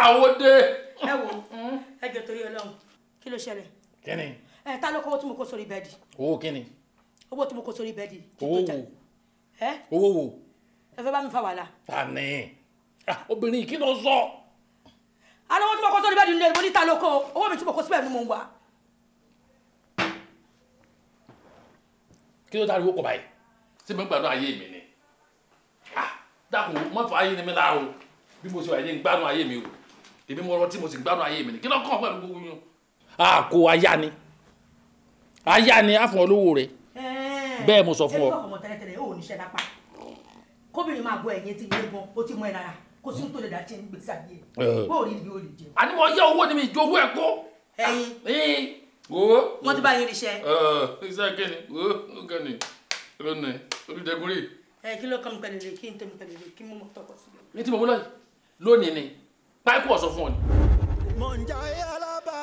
Owó dé. Ẹ wo, ẹ jọ̀ọ́ torí Ọlọ́run, kí ló ṣẹlẹ̀? Kí ni? Ẹ ta ló kó owó tí mo kó sórí bẹ́ẹ̀dì? Owó kí ni? Owó tí mo kó sórí bẹ́ẹ̀dì. Owó wo? Owó wo? Ẹ fẹ́ bá mi fa wàhálà. Ta ni? Obìnrin kí ló sọ? Alówó tí mo kó sórí bẹ́ẹ̀dì nílé mo ní ta ló kó owó mi tí mo kó síbẹ̀ ni mo ń wá. Kí ló dára owó kọ báyìí? Ṣé mo ń gbádùn ayé mi ni? Dákun, má fọ ayé ni mi lára o. Bí mo ṣe wà ní gbádùn ayé mi o. Èmi mo rántí mo sì gbádùn ayé mi ni. Kí ló kàn pẹ̀lú gbogbo yín? A kò aya ni. Aya ni a fún ọ lówó rẹ̀. Bẹ́ẹ̀ mo sọ fún ọ. Ẹ ọmọ tẹ́lẹ̀tẹ́lẹ̀ ó ní iṣẹ́ lápá. Kóbìnrin máa gbọ́ ẹ̀yìn tí ilé gan, ó ti mọ ẹ lára. Kò sí tó lè dá ṣe ń gbèsè ayé ẹ̀. Bó o rí ibi ó lè jẹ. Àní mo yẹ owó ni mi ìjọ owó ẹ̀ kó. Ẹyin. Wo. Wọ́n ti bá yín ríṣẹ́. Iṣẹ́ kí ni? Wo kí ni? Lónìí, olùdẹ́gun rí. Ẹ kí ló kọ́ mi pẹ̀lú rẹ̀ kí n tó mi pẹ̀lú rẹ̀ kí mo mọ̀ tọkọ sí. Ní tí mo mú lọ yìí, lónìí ni, páìpù ọ̀sọ̀ fún ọ ni. Mò ń jayé alábà,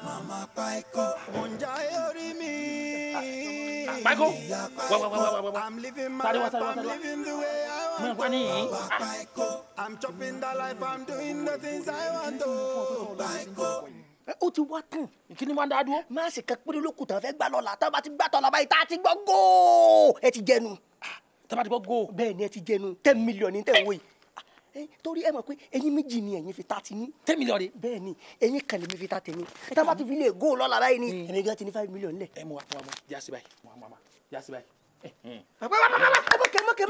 màmá páìkó, mò ń jayé orí mi. Páìkó, wá wá wá wá wá. I'm living my Sáré wá, life, sáré wá, I'm sáré wá. living the way I Mọ̀ want wá to. níyìn. Páìkó, I'm chopping the life, I'm doing the things I want to. Páìkó. Ó ti wá tán. Kí ni wọ́n dá dúró? Máàsì kan péré ló kù tán fẹ́ gbà lọ́la. Tá a bá ti gbà tọ́la báyìí tá a ti gbọ́ góò. Ẹ ti jẹnu. Tá a bá ti gbọ́ góò. Bẹ́ẹ̀ ni ẹ ti jẹnu. 10 million ní tẹ̀ ń wò yìí. Torí ẹ mọ̀ pé ẹ̀yin méjì ni ẹ̀yin fi ta ti ní. 10 million rè. Bẹ́ẹ̀ ni ẹ̀yin kan lèmi fi ta tèmi. Tá a bá ti fi lè góò lọ́la báyìí ni èmi gan ti ní 5 million lẹ̀. Ẹ mú wa mú wa mú wa jásí báyìí mú wa mú wa jásí báyìí. Ẹ mọ̀kẹ́ mọ̀kẹ́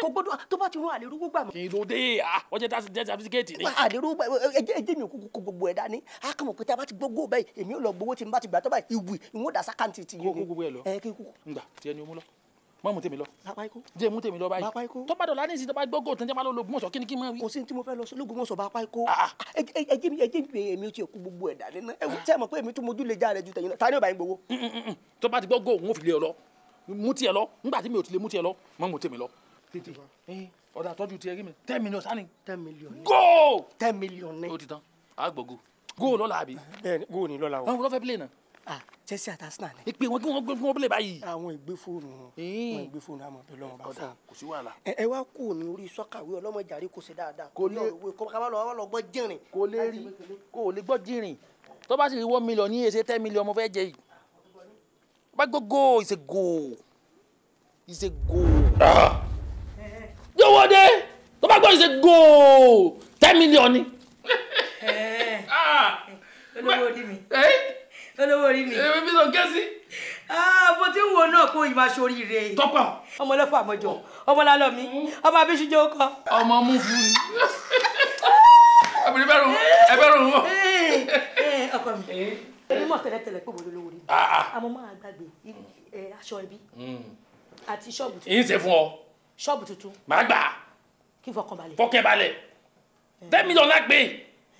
kò gbọ́dọ̀ tó bá ti rún àlérú gbà mọ́. Kí ló dé? Wọ́n jẹ́ jẹ́ certificate ni. Àlérú gbà ẹ jẹ́ mi ò kúkú kó gbogbo ẹ̀ dání. A kàn mọ̀ pé tí a bá ti gbọ́ góò báyìí èmi ò lọ gbowó tí n bá ti gbà tó báyìí ìwì ìwọ̀n dà sákàǹtì ti Kó gbogbo ẹ lọ. Ẹ kí kúkú. Ngbà tí ẹni o mú lọ. Má mú tèmi lọ. Bàbá ikú. Jẹ́ mú tèmi lọ báyìí. Bàbá ikú. Tó bá dọ̀la ní ìsìn tó bá gbọ́ góò tán jẹ́ máa lọ l'Ógbómọ̀ṣọ́ kí ni kí n máa wí. Kò sí ní tí mo fẹ́ lọ sí l'Ógbómọ̀ṣọ́ bàbá ikú. Ẹ jẹ́ mi èmi ò tiẹ̀ kú gbogbo ẹ̀ dání náà. Ẹ ṣé ẹ mọ̀ pé èmi tún mojú lè já rẹ ju tẹ̀yìn náà. Ta ni ò bá yín gbowó? Tó bá ti gbọ́ góò n ó fi lé ọ lọ. Mú tiẹ̀ lọ. Nígbà tí mi ò ti lè mú tiẹ̀ lọ, má mú tèmi lọ. Tètè. Ọ̀dà tọ́jú tiẹ̀ rí mi. 10 million sani. 10 million ní. Góò. 10 million ní. Ó ti tán. A gbọ́ góò. Góò lọ́la àbí? Bẹ́ẹ̀ni góò ní lọ́la o. Àwọn olófẹ́ play náà. Ah, Chelsea àti Arsenal ni. Ìpè wọn kí wọ́n gbé fún wọn play báyìí. Àwọn ìgbé fóònù wọn. Wọn ìgbé fóònù àmọ́ bẹ́ẹ̀ lọ́wọ́ bá Ọ̀dà fún wọn. kò sí wàhálà. Ẹ wá kú ní orí sọ́kàwé ọlọ́mọjàre kò ṣe dáadáa. Kò lè- Kó ká má lọ wá lọ gbọ́ jìnrìn. Kò lè rí kò lè gbọ́ jìnrìn. Tó bá sì rí 1 million ní èsè 10 million mo fẹ́ jẹ yìí. Bá gbọ́ goal is a goal. Is a goal. Yówó dé. Tó bá gbọ́ is a goal. 10 million ni. Olówó orí mi. Olówó orí mi. Èmi bí sọ kẹ́sí. Mo ti ń wo náà kó ìmọ̀ aṣoríire. Tọ́pọ̀. Ọmọ ọlọ́fà àmọ́jọ, ọmọ lálọ́ mi, ọmọ abíṣújó kọ. Ọmọ mú fún ni. Obìnrin bẹ́ẹ̀ rùn ẹ bẹ́ẹ̀ rùn wọ́n. Ọkọ mi, èmi mọ̀ tẹ́lẹ̀tẹ́lẹ̀ pé mo lólówó orí mi. Àmọ́ máa gbàgbé aṣọ ẹbí àti ṣọ́ọ̀bù tuntun. Yín ṣe fún ọ. Ṣọ́ọ̀bù tuntun. Màá gbà. Kí n fọkàn balẹ̀. Fọkàn balẹ̀. 10 million lágbè.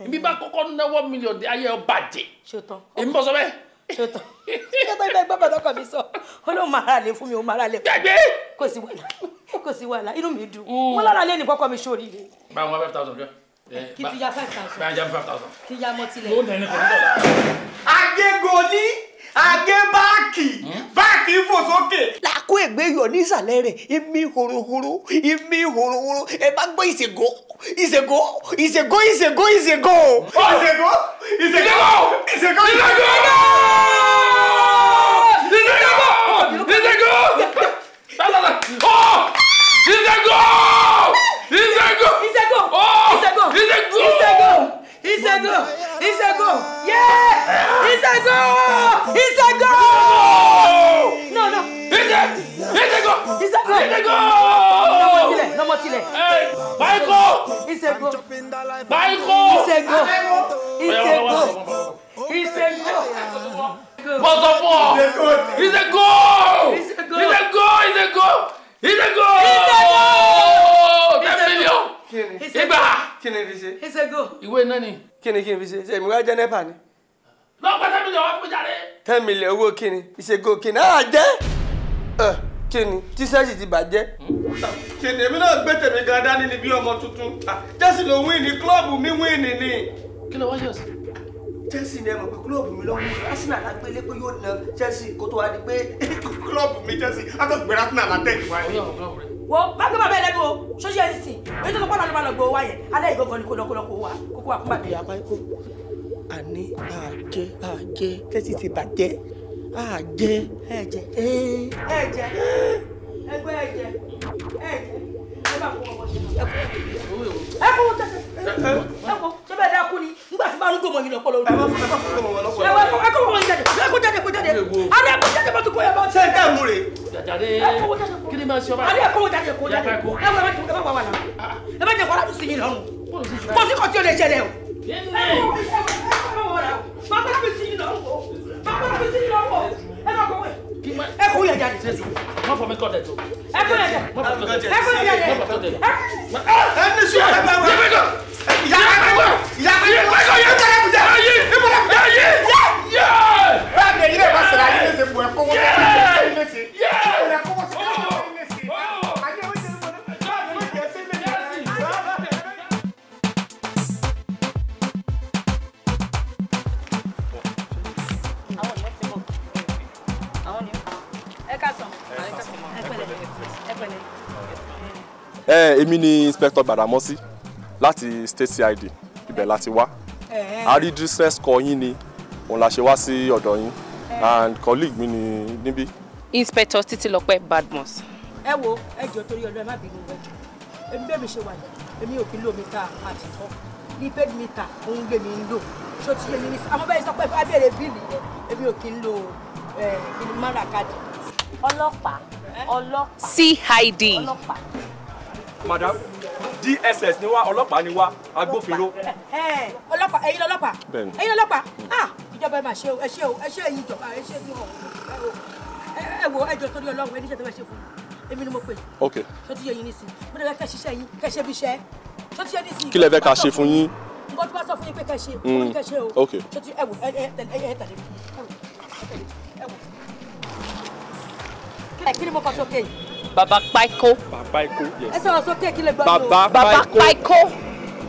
Ibi bá kọ́kọ́ ná 1 million dé ayé ọ bàjẹ́. Ṣé o tán? Èmi bọ̀ sọ bẹ́ẹ̀. Ṣé o tán? Ṣé o tán ibẹ̀ gbọ́dọ̀ tọkọ mi sọ? Ó lóun máa ra lé fún mi, ó máa ra lé. Gbàgbé. Kò sí wàhálà, kò sí wàhálà, inú mi dùn. Wọ́n lára lé ní kọ́kọ́ mi ṣoríire. Báwo wá 5,000 jọ. Kí ti ya 5,000. Báwo ya 5,000. Kí ya mọ́ tilẹ̀. Ó nẹni kò ní dọ̀la. Agégolí, agébáàkì, báàkì fò sókè. Làákó ègbé yọ ní ìsàlẹ̀ rẹ̀, ìmí horohoro, ìmí horohoro, ẹ bá gbọ́ ìṣègò, ìṣègò, ìṣègò, ìṣègò, ìṣègò. Ìṣègò, ìṣègò, ìṣègò, ìṣègò, ìṣègò, ìṣègò, ìṣègò, ìṣègò, ìṣègò, ìṣègò, ìṣègò, ìṣègò, ìṣègò, ìṣègò, yéé, ìṣègò, ìṣègò. No, no. Ìṣègò, ìṣègò, ìṣègò. Lọ́mọ tilẹ̀, lọ́mọ tilẹ̀. Michael. Ìṣègò. Michael. Ìṣègò, ìṣègò, ìṣègò. Mo sọ fún ọ. Ìṣègò, ìṣègò, ìṣègò, ìṣègò. 10 million. Ìgbà. Kí ni fi ṣe? Ìṣègò. Ìwé náà ni. Kí ni kí n fi ṣe? Ṣé èmi wá jẹ́ NEPA ni? Lọ́pọ̀ 10 million wá fún mi jáde. 10 million owó kí ni? Ìṣègò kí ni? Á jẹ́. Kí ni? Tíṣẹ́ẹ̀sì ti bàjẹ́. Kí ni èmi náà gbé tèmi gan dání ni bí ọmọ tuntun? Chelsea ló win ní club mi win ní. Kí ló wá yọ̀ sí? Chelsea ni ẹ mọ̀ pé club mi lọ́wọ́ Arsenal lágbélé pé yóò na Chelsea kó tó wá di pé club mi Chelsea á tó gbéra Arsenal látẹ̀yìnwá ni. Wo má gbé bàbá ẹ lẹ́nu o, ṣóṣe ẹni sìn, èyí tó sọ pé ọ̀nà ló máa lọ. lọ gbowó wá yẹn alẹ́ ìgbọ̀ngàn ni kò lọ kó lọ kó wá kókó wá fún bàbá. Ìyá Páíkó àní àjẹ àjẹ tẹ́sí ti bàjẹ́ àjẹ. Ẹ jẹ ẹ jẹ ẹgbẹ́ ẹ jẹ ẹ jẹ ẹ bá kó ọmọ ṣe ẹ kó ẹ kó ṣé bẹ́ẹ̀ dákú ni nígbà tí bá ń gbòmọ̀ yìí lọ́pọ̀ lórí. Ẹ má fún gbòmọ̀ wọn lọ́pọ̀. Ẹ kó wọn jáde ẹ kó jáde kó jáde adé kó jáde bá tún kó yẹ bá. Ṣé n tẹ́ mú rè. Jàjàre kí ni máa ṣe ọba. Adé kó jáde kó jáde ẹ wọ ẹ má wà wà náà ẹ má jẹ kó aládùn sí yín lọ́rùn kó sí kò tí o lè ṣẹlẹ̀ o. Bàbá mi sí yín lọ́rùn o bàbá mi sí yín lọ́rùn o ẹ má kó wẹ̀ ẹ kó yẹ jáde. Má fọ mi kọ́ tẹ̀ tó. Ẹ kó yẹ jáde ẹ kó yẹ jáde. Ẹ ní sùn ẹ bá wà. Ìyá Páíkó ìyá Páíkó ìyá Páíkó ìyá Báyìí ni ẹ̀yin náà bá sọ̀rọ̀ ayé léṣe bù ẹ̀ kó wọ́n sọ̀rọ̀ ayé léṣe. Ẹ̀ kó wọ́n sọ̀rọ̀ ayé léṣe. Ayé ó jẹ́ ló jẹ́ sí léṣe. Àwọn ni wọ́n ti bọ̀. Àwọn ni. Ẹ káàsán. Ẹ pẹ̀lẹ́. Ẹ pẹ̀lẹ́. Èmi ni Inspector Gbàdámọ́sí láti State CID, ibẹ̀ láti wá. A rí distress call yín ni òun la ṣe wá sí ọ̀dọ̀ yín and colleague mi ni níbí. Inspector Títílọpẹ́ Badmus. Ẹ wo ẹ jọ̀ọ́ torí Ọlọ́run ẹ má bínú ẹ jọ̀ọ́ èmi bẹ́ẹ̀ mi ṣe wà yìí èmi ò kí ń lo mítà àtìtọ́ ní paid mítà òun lèmi ń lò ṣó ti yé mi ní àmọ́ bẹ́ẹ̀ sọ pé abẹ́rẹ́ bíìlì yẹn èmi ò kí ń lo mara káàdì. Ọlọ́pàá ọlọ́pàá. CID. Ọlọ́pàá. Madam, DSS ni wá, ọlọ́pàá ni wá, agbófinró. Ọlọ́pàá ẹ̀yin lọ́lọ́pàá ẹ̀yin lọ́lọ́pàá ah ìjọba ẹ máa ṣe o ẹ ṣe o ẹ ṣe ẹ̀yin ìjọba ẹ ṣe ní ọ̀hún ẹ wo ẹ jọ̀ọ́ torí Ọlọ́run ẹ níṣẹ́ tó fẹ́ ṣe fún mi èmi ni mo pè. Ok. Ṣó ti yé yín nísìnyí mo dẹ̀ fẹ́ kẹ́ ṣiṣẹ́ yín kẹ́ ṣe bí iṣẹ́ ṣó ti yé nísìnyí. Kí lẹ fẹ́ ká ṣe fún yín? Nǹkan tó bá sọ fún yín pé kẹ́ ṣe òun ni kẹ́ ṣe o. Ok. Ṣó ti ẹ wo ẹ ẹ tẹ̀lé mi ẹ wo ẹ kí ni mo kọ sókè yìí? Bàbá Páíkó. Bàbá Páíkó, yes. Ẹ sọ̀rọ̀ sókè kí lè gbọ́ mi o. Bàbá Páíkó.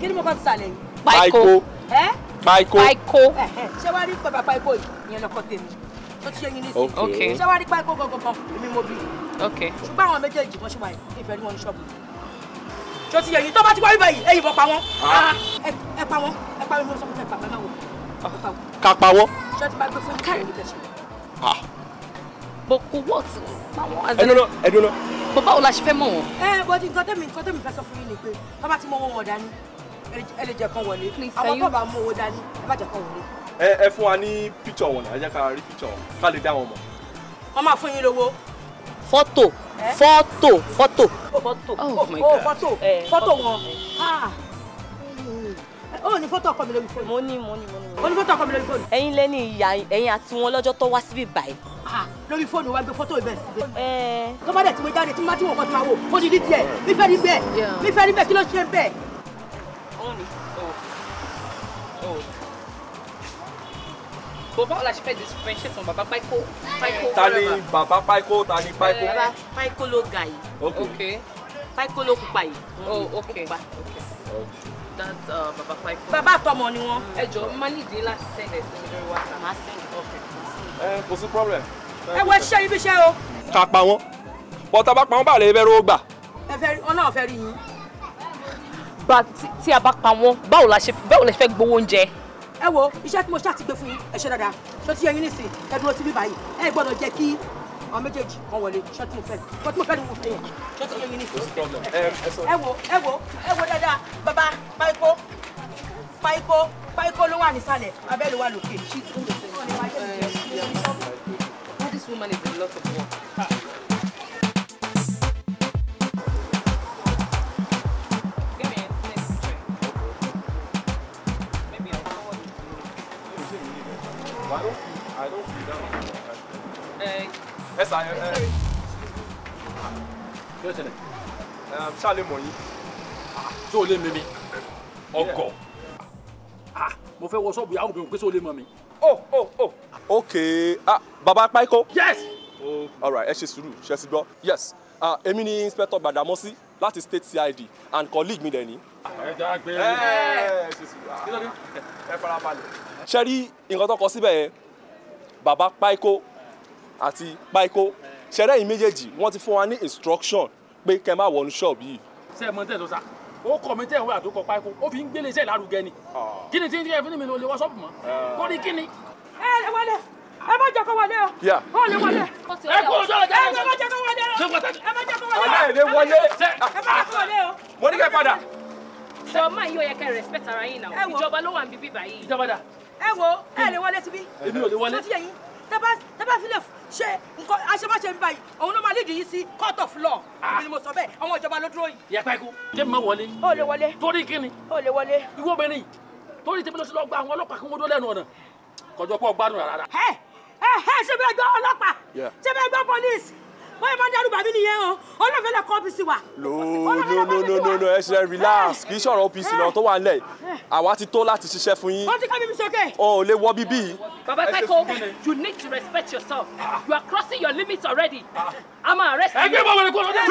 Kí ni mo kọ́ sísàlẹ̀ yìí? Páíkó. Ẹ́ Páíkó. Páíkó. Ṣé wàá rí bàbá Páíkó yìí? Ìyẹn lọkọ tèmi. Tó ti yé yín nísìnyí. Ok. Ṣé wàá rí Páíkó gangan èmi mo bí. Ok. Ṣùgbọ́n àwọn méjèèjì wọ́n ṣe wà yìí ìfẹ́ rí wọn ní ṣọ́ọ̀bù. Ṣé ti yé yín tó bá ti wá bíbá yìí ẹ̀yìn bọ̀ pa wọ́n. Ẹ pa wọ́n ẹ pa wọ́n sọ fún ẹ pa wọ́n máa wò. Ká pa wọ́n. Ṣé ti bá gbé fún yín kí ẹ ṣe? But what? Ẹ dúró. But báwo la ṣe fẹ́ mọ̀ wọ́n? Ẹ bọ́dí nǹkan tẹ́mi fẹ́ sọ fún yín ni pé tó bá ti mọ owó wọn dání ẹ lè jẹ́ kán wọlé. Àwọn tó bá mú owó dání ẹ má jẹ́ kán wọlé. Ẹ fún wa ní píkṣọ̀ wọn náà, ẹ jẹ́ ká rí píkṣọ̀ wọn ká lè dá wọn mọ̀. Wọ́n máa fún yín lówó. Fọ́tò fọ́tò fọ́tò. Fọ́tò Oh my God. Fọ́tò fọ́tò wọn. Ó ní fọ́tò ọkọ mi lórí fóònù. Mo ní. Ó ní fọ́tò ọkọ mi lórí fóònù. Ẹ̀yin lẹ́ni ìyá ẹ̀yin àti wọn lọ́jọ́ tó wá síbí báyìí. Lórí fóònù wa gbé fọ́tò ibẹ̀ síbẹ̀. Tó bá dẹ̀ tí mo jáde tí mo bá tí mo kọ́ tí ma wò ó ti di tiẹ̀ mi fẹ́ rí bẹ́ẹ̀ mi fẹ́ rí bẹ́ẹ̀ kí ló ṣe bẹ́ẹ̀. Òun ni. Bó báwo la ṣe fẹ́ differentiate wọn bàbá Páíkó? Ta ni bàbá Páíkó ta ni Páíkó? Bàbá Páíkó ló ga yìí. Ok. Páíkó ló pupa yìí. Oh ok. That's bàbá Páíkó. Bàbá àtọmọ ni wọn. Ẹ jọ̀ọ́ má ní ìdí láti send ẹ sí mi lórí WhatsApp. Màá send. Ok. Ẹ kò sí problem. Ẹ wo ṣiṣẹ́ ibi iṣẹ́ o. Ká pa wọ́n. Bọ́ tá a bá pa wọ́n bá lè fẹ́ rówó gbà. Ẹ fẹ́ rí wọn náà fẹ́ rí yín. Bá tí a bá pa wọ́n báwo la ṣe fẹ́ gbowó oúnjẹ? Ẹ wo iṣẹ́ tí mo ṣáà ti gbé fún yín ẹ ṣe dáadáa ṣó ti yẹ yín nísìnyí ẹ dúró síbí báyìí ẹ gbọ́dọ̀ jẹ́ kí àwọn méjèèjì kan wọlé ṣó tí mo fẹ́ ṣó tí mo fẹ́ ni mo fẹ́ yẹn ṣó ti yẹ yín nísìnyí. Ẹ wo ẹ wo ẹ wo dáadáa bàbá Páíkó Páíkó Páíkó ló wà nísàlẹ̀ abẹ́ ló wà lókè. This woman is a lot of work. Give me a next picture. Maybe I'll forward it to you. I don't feel that one. Yes, I Kí ló ṣẹlẹ̀? Ṣá lè mọ̀ yín. Ṣé o lè mímí? Ọgọ̀. Mo fẹ́ wọ ṣọ́ọ̀bù ìyàwó mi pé ṣé o lè mọ̀ mi? Oh, oh, oh. Okay. Ah, Baba Páíkó. Yes. Oh, all right, ẹ ṣe sùúrù, ṣe ti gbọ́. Yes. Èmi ni Inspector Gbàdámọ́sí láti State CID and colleague mi dẹ̀ ni. Ẹ já gbé. Ẹ ṣe sùúrù. Ẹ farabalẹ̀. Ṣé rí nǹkan tó kọ síbẹ̀ yẹn? Baba Páíkó àti Páíkó. Ṣé rẹ́yìn méjèèjì wọ́n ti fún wa ní instruction pé kẹ́ má wọnú ṣọ́ọ̀bù yìí. Ṣé ẹ mọ tẹ́ ẹ sọ sá? Ó kọ mi tẹ̀ ń wé àtòkọ pákó, ó fi ń gbélé iṣẹ́ ìlárugẹ ni. Kí ni tí ń jẹ́ fún mi ló lè wọ ṣọ́ọ̀bù mọ́? Torí kí ni? Ẹ wọlé, ẹ má jẹ́ kó wọlé o. Ó lè wọlé. Ẹ kú ojú ọ̀rọ̀ jẹ́ ẹ má jẹ́ kó wọlé o. Ẹ má jẹ́ kó wọlé o. Ọ̀lẹ́ lè wọlé. Ẹ má jẹ́ kó wọlé o. Mo ní kẹ́ padà. Jọ máa yóò yẹ kẹ́ respect ara yín náà. Ìjọba ló wà níbí báyìí. Ìjọba dà. Ẹ wo, ẹ lè wọlé síbí. Èmi ò lè wọlé. Ṣé ti yẹ yín? Tẹ́ bá fi lè ṣe nǹkan àṣemáṣe mi báyìí, òun ló máa lead yín sí court of law. Èmi ni mo sọ bẹ́ẹ̀, àwọn ìjọba ló dúró yìí. Ìyá Páíkó, jẹ́ mi má wọlé. Ó lè wọlé. Torí kí ni? Ó lè wọlé. Ìwọ obìnrin yìí, torí tèmi ló ṣe lọ gba àwọn ọlọ́pàá kí wọ́n dó lẹ́nu ọ̀nà. Kọjọ pọ̀ gbádùn rárá. Ẹ ẹ ṣé bẹ́ẹ̀ gbọ́ ọlọ́pàá? Ṣé bẹ́ẹ̀ gbọ́ police? Bóyá máa ń dárú bàmí nìyẹn o, olóòfẹ́ lè kọ́ ọ́fíìsì wa. No no no no no no, ẹ ṣe relax, kì í ṣọ̀rọ̀ OPC lọ tó wà nílẹ̀. Àwa ti tó láti ṣiṣẹ́ fún yín. Wọ́n ti ká mímí sókè. O ò lè wọ bíbí. Baba Páíkó, you need to respect yourself. You are crossing your limits already. I'm arresting you. Ẹgbẹ́ bọ̀ wọlé kó lọ dé.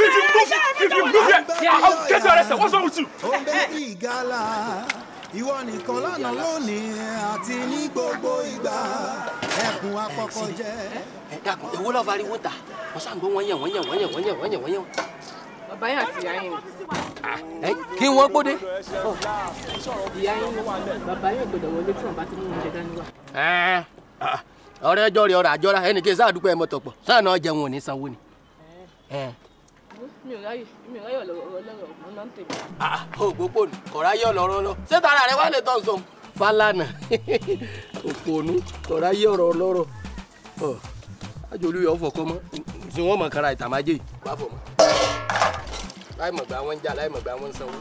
If you move here, I'll get you arrested. What's wrong with you? Ó ń bẹ́ ìgalà, ìwọ nìkan lánàá lónìí àti ní gbogbo ìgbà ẹkùn apọkọ jẹ. Ẹ dákun, èwo ló fariwo ta? Wọ́n sá ń gbọ́ wọ́n yẹ̀ wọ́n yẹ̀ wọ́n yẹ̀ wọ́n yẹ̀ wọ́n yẹ̀ wọ́n yẹ̀. Bàbá yín àti ìyá yín. Ẹ kí wọ́n gbóde. Ìyá yín bàbá yín gbọ́dọ̀ wọlé tí wọ́n bá ti mú oúnjẹ dání wá. Ọ̀rẹ́ ẹjọ́ rẹ̀ ọ̀rọ̀ àjọra ẹnì kí sáà dúpẹ́ ẹmọ tọ̀pọ̀ sáà náà jẹun ò ní sanwó ni. Mi ò ráyè ọ̀rọ̀ ọlọ́rọ̀ ọ̀gbọ́n náà ń tèmi. Ògbópò kọ̀ráyé ọ̀lọ́rọ̀ lọ ṣé tara rẹ wá lè tọ́ sọ. Fálànà òpònú kọ̀ráyé ọ̀rọ̀ ọlọ́rọ̀ àjòlú yọ fọkọ mọ tí wọn mọ kára ìtàmájẹ yìí wàá fọ mọ láì mọ̀ gbà wọ́n ń jà láì mọ̀ gbà wọ́n ń sanwó.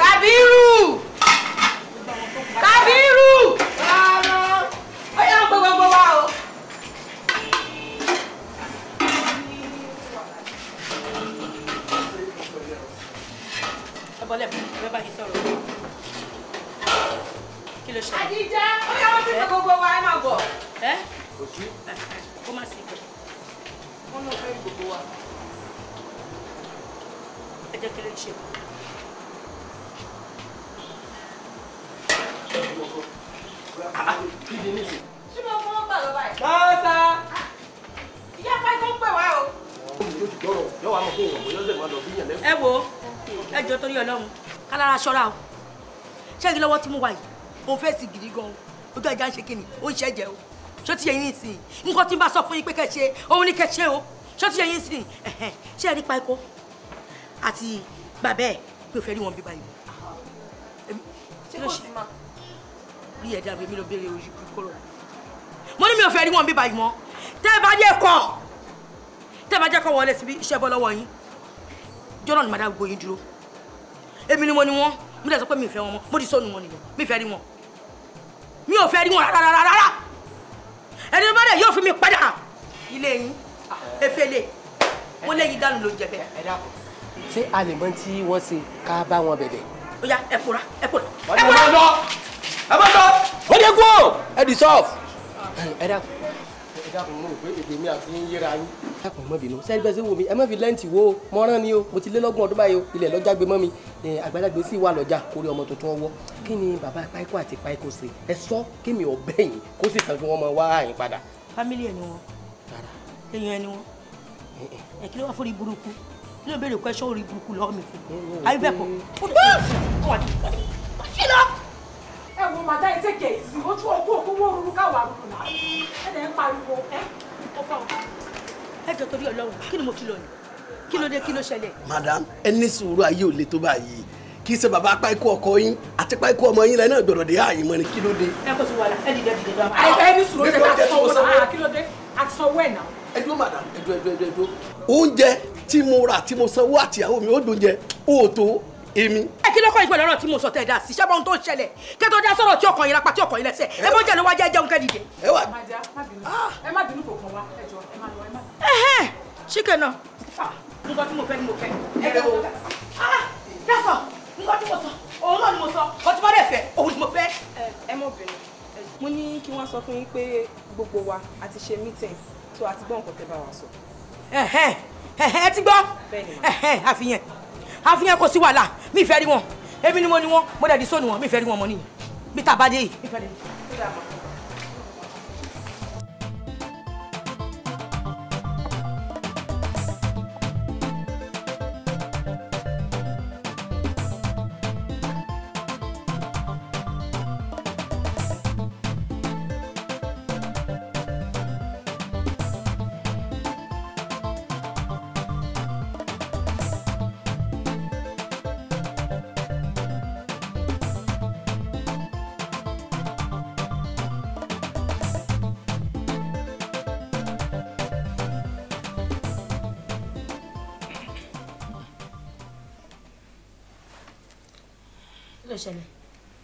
Kábírù! Kábírù! Ó yá gbogbo wa o. Ẹ bọ́lẹ̀ fún mi, ẹ bá yín sọ̀rọ̀. Kí ló ṣe? Àdìjá, ó yá wọ́n ti pè gbogbo wa, ẹ máa bọ̀. Ẹ́ kó má sí ibẹ̀. Wọ́n lọ fẹ́ gbogbo wa. Ẹ jẹ́ kí ló ṣe? Ṣé mo fọwọ́ gbà lọ báyìí? Bọ́sà! Ìyá Páíkó ń pè wá o. Ẹ wo, ẹ jọ̀ọ́ torí Ọlọ́run, kálára ṣọ́ra o. Ṣé ìdí lọ́wọ́ tí mo wà yìí? Òun fẹ́ sí gidi gan-an. Ojú ẹja ń ṣe kíni, ó ń ṣẹ́jẹ̀ o. Ṣé ti yẹ yín sìn? Nǹkan tí n bá sọ fún yín pé kẹ́ ṣe, òun ní kẹ́ ṣe o. Ṣé ti yẹ yín sìn? Ṣé ẹ rí Páíkó àti bàbá ẹ̀ pé o fẹ́ rí wọn bí báyìí? Ṣé kò sí ma? Rí ẹ̀dá mi ló béèrè ojú kúrò. Mo ní mi ò fẹ́ rí wọn bí báyìí mọ́. Tẹ́ ẹ bá jẹ́ kọ́, tẹ́ ẹ bá jẹ́ kọ́ wọlé síbi iṣẹ́ bọ́ lọ́wọ́ yín. Jọ́nà ni màdá gbogbo yín dúró. Èmi ni mo ní wọ́n, mo dẹ̀ sọ pé mi ò fẹ́ wọn mọ́, mo ti sọnù wọn nìyẹn, mi fẹ́ rí wọn. Mi ò fẹ́ rí wọn rárá rárá. Ẹni tó bá dẹ̀ yóò fi mi padà ilé yín, efele, wọ́n lé yín dànù ló ń jẹ bẹ́ẹ̀. Ṣé a lè mọ tí wọ́n ṣe ká bá wọn bẹ̀bẹ̀? Ó yá, ẹ kóra, ẹ kóra, ẹ kóra. Ẹ bá lọ, ó dé kú o, ẹ dissolve. Ẹ dákun, ẹ dákun, mo rò pé èdè mi àti yín yéra yín. Ẹ dákun, ẹ má bínú, sẹ́ni bẹ́ẹ̀ ṣe wò mí, ẹ má fi lẹ́ǹtì wo mọ́rán ni o, mo ti lé lọ́gbọ̀n ọdún báyìí o, ilẹ̀ lọ́jà gbé mọ́ mi, àgbàlagbé sì wà lọ́jà kórí ọmọ tuntun ọwọ́. Kí ni bàbá Páíkó àti Páíkó ṣe? Ẹ sọ kí mi ò bẹ̀yìn kó sì tàn kí wọ́n máa wá àyìn padà. Fámílì ẹ̀ ni wọ́n, èèyàn ẹ̀ ni wọ́n, ẹ̀ kí ló wá fórí burúkú? Kí ló béèrè question orí burúkú lọ́wọ́ mi fún? Ayé bẹ́ẹ̀ kọ́, ó wà ní ṣí lọ. Ẹ wo màdá ẹ tẹ̀kẹ̀ ìsì ojú ọkọ̀ òkú wọ́n rúru káwà rúru náà ẹ dẹ̀ ń pariwo ẹ ó fà wọ́n. Ẹ jọ̀ọ́ torí Ọlọ́run, kí ni mo fi lọ yìí? Kí ló dé, kí ló ṣẹlẹ̀? Madam, ẹ ní sùúrù, ayé ò le tó báyìí. Kì í ṣe bàbá Páíkó ọkọ yín àti Páíkó ọmọ yín lẹ́nu ìgbọ̀dọ̀ dé ààyè mọ́ ni, kí ló dé? Ẹ kò sí wàhálà, ẹ dìde dìde dọ́gba. Ẹ ní sùúrù, ó jẹ́ ká sanwó náà, kí ló dé? A ti sanwó ẹ̀ náà. Ẹ dúró madam, ẹ dúró, ẹ dúró, ẹ dúró. Oúnjẹ tí mo rà tí mo sanwó àtìyàwó mi ó dùn jẹ, ó tó èmi. Ẹ kí ló kọ́ ìpínlẹ̀ ọ̀rọ̀ tí mo sọ tẹ̀ dá sí? Ṣé bá ohun tó ń ṣẹlẹ̀? Kẹ́ tó dá sọ̀rọ̀ tí ọkàn yín lápá tí ọkàn yín lẹ́sẹ̀. Ẹ bó jẹ́ ló wá jẹ́ jẹun kẹ́ dìde. Ẹ wà. Ẹ má bínú, kò kàn wá, ẹ jọ̀ọ́, ẹ má lọ, ẹ má. Ẹhẹ́n, ṣíkẹ̀ náà. Nǹkan tí mo fẹ́ ni mo fẹ́. Ẹ wo. Dásọ̀, nǹkan tí mo sọ, òun náà ni mo sọ. Nǹkan tí mo dẹ̀ fẹ́, òun ni mo fẹ́. Ẹ má bínú. Mo ní kí wọ́n sọ fún yín pé gbogbo wa a ti ṣe meeting, tó a ti gbọ́ nǹkan tẹ́ bá wa sọ. Ẹhẹ́n, ẹ ti gbọ́. Ẹhẹ́n, àfihàn. Àfihàn kò sí wàhálà, mi fẹ́ rí wọn. Èmi ni mo ní wọn, mo dẹ̀ di sóònù wọn, mi fẹ́ rí wọn mọ́ nìyẹn. Bí tá a bá dé yìí, mi fẹ́ rí wọn.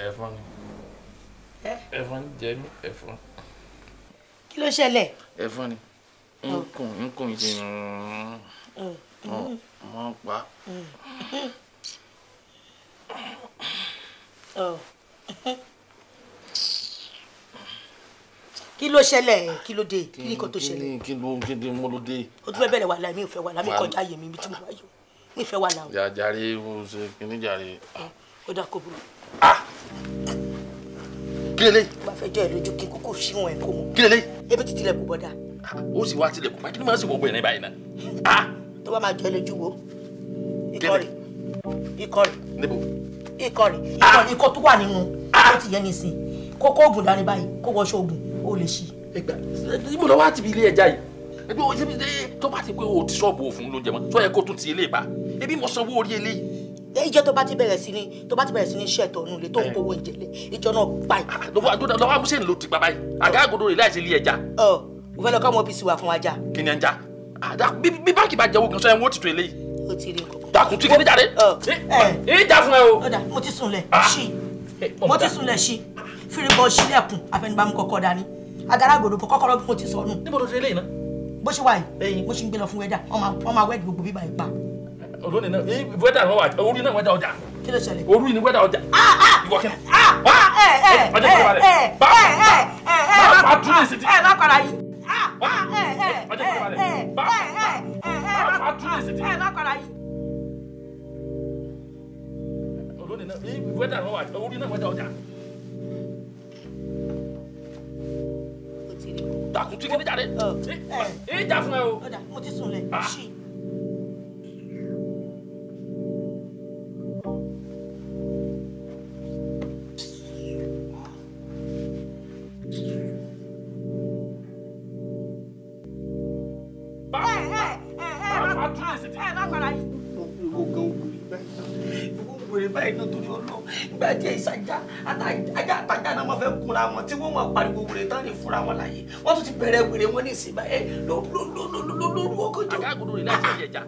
Ẹ̀fọn ni. Ẹ̀fọn jẹ mí, ẹ̀fọn. Kí ló ṣẹlẹ̀? Ẹ̀fọn ni. Nkùn ṣe mọ́ pa. Kí ló ṣẹlẹ̀? Kí ló dé? Kí ni nǹkan tó ṣẹlẹ̀? Kí ló kí mo ló dé? O tún fẹ́ bẹ̀rẹ̀ wàhálà, mi ò fẹ́ wàhálà, mi kọjá àyè mi ibi tí mo wáyò. Mi ò fẹ́ wàhálà o. Jàre mo ṣe kíní jàre. Ó dà kó burú. Kí lélẹ̀? Bá fẹ́ jọ ẹ lójú kí n kúkú ṣíwọ̀n ẹ̀ kó mọ̀. Kí lélẹ̀? Ebi ti tilẹ̀kùn bọ̀dá. Ó sì wá tilẹ̀kùn pa, kí ni màá sì wọ ọgbẹ́ rẹ báyìí náà? Tó bá máa jọ ẹ lójú wo. Ikọ̀ rẹ̀. Ikọ̀ rẹ̀. Níbo? Ikọ̀ rẹ̀. Ikọ̀ rẹ̀ ikọ̀ tó wà nínú. Ó ti yẹ nísìn. Kókó oògùn dání báyìí, kó wọṣọ oògùn, ó lè ṣí. Ẹgbà níbo lọ wá ti fi ilé ẹja yìí? Ẹgbẹ́ o ṣe tó bá ti pé o ti ṣọ́ọ̀bù òfun lóúnjẹ mọ́, sọ yẹ kó tún ti ilé ìpa. Ebi mo sanwó orí eléyìí. Ìjọ tó bá ti bẹ̀rẹ̀ sí ní tó bá ti bẹ̀rẹ̀ sí ní ṣètò ọ̀nù ilé tó ń kówó oúnjẹ lé ìjọ náà báyìí. Lọ́wọ́ amúṣe ló ti pa báyìí àgá àgọ́dọ̀ rẹ̀ láìsí ilé ẹja. Ọ o fẹ́ lọ kọ́ ọmọ OPC wà fún wa já. Kí ni ẹ ń já? Bí báńkì bá jẹ́wọ́ gan sọ ẹ̀ ń wọ́n ti tó eléyìí. O ti rí nǹkan. Dàkún tí kìíní jáde. Ẹ já fún ẹ o. Ọ̀dà mo ti sùn lẹ̀ ṣí mo ti sùn lẹ̀ ṣí fíribọ̀ sílẹ̀kùn àfẹnubámu kọ́kọ́ dání àgádágodo kọ́kọ́rọ́ bí mo ti sọnù. Níbo ló ti eléyìí náà? Bó ṣe wà yìí mo ṣe ń gbé lọ fún wẹ́dà wọ́n máa wẹ́ẹ̀dì gbogbo bíbá yìí pa. Olóòní náà wẹ́dà náà wà orí náà wẹ́dà ọjà. Kí ló ṣẹlẹ̀? Orí ni wẹ́dà ọjà. Ìwọ kí ni? Ọjọ́ ìfọ̀rọ̀ balẹ̀. Bá tún lè ṣe ti. Ẹ má para yìí. Ọjọ́ ìfọ̀rọ̀ balẹ̀. Bá tún lè ṣe ti. Ẹ má para yìí. Olóòní náà wẹ́dà náà wà orí náà wẹ́dà ọjà. Dàkún tí kìíní jáde. Ẹ jà fún ẹ o. Ọ̀dà mo ti sùn lẹ̀ ṣí. Ìgbà tí ìsàjà ajá àtàjà náà wọ́n fẹ́ kunra wọn tí wọ́n máa pariwo wèrè tán ní fúnra wọn láàyè wọ́n tún ti bẹ̀rẹ̀ wèrè wọn ní ìsìn báyìí lóru ọgọ́jọ́. Àgá àgọ́dọ̀ rẹ̀ láìsí ẹja.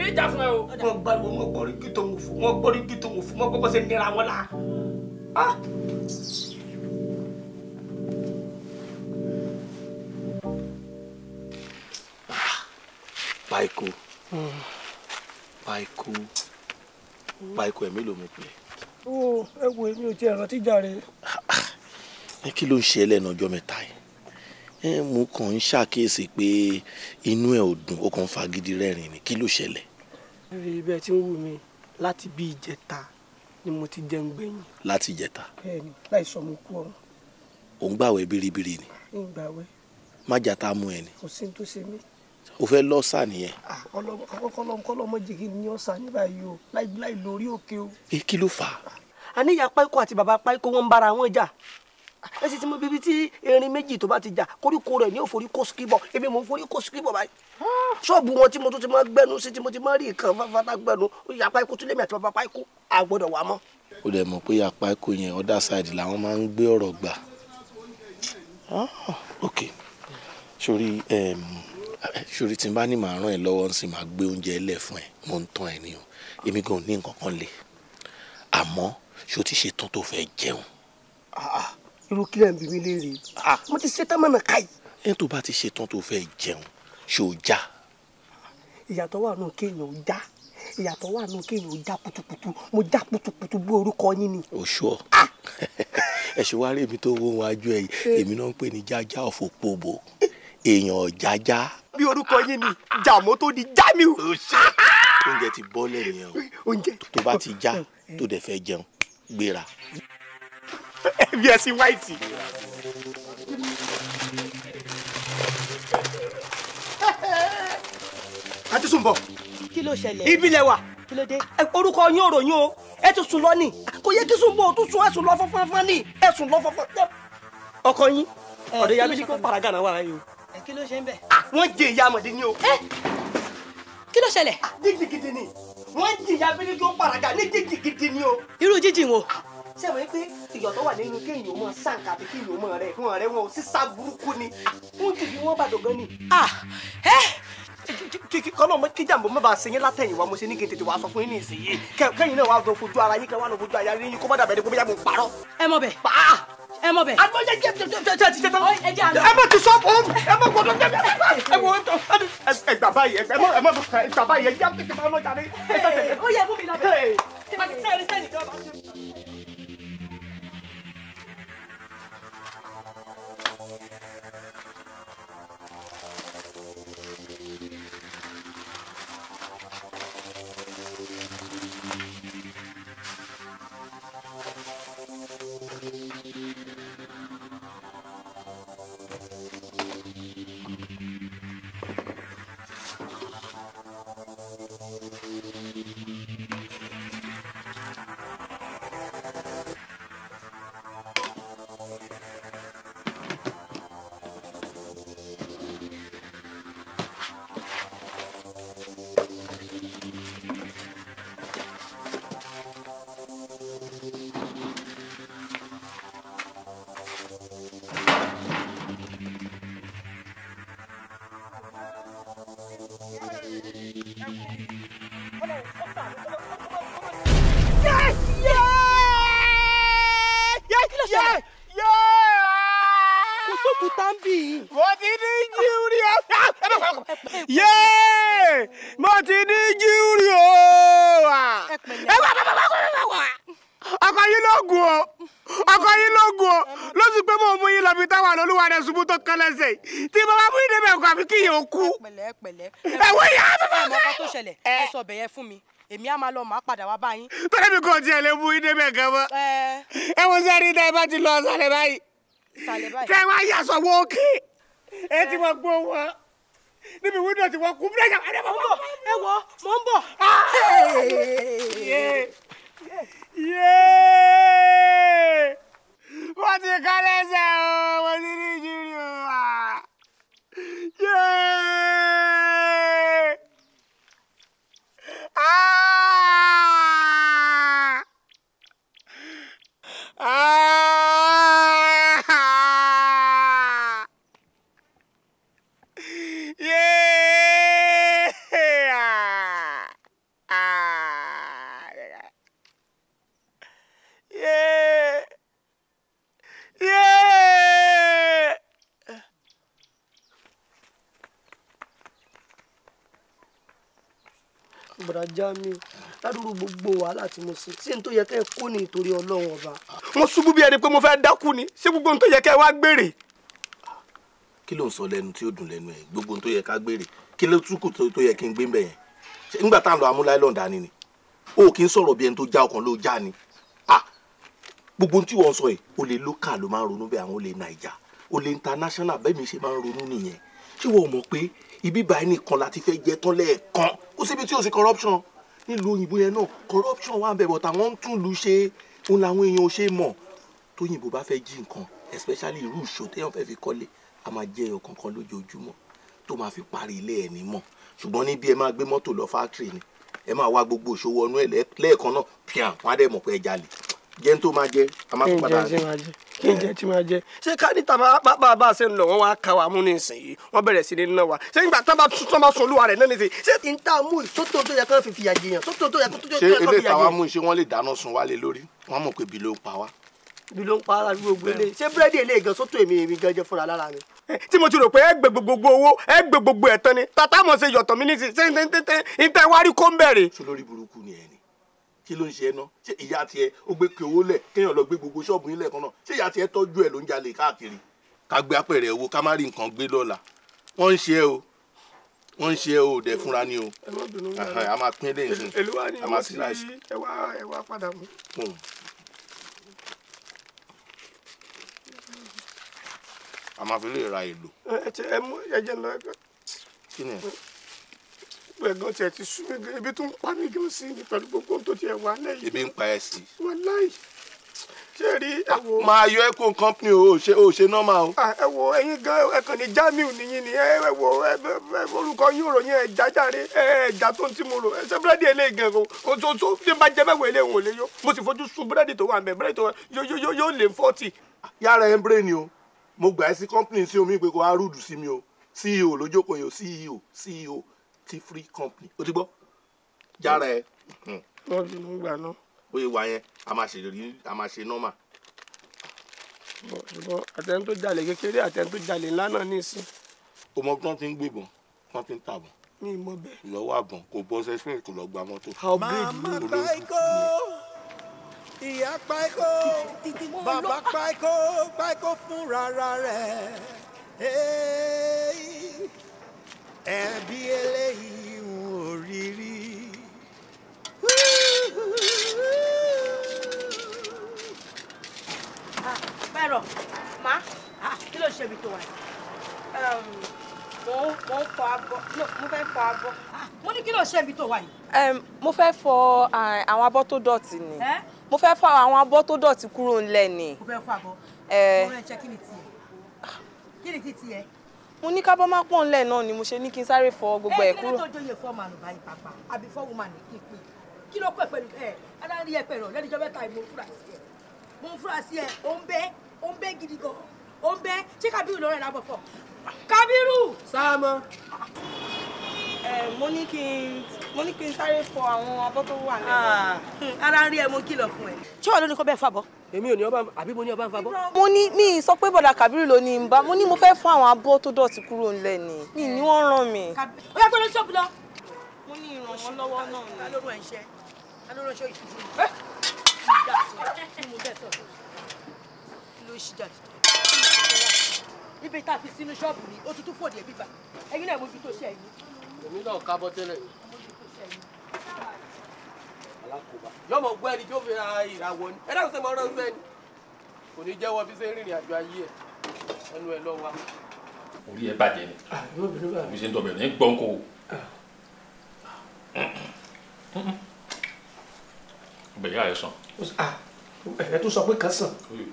Ẹ jà fún ẹ o. Wọ́n gbariwo wọ́n gbọ́rí kí tó ń fò wọ́n gbọ́rí kí tó ń fò wọ́n gbọ́ bó ṣe nira wọn la. Paiko Paiko Paiko ẹ̀ mélòó mo pè é. Ó ẹ wo èmi ò tiẹ̀ rántí jàre. Ẹ kí ló ń ṣe ẹlẹ́nu ọjọ́ mẹ́ta yìí? Ẹ mo kàn ń ṣàkíyèsí pé inú ẹ ò dùn, ó kàn ń fagídí rẹ́rìn ni, kí ló ṣẹlẹ̀? Rí ibẹ̀ tí ń wù mí láti bí ìjẹta ni mo ti jẹun gbẹ̀yìn. Láti ìjẹta? Bẹ́ẹ̀ni, láì sọ mo kú ọ̀run. Ò ń gbàwẹ̀ bíríbírí ni? Ń gbàwẹ̀. Má jata mú ẹ ni. Kò sí ní tó ṣe mí. O fẹ́ lọ́sà nìyẹn. Kọ́lọ́mọ jìgì ní ọ̀sà ní báyìí o, láì lórí òkè o. Ẹ kí ló fà á? Àní ìyá Páíkó àti bàbá Páíkó wọ́n ń bára wọn jà. Ẹ sì ti mọ bíbí tí erin méjì tó bá ti jà koríko rẹ̀ ní òforí kó síkíbọ̀, èmi mò ń forí kó síkíbọ̀ báyìí. Ṣọ́ọ̀bù wọn tí mo tún ti máa gbẹ́nu sí tí mo ti máa rí nǹkan fáfátá gbẹ́nu, ìyá Páíkó tún lémi àti bàbá Páíkó a gbọ́dọ̀ wà mọ́. Ó dẹ̀ mọ̀ pé ìyá Páíkó yẹn other side làwọn máa ń gbé ọ̀rọ̀ gbà. Ok, sori sori tí n bá ní màá ràn ẹ́ lọ́wọ́ ń sì máa gbé oúnjẹ ẹlẹ̀ fún ẹ, mo ń tán ẹ ní o, èmi gan ní nǹkan kan lè, àmọ́ ṣó ti ṣe tán tó fẹ́ jẹun. Irú kílẹ̀ ń bi mí léèrè, mo ti ṣe tán mọ̀nà káyì. Ẹ tó bá ti ṣe tán tó fẹ́ jẹun, ṣó já. Ìyàtọ̀ wà nù kéèyàn ó já, ìyàtọ̀ wà nù kéèyàn ó já putuputu, mo já putuputu bí orúkọ yín ni. O ṣọ́ ẹ ṣe wá rí èmi tó wọ́n wájú ẹ yìí, èmi náà ń pè ní jájá ọ̀fọ̀ pòbò, èèyàn jájá. Bí orúkọ yín ni Jàmó tó di Jamiu. Oúnjẹ ti bọ́lẹ̀ nìyẹn o. Tó bá ti já tó dẹ̀ fẹ́ jẹun gbéra. Bí ẹ sí wáìtì. Àti Sùnbọ̀. Kí ló ṣẹlẹ̀? Ibi lẹ wà. Kí ló dé? Orúkọ yín ọ̀rọ̀ yín o. Ẹ tún sùn lọ ni. Kò yẹ kí Sùnbọ̀ tún sùn, ẹ sùn lọ fọ́nfọ́nfọ́n ni. Ẹ sùn lọ fọ́nfọ́n. Ọkọ yín ọ̀dọ̀ ìyá Bísí kó paraga náà wà láyé o. Kí ló ṣe ń bẹ̀? Wọ́n jẹ ìyá Àmọ̀dé ni o. Kí ló ṣẹlẹ̀? Jíjì gidi ni. Wọ́n jẹ ìyá Bísí kó paraga ní jíjì gidi ni o. Irú jíjì wo? Ṣé wọ́n pé ìyọ̀tọ̀ wà nínú kéèyàn ó mọ sáǹkà àbí kéèyàn ó mọ rẹ̀ fún ọ̀rẹ́ wọn sísá burúkú ni. Wọ́n jì bí wọ́n bá dọ̀gán ni. Kọ́nà mọ́ kíjàmbó má bàa ṣe yín látẹ̀yìnwá, mo ṣe ní kí n tètè wá sọ fún yín ní ìsinyìí. Kẹ́yìn náà wá lọ fojú ara yín, kẹ́ wá lọ fojú ara yín kó má dàbẹ̀ ni kó bóyá mo parọ́. Ẹ mọ̀ bẹ̀. Ẹ mọ̀ bẹ̀. Àgbọ̀jẹ̀ jẹ́ jẹ́ ti ṣe tán. Ẹ má ti sọ ẹ má gbọdọ̀ ẹ wọ ẹ gbà báyìí, ẹ má gbà báyìí, ẹ jẹ́ tètè máa lọ jáde. Ó yẹ mú mi lọ bẹ̀. Mo ti ní jíúrì o. Ẹ wá wá wá. Ọkọ yín ló gùn o. Ọkọ yín ló gùn o. Lóṣù pé mo mú yín lọ fi táwọn olúwa rẹ̀ ṣubú tó kán lẹ́sẹ̀. Tí bàbá mú yín débẹ̀ kọ́ àfi kí yín ó kú. Pẹ̀lẹ́ pẹ̀lẹ́. Ẹ wọ ìyá bàbá. Ẹ mọ ọkọ tó ṣẹlẹ̀, ẹ sọ ọbẹ̀ yẹn fún mi. Èmi á máa lọ, màá padà wá bá yín. Tọ́lá mi kò tiẹ̀ lè mú yín débẹ̀ gan mọ́. Ẹ wo sẹ́ni tẹ́ ẹ bá ti lọ sálẹ̀ báyìí. Sálẹ̀ báyìí. Kẹ́ ẹ wá yà sọ̀wọ́ òkè. Ẹ ti mọ̀ gbó wọn. Níbi wíńdò tí wọ́n kú bílẹ̀ yàrá ẹ̀ bọ̀. Ẹ wọ, mò ń bọ̀. Wọ́n ti ká lẹ́sẹ̀ o, wọ́n ti ní ìjírí o. Bọ̀dá Jamiu, ládùúgbò gbogbo wàhálà tí mo ṣe, ṣé n tó yẹ kẹ́ ẹ kó ní ìtorí Ọlọ́run ọba. Mo ṣubú bí ẹni pé mo fẹ́ dákú ni, ṣé gbogbo ohun tó yẹ kẹ́ ẹ wá gbèrè. Kí ló ń sọ lẹ́nu tí ó dùn lẹ́nu ẹ̀? Gbogbo ohun tó yẹ ká gbèrè, kí ló tún kù tó yẹ kí n gbé ń bẹ̀ yẹn? Nígbà tá à ń lọ amúláìlọ́n dání ni, o kì í sọ̀rọ̀ bí ẹni tó já ọkàn ló já ni. Gbogbo ohun tí wọ́n sọ yìí, olè local ló máa ń ronú bẹ́ẹ̀, àwọn olè Naija, olè international bẹ́ẹ̀ mi ṣe máa ń ronú nìyẹn. Ṣé wọ́n mọ̀ pé ibi báyìí nìkan la ti fẹ́ jẹ tán lẹ́ẹ̀kan? Kò síbi tí ò sí corruption nílùú òyìnbó yẹn náà. Corruption wà ń bẹ̀, but àwọn ń tún lu ṣe òun làwọn èèyàn ò ṣe mọ̀. Tóyìnbó bá fẹ́ jí nǹkan, especially irú ìṣó téèyàn fẹ́ fi kọ́lé, a máa jẹ́ ẹyọ kankan lójoojúmọ́ tó máa fi parí ilé ẹ̀ ní mọ̀. Ṣùgbọ́n níbi ẹ máa gbé mọ́tò lọ factory ni, ẹ máa wá gbogbo ìṣòwò ọnú ẹ lẹ́ẹ̀kan náà, pìàn wọn á dẹ̀ mọ̀ pé ẹ jalè. Jẹ́ ń tó máa jẹ, a máa tún padà. Kí n jẹ tí máa jẹ. Ṣé ká níta bá a ṣe ń lọ, wọ́n wá ká wa mú nísìnyí, wọ́n bẹ̀rẹ̀ sí ní ná wa. Ṣé nígbà tán bá sọ olúwa rẹ̀ náà nísìnyí, ṣé kí n tá a mú ìsótó tó yẹ kán fi fìyà jẹyàn, sótó tó yẹ kó tó yẹ kán fi Ṣé fìyà eléyìí táwa jẹyàn. mú ṣé wọ́n lè dáná sun wálé lórí? Wọ́n mọ̀ pé ibi ló ń pa wá. Ibi ló ń pa ara gbogbo ilé. Ṣé búrẹ́dì eléyìí gan sótó èmi èmi gan jẹ fúnra lára mi. Tí mo ti rò pé ẹ gbé gbogbo owó, ẹ gbé gbogbo ẹ̀ tán ni, tata mọ̀ ṣe yọ̀tọ̀ mi nísìnyí, ṣé ń tẹ́ wá rí kó ń bẹ̀rẹ̀. Ṣé lórí burúkú ni ẹ ni? Kí ló ń ṣe ẹ ná? Ṣé ìyá tiẹ̀ ó gbé ke owó lẹ̀ kéèyàn lọ gbé gbogbo ṣọ́ọ̀bù yín lẹ́ẹ̀kan náà? Ṣé ìyá tiẹ̀ tọ́jú ẹ̀ ló ń jalè káàkiri? Ká gbé apẹ̀rẹ̀ owó ká má rí nǹkan gbé lọ́la. Wọ́n ń ṣe ẹ o. Wọ́n ń ṣe o dẹ̀ fúnra ni o. Ẹ má bínú. A máa pín lẹ́yìn sí. Èló wá ní A máa sí rice. ẹ wá padà mú. A máa fi lè ra èlò. Ẹ ti ẹ mú ẹ jẹ́ lọ ẹgbẹ́. Kí ni ẹ? Ẹ̀gbọ́n tiẹ̀ ti sú mi gan, ebi tún pa mí gan sí mi pẹ̀lú gbogbo tó tiẹ̀ wà lẹ́yìn. Ebi ń pa ẹ sí. Wàláì. Ṣé rí ẹ wo. Máa yọ ẹ́ kó company o, ò ṣe normal o. Ẹ wo ẹ̀yin gan ẹ kàn ní Jamiu nìyí ni ẹ wo ẹ orúkọ yín òròyìn ẹ jájáre ẹ ẹja tó ń tí mo rò ẹ ṣe búrẹ́dì eléyìí gan o tó tó bí n bá jẹ mẹ́wàá eléyìí ò lè yó mo sì fojú sun búrẹ́dì tó wà mẹ́ búrẹ́dì tó wà yóò lé 40. Yára ẹ ń bírè ni o, mo gbà ẹ́ sí company sí omi pé kò á rúdù sí mi o, CEO lójókòó yìí o, CEO ti free company o ti gbọ́ yára ẹ. Wọ́n ti mú gbà náà. Bóyá wà yẹn a máa ṣe rí a máa ṣe normal. Ṣùgbọ́n àtẹni tó jalè kékeré àtẹni tó jalè ńlá náà ní ìsìn. O mọ bí wọ́n ti ń gbébọn wọ́n ti ń tàbọn. Mi ì mọ bẹ́ẹ̀. Lọ́wọ́ àbọ̀n kò bọ́ sẹ́sìn kò lọ gba mọ́tò. Màmá Páíkó, ìyá Páíkó, bàbá Páíkó, Páíkó fúnra rẹ̀. Ẹbí eléyìí ń òrírí. Bẹ́ẹ̀rọ̀, má, kí ló ṣe ibi tó wà? Mo ń fọ abọ́, mo fẹ́ fọ abọ́. Mo ní kí ló ṣe ibi tó wà yìí? Mo fẹ́ fọ àwọn abọ́ tó dọ̀tí ni. Mo fẹ́ fọ àwọn abọ́ tó dọ̀tí kúrò ńlẹ̀ ni. Mo fẹ́ fọ abọ́. Mo rẹ̀ ṣe kí ni tiẹ̀? Kí ni ti tiẹ̀? Mo ní kábọ́ má pọ̀ ńlẹ̀ náà ni mo ṣe ní kí n sáré fọ gbogbo ẹ̀ kúrò. Ẹ kí ló tó joyè fọ́ màlúù báyìí pàpà àbí fọ́ woman ní kí n pè. Kí ló pẹ̀ pẹ̀lú ẹ̀ adárí ẹ pẹ̀rọ̀ lẹ́nìjọ́ mẹ́ta mo ń fura sí ẹ. Mo ń fura sí ẹ, ó ń bẹ́ gidi gan. Ó ń bẹ́ ṣé Kábírù ló rẹ̀ lábọ̀ fọ̀? Kábírù! Sáàmọ́. Mo ní kí n sáré fọ àwọn abọ́ tó wà lẹ́nu. Ara ń rí ẹ mo kìlọ̀ fún ẹ. Ṣé wàá ló ní kó bẹ́ẹ̀ fàbọ̀? Èmi ò ní ọba àbí mo ní ọba ń fàbọ̀. Mo ní mi sọ pé bọ̀dà Kábírù ló ní n bá mo ní mo fẹ́ fọ àwọn abọ́ tó dọ̀tí kúrò ńlẹ̀ ni mi ní wọ́n rán mi. Ó yá gbọ́dọ̀ ṣọ́ọ̀bù lọ. Mo ní ìrànwọ́ lọ́wọ́ náà ni. Ta ló rán ẹ iṣẹ́? Ta ló rán iṣẹ́ ìṣubú? Ibi tá a fi sínú ṣọ́ọ̀bù ni ó tuntun fòdì ẹ̀bí bá ẹ̀yin náà mójútó ṣe ẹ̀yìn. Èmi náà kábọ́ tẹ́lẹ̀. Alákòóbá yọmọ gbọ́ ẹni tó fi ra ìràwọ̀ ni ẹ dáhùn sẹ́mi ọ̀rọ̀ ń sẹ́ni kò ní jẹ́wọ́ bí ṣe ń rìnrìn àjò ayé ẹ̀ ẹnu ẹ̀ lọ́wọ́. Orí ẹ bàjẹ́ ni bí ṣe ń dọ̀bẹ̀ ní gbọ̀ǹkó. Ọbẹ̀ ìyá rẹ̀ sàn. Ẹ tún sọ pé kan sàn.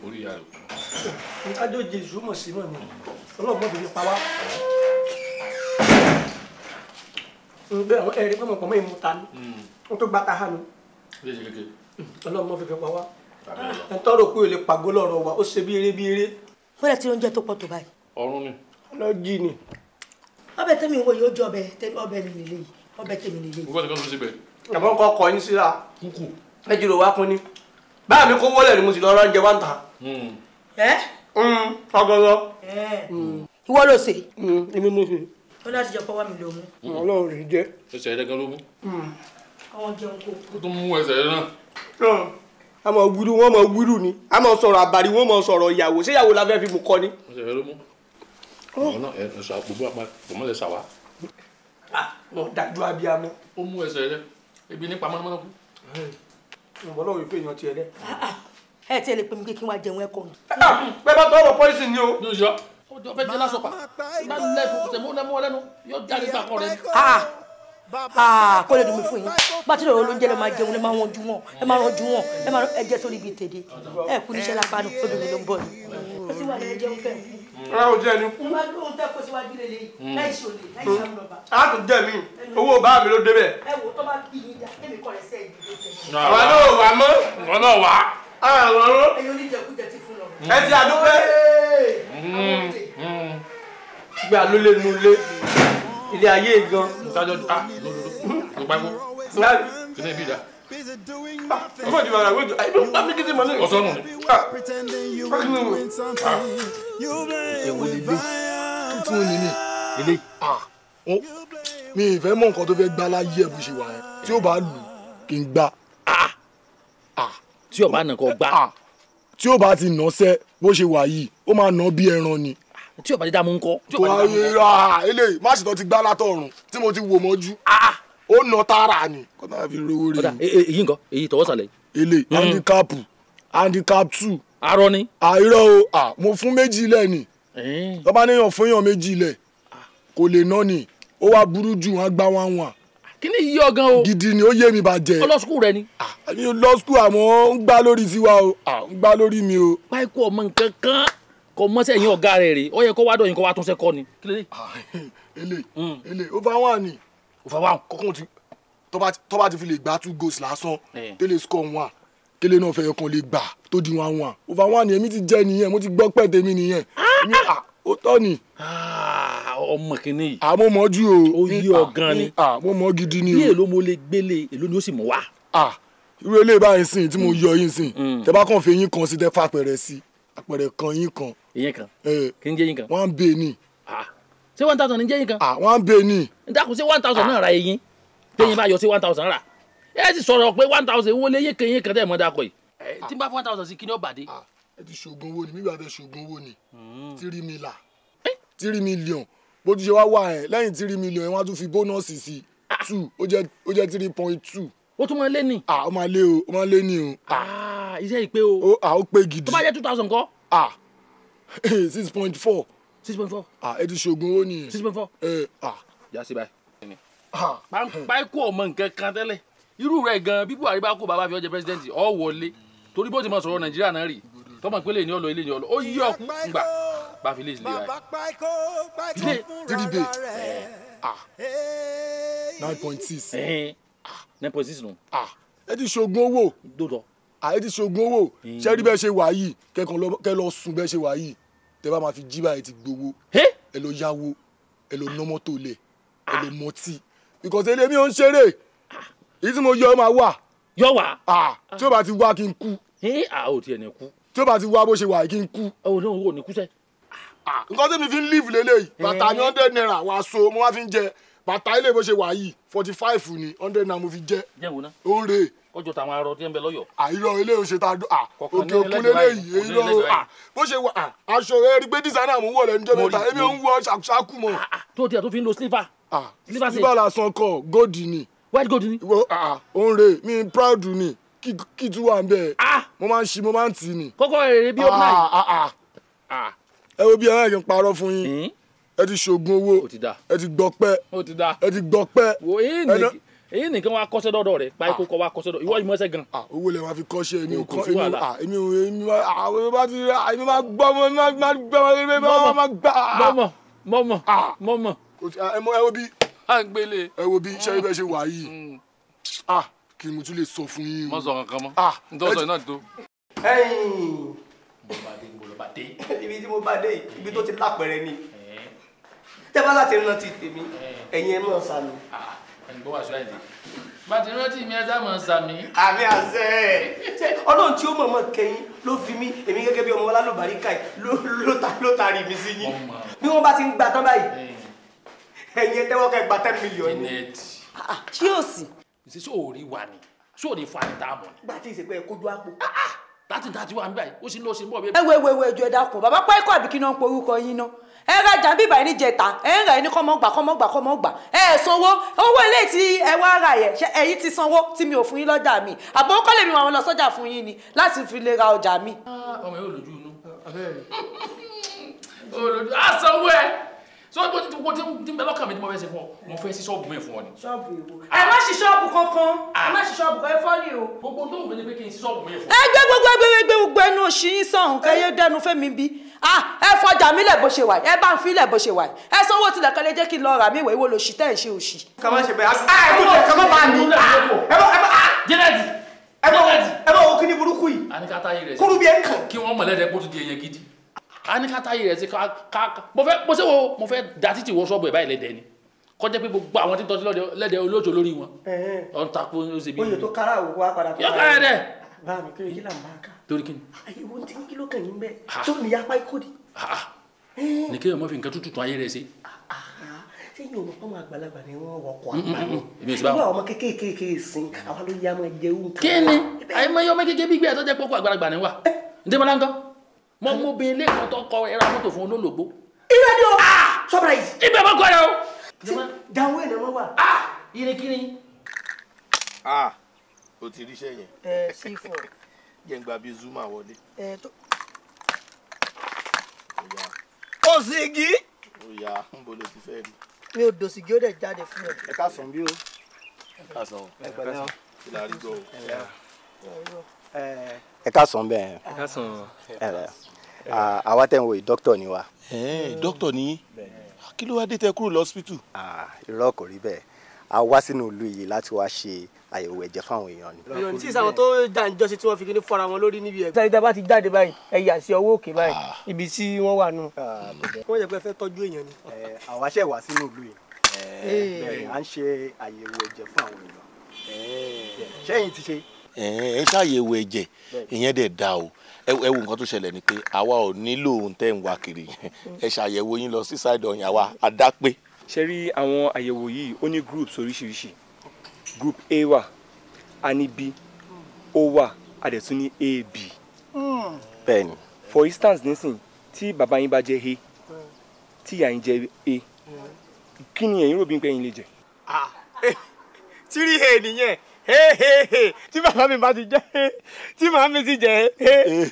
Orí ìyá rẹ̀ kú. Ajo Jésù mọ̀ sí mọ̀ ni Ọlọ́run mọ̀ fi fi pa wá. Bẹ́ẹ̀ àwọn ẹ̀rí pé mọ̀ pọ̀ mọ́ ìmú ta ni wọ́n tó gba ta ha ni. Ọlọ́run mọ̀ fi fi pa wá. Ẹ tọrọ pé o lè pàgọ́ lọ́rọ̀ wa ó ṣe bí eré bí eré. Wọ́n lè ti oúnjẹ tó pọ̀ tó báyìí. Ọ̀run ni. Ọlọ́jì ni. Ọbẹ̀ tẹ́mi wo yóò jọ ọbẹ̀ mi nílé yìí ọbẹ̀ tẹ́mi nílé yìí. Mo fẹ́ nìkan ló ṣe bẹ́ẹ̀. Àmọ́ nǹkan ọkọ̀ yín síra. Kúkú. Ẹ jùlọ wá kún ni. Báà mi kó wọlé ni mo sì lọ ránjẹ wá ń ta. Ẹ. Ọgọgọ. Ìwọ ló ṣe. Èmi mo ṣe. Ó láti jẹ pọ́wọ́ mi ló mú. Ọlọ́run rè jẹ́. Ẹsẹ̀ rẹ̀ gan ló mú. Àwọn jẹun kò. Ó tún mú ẹsẹ̀ rẹ̀ náà. A máa wúrú wọ́n máa wúrú ni. A máa sọ̀rọ̀ àbàrí wọ́n máa sọ̀rọ̀ ìyàwó. Ṣé ìyàwó la fẹ́ fi mú kọ́ ni? Ẹsẹ̀ rẹ̀ ló mú. Àwọn náà ẹ sọ àpò bó mọ̀ lẹ sà wá. Wọ́n dájú abiyamọ. Ó mú ẹsẹ̀ rẹ̀ ebi nípa mọ́nàmọ́ná kú. Ọlọ́run ìfẹ́ èèyàn tiẹ̀ lẹ. Ẹ tiẹ̀ lè pè mí pé kí n wá jẹun ẹ̀kọ́ ni. Bẹ́ẹ̀ bá tọrọ pọ́ìsì ni o. Ní oṣù ọjọ́ fẹ́ jẹ́ lásọpà bá lẹ́nu tẹ̀mú lẹ́mú lẹ́nu yóò jáde gbà kọ́ rẹ. Kó lè dùn mí fún yín bá tí lóore lóúnjẹ lè máa jẹun lè máa wọ́n ju wọn ẹ máa rán ju wọn ẹ máa ẹ jẹ sórí ibi tèdè ẹ kú níṣẹ́ lápá nù obìnrin ló ń bọ̀ yìí. Ó sì wà ní ẹjẹun fẹ́. Rárá o jẹ́ ẹni kú. Wọ́n á lóhun tẹ́ kó síwájú lélẹ̀ yìí láì ṣe olè láì ṣe àmúlọ̀bà. A tún jẹ́ mi owó bá mi ló débẹ̀. Ẹ wò tó bá bí yín dá èmi kọ́ rẹ̀ sẹ́yìn ló jẹ. Àwa náà wà mọ́. Ìwọ náà wà. Ẹyin oníjẹkújẹ ti fún lọ. Ẹ ti àdúpẹ́. Gbé alólè nulẹ̀ ilé ayé gan. Ntájọ́ ah lódodo ló pa ikú. Kí ni ibi ìdá? Ọmọ ìdìbò ara wíjọ àìdó pàmí kìtì mọ́ ní. Ọ̀sán nù ni. Èwo lélẹ̀ tún ní mi lélẹ̀ mi ì fẹ́ mọ̀ nǹkan tó fẹ́ gbá láyé ẹ̀ bó ṣe wà yẹn tí ó bá lù kí n gbá. Tí ó bá nà kó gbá. Tí ó bá ti nà sẹ́ bó ṣe wà yìí ó máa nà bí ẹran ni. Tí o bá ti dá mú ń kọ́. Kò ayé eléyìí má sì tọ́ ti gbá látọ̀run tí mo ti wò mọ́jú. Ó nà tààrà ni. Kọ́ máa fi rówó rí. Èyí nǹkan èyí tọwọ́ sàlẹ̀. Eléyìí handicap handicap 2. Arọ ni. Àìrọ̀ o, mo fún 2 lẹ̀ ni. Tó bá níyàn fún yàn 2 lẹ̀ kò lè ná ni. Ó wá burú jù wọn gbá wọn wọn. Kí ni yíyọ gan o. Gidi ni ó yé mi bàjẹ́. Ó lọ sukùl rẹ ni. Mi ò lọ sukùl àmọ́ ń gbá lórí tiwa o, ń gbá lórí mi o. Páíkó ọmọ nǹkan kan kò mọ sẹ́yìn ọ̀gá rẹ̀ rè ó yẹ kó wá dọ̀yìn kó wá túnṣe kọ́ ni. Kí ló dé? Ele over 1 ni. Over 1. Kọ́kọ́ ti tó bá ti fi lè gbá 2 goals lásán tẹ́lẹ̀ score 1 tẹ́lẹ̀ náà fẹ́ kan lè gbà tó di 1-1. Over 1 ni èmi ti jẹ́ nìyẹn, mo ti gbọ́ pẹ́ tèmi nìyẹn. Ó tọ́ ni. Ọmọ kìíní yìí. Àmọ́ mọ̀ jù o. Ó yí ọ gan ni. Mo mọ̀ gidi ni o. Bí èló mo lè gbélé èló ni ó sì mọ̀ wá. Irú eléyìí báyìí sìn tí mo yọ yín sìn tẹ bá kàn fi eyín kan sí tẹ fà pẹ̀rẹ̀ sí àpẹẹrẹ kan yín kan. Eyín kan kí n jẹ́ eyín kan. Wọ́n bè ní. Ṣé 1000 ní jẹ́ eyín kan. Wọ́n bè ní. Dákun ṣé 1000 náà ra eyín téyín bá yọ sí 1000 rà ẹ sì sọ̀rọ̀ pé 1000 owó lé eyín kan eyín kan tẹ̀ mọ́ dákọ̀ yìí. Tí n bá fún 1000 sí kí ni ó bàdé. Ẹ ti ṣoògùn owó ni mígbà tẹ ṣoògùn owó ni 3 million 3 million bó ti ṣe wá wà ẹ lẹ́yìn 3 million wọ́n á tún fi bónọ́ọ̀sì sí 2 ó jẹ́ 3.2. Ó tún máa lé ní. Ó máa lé o, ó máa lé ní o. Iṣẹ́ ìpè o. Ó pé gidi. Tó bá jẹ́ 2000 kọ́. 6.4. 6.4. Ẹ ti ṣoògùn owó nìyẹn. 6.4. Já sí báyìí. Páíkó ọmọ nǹkan kan tẹ́lẹ̀ irú rẹ̀ gan bí Buhari bá kó bàbá fi ó jẹ pírẹsidẹ́ǹtì ó wọlé torí bó ti máa sọ̀rọ̀ Nàìjíríà náà rí tọmọ ìpínlẹ̀ ní ọlọ ilé ní ọlọ ó yí ọkú ngbà bá fi lè sílé báyìí. 3 bay 9.6. 9.6 nù. Ẹ ti ṣoògùn owó. Dòdò. Ẹ ti ṣoògùn owó. Ṣé rí bẹ́ẹ̀ ṣe wà yìí kẹ́kàn lọ sùn bẹ́ẹ̀ ṣe wà yìí tẹ́ bá máa fi jí báyìí ti gbowó. Ẹ lọ yáwó ẹ lọ ná mọ́tò lẹ̀ ẹ lọ mọtí. Because elémi ò ń ṣeré èyí tí mo yọ máa wà. Yọ wà. Tí ó bá ti wá kí n kú. A ò tiẹ̀ ní kú. Tí ó bá ti wá bó ṣe wà kí n kú. Ò ní ò ní kú sẹ́. Nǹkan tí mi fi ń live lélẹ́yìí bàtà ní 100 naira wàá so mo wá fi ń jẹ bàtà ilé bó ṣe wà yìí 45 ni 100 naira mo fi jẹ. Jẹ́ wo ná. Ó ń re. Kọjọ tàwọn arọ tí ń bẹ lọ́yọ̀ọ́. Àìrọ̀ ilé ò ṣe ta òkè òkun lélẹ́yìí èyí bó ṣe wà aṣọ ẹ rí pé dísáínà mò ń wọ̀ lẹ́nu jẹ́ mẹ́ta èmi ò ń wọ ṣàkúṣàkú mọ́. Tó tiẹ̀ tó fi ń lo slipper. Slipper lásán kọ́ góòdì ni. White gold ni. Ó ń re mi proud ni kí tún wà ń bẹ̀. Mo máa ń ṣi mo máa ń tì ní. Kọ́kọ́ rere bí ó náà. Ẹ wo bí ẹ kí n parọ́ fún yín ẹ ti ṣoògùn owó ẹ ti gbọpẹ́ ẹ ti gbọpẹ́. Wo èyí nìkan wá kọ́ṣẹ́ dọ́dọ̀ rẹ̀ Páíkó kọ́ wá kọ́ṣẹ́ dọ́dọ̀ ìwọ ìmọ̀ọ́sẹ̀ gan. Owó lẹ wá fi kọ́ṣẹ́ èmi ò kọ́ èmi ò èmi àwọn bá ti èmi máa gbọ́ mo máa gbọ́ mo máa gbà. Mọ̀mọ̀ mọ̀mọ̀. Ẹ wo bí à ń gbélé. Ẹ wo bí iṣẹ́ ibẹ̀ ṣe wà yìí kí ni mo tún lè sọ fún yín o. Mọ sọ kankan mọ́ n tó sọ iná tó. Ibi tí mo bá dé ibi tó ti lápẹ̀rẹ̀ ni tẹ́ bá láti rántí tèmi ẹ̀yin ẹ mọ̀ sàmì. Ẹ̀gbọ́n wàásù àìdè bá ti rántí mi ẹ sá mọ̀ sàmì. Àmì àṣẹ ṣe Ọlọ́run tí ó mọ̀ọ́mọ̀ kẹ́yìn ló fi mí èmi gẹ́gẹ́ bí ọmọ alálùbáríkà ló taari mi sí yín bí wọ́n bá ti ń gbà tán báyìí ẹ̀yin ẹ tẹ́wọ́ kẹ́ gba 10 million ni. Ṣé o sì. Ṣé sóò rí wa ni sóò ní fún àyíká mọ̀ ni. Gbà tí ìsèpẹ́ kójú àpò. Láti ta ti wà níbàyí ó sì ń lọ sí ń bọ̀ bí. Ẹ wo ewu ẹjọ ẹ dákun bàbá Páíkó àbí kí náà ń porúkọ yín ná ẹ rajà bíbà yìí níjẹta ẹ ń rà yín ní kọ́mọ́gbà kọ́mọ́gbà kọ́mọ́gbà ẹ sanwó owó ilé tí ẹ wá rà yẹ ṣe ẹ̀yin ti sanwó tí mi ò fún yín lọ́jà mi àbọ̀ kọ́lé mi wọn lọ sọ́jà fún yín ni láti fi lè ra ọjà mi. Ọmọ yóò lójú inú olójú àsanwó ẹ sọ pé tí ń bẹ lọ́kàn mi tí mo fẹ́ ṣe fún ọ mo fẹ́ sí ṣọ́ọ̀bù mi fún ọ ni. Ṣọ́ọ̀bù èwo. Ẹ má ṣí ṣọ́ọ̀bù kankan ẹ má ṣí ṣọ́ọ̀bù kan ẹ fọ́ ni o. Gbogbo tó ń gbé ni pé kí n sí ṣọ́ọ̀bù mi fún ọ. Ẹ gbé gbogbo ẹgbẹ́ gbogbo ẹnu òṣì yín sọ̀hún kẹyẹ dẹnu fẹ́mi bí. Ẹ fọjà mi lẹ̀ bó ṣe wà ẹ bá ń fi lẹ̀ bó ṣe wà ẹ sanwó tilẹ̀ kan lè jẹ́ kí n lọ rà mí ìwé ìwọ lòṣì tẹ́ ẹ̀ ṣe òṣì. Kà má ṣe bẹ́ẹ̀ ẹ kò má bá mi. Ẹ bá wo kíní burúkú yìí. Kúrú bí ẹ ń kàn. Kí wọ́n mọ̀lẹ́dẹ̀ kó tún di èèyàn gidi. A ní ká táyé rẹ̀ sí ká mo fẹ́ mo ṣe wo mo fẹ́ da títì wọ ṣọ́ọ̀bù ẹ̀ báyìí lẹ́dẹ̀ẹ́ ni kọjá pé gbogbo àwọn tí ń tọ́jú lẹ́dẹ̀ẹ́ olóòjò lórí wọn ọ̀n takò ó ṣe bí. Oyè tó kára òwò wa padà. Yọ kára dẹ. Bá mi kí là ń bá a ká. Torí kí ni. Àyẹ̀wò ti ń kí ló kàn yín bẹ́ẹ̀ tó ní yapa ikú di. Ní kéèyàn mọ́ fi nǹkan tútù tún ayé rẹ̀ ṣe. Ṣé yóò mọ̀ ọmọ àgbàlagbà ni wọ́n wọkọ̀ àgbà ni ìwé àwọn ọmọ kéékèèké sìn àwa ló yá máa jẹ oúnjẹ. Kí ni àìmọye ọmọ kékeré bí gbé ẹ̀ tó jẹ́ pọ́kọ́ àgbàlagbà ni wà ǹdẹ́mọ́lá ńkọ́ mo mú bí ilé kan tó kọ ẹra mọ́tò fún olólùgbò. Irọ́ ni o. Surprise. Ibẹ̀ mọ́ kọ́ ẹ o. Jàwé ni wọ́n wà. Irin kí ni. O ti ríṣẹ́ yẹn. Ẹ C4. Jẹ́ ń gba bí Zuma wọlé. Ẹ tó. Òsìgì. Ó yá, ń bo ló ti fẹ́ rí. Mi ò dòsìgì ó dẹ̀ jáde fún ẹ. Ẹ káàsán bí o. Ẹ káàsán o. Ẹ pẹ̀lẹ́ o. Kí la rí gbọ́ o. Ẹ káàsán bẹ́ẹ̀. Ẹ káàsán. Àwa tẹ̀ ń wo yìí dókítà ni wa. Dókítà ni yín? Kí ló wá dé tẹ kúrò lọ́sípítù? Irọ́ kò rí bẹ́ẹ̀. A wá sínú ìlú yìí láti wá ṣe àyẹ̀wò ẹ̀jẹ̀ fáwọn èèyàn ni. Ìròyìn tí ìsàwọn tó dà ń jọ́sí tí wọ́n fi kíní fọ́ra wọn lórí níbi ẹ̀. Sáré tá a bá ti jáde báyìí, ẹ yà sí ọwọ́ òkè báyìí, ibi tí wọ́n wà nù. Wọ́n yẹ pé fẹ́ tọ́jú èèyàn ni. Àwa ṣẹ̀ wá sínú ìlú yìí. Bẹ́ẹ̀ à ń ṣe àyẹ̀wò ẹ̀jẹ̀ fún àwọn èèyàn. Ṣẹ́yìn ti ṣe. Ẹ ṣàyẹ̀wò ẹ̀jẹ̀, ìyẹn dẹ̀ da o. Ẹ wo nǹkan tó ṣẹlẹ̀ ni pé àwa ò nílò ohun tẹ́ ń wá kiri. Ẹ ṣàyẹ̀wò yín lọ sí side ọ̀yàn àwa àdápé. Ṣe rí àwọn àyẹ̀wò yìí ó ní groups oríṣiríṣi. Group A wà, a ní B, O wà, a dẹ̀ tún ní AB. Bẹ́ẹ̀ni. For instance nísìn, tí bàbá yín bá jẹ́ A, tí ìyá yín jẹ́ A, kí ni ẹ̀yin rò bí pé ẹ̀yin lè jẹ? 3A nìyẹn, tí bàbá mi bá ti jẹ́ A, tí màá mi ti jẹ́ A.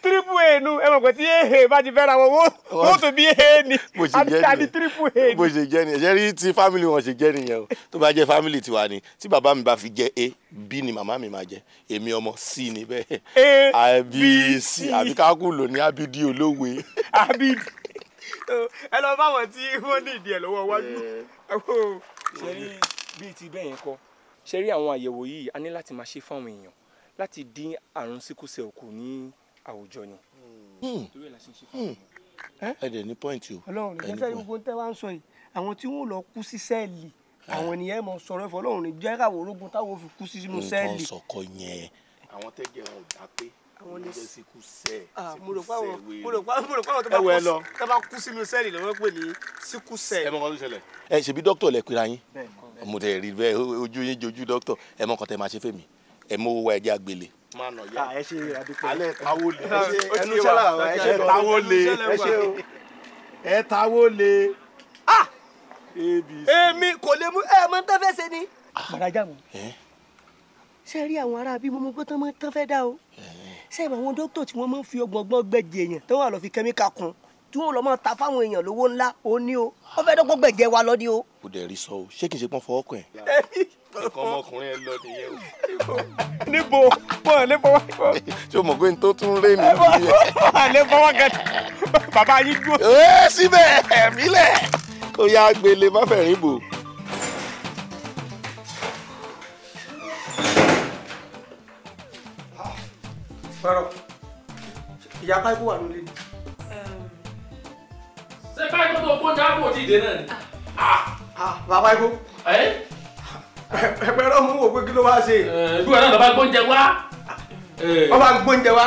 Triple A nu, ẹ mọ̀ pé tí A bá ti fẹ́ ra wọn, wọ́n tó bí A ni, àti triple A ni. Bó ṣe jẹ́ nìyẹn, ṣe rí tí family wọn ṣe jẹ́ nìyẹn o. Tó bá jẹ́ family tiwa ni, tí bàbá mi bá fi jẹ́ A, B ni màmá mi máa jẹ́, èmi ọmọ C ni bẹ́ẹ̀. A, B, C, àbí kákú lò ní Abidi olówe. Abidi. Ẹ lọ bá wọn tí wọ́n ní ìdí ẹ̀ lọ́wọ́ wájú. Ṣe rí bíi ti bẹ́ẹ̀ yẹn kọ́, ṣe rí àwọn àyẹ̀wò yìí a ní láti máa ṣe fáwọn èèyàn láti dín àrùn síkúsẹ̀ kù ní àwùjọ ni. Ẹ dẹ̀ ní pọ́ìntì o. Ọlọ́run ní jẹ́ gbogbo tẹ́ wá ń sọ yìí, àwọn tí wọ́n lọ kú sí sẹ́ẹ̀lì, àwọn ènìyàn mọ̀ sọ̀rọ̀ ẹ̀fọ́. Ọlọ́run ní jẹ́ káwọn orógun táwọn fi kú sí sínú sẹ́ẹ̀lì. Nǹkan sọ̀kọ yẹn, àwọn tẹ́jẹ̀ wọn ò dá pé àwọn ní síkú sẹ́ẹ̀. Mo rò pé àwọn tó bá kú sínú sẹ́ẹ̀lì lọ́wọ́ pè ní síkú sẹ́ẹ̀. Ẹ mọ nǹkan tó ṣẹlẹ̀. Ẹ ṣèbí dókítà lẹ pera yín, mo tẹ̀ rí bẹ́ẹ̀ ojú yín jojú dókítà. Ẹ mọ nǹkan tẹ máa ṣe fẹ́mi, ẹ mọ owó ẹjẹ àgbélé. Ẹ ṣe àdúpẹ́. Alẹ́ táwó lé. Ẹnu ṣẹlẹ̀ àwọn ẹ ṣe táwó lé. Ẹ ṣe o. Ẹ táwó lé. Èmi kò lè mú ẹ mọ tán fẹ́ ṣe ni. Bàdájà mọ̀, ṣe rí àwọn ará bí mo mọ pé tán fẹ́ dá o. Ṣé àwọn dókítà tí wọ́n máa ń fi ọgbọ̀ngbọ̀n gbẹ̀jẹ̀ èèyàn tó wà lọ fi kẹ́míkà kún tí wọ́n lọ máa ta fáwọn èèyàn lówó ńlá ó ní o. Wọ́n fẹ́ dọ́gbọ́n gbẹ̀jẹ̀ wa lọ ní o. Kò dẹ̀ rí sọ o, ṣé kìí ṣe pọ́n fọwọ́ kàn ẹ́? Nǹkan ọmọkùnrin ẹ lọ nìyẹn o. Níbo wọn lè fọwọ́. Ṣé o mọ̀ pé n tó tún ré mi nìyẹn? Wọn lè fọwọ́ kẹ bàbá yín dúró. Ẹ síbẹ̀ ẹ̀mí lẹ̀ ó yá gbélé má fẹ̀rín bò. Fẹ́rọ̀, ìyá Táíwò wà lólè ni. Ṣé báyìí tó gbóúnjẹ á kò tí ì dé náà ni? Bàbá Táíwò. Ẹgbẹ́rún mú òpin kí ló wá ṣe. Ìlú ẹ̀ náà lọ́ba gbóúnjẹ wá. Wọ́n bá gbóúnjẹ wá.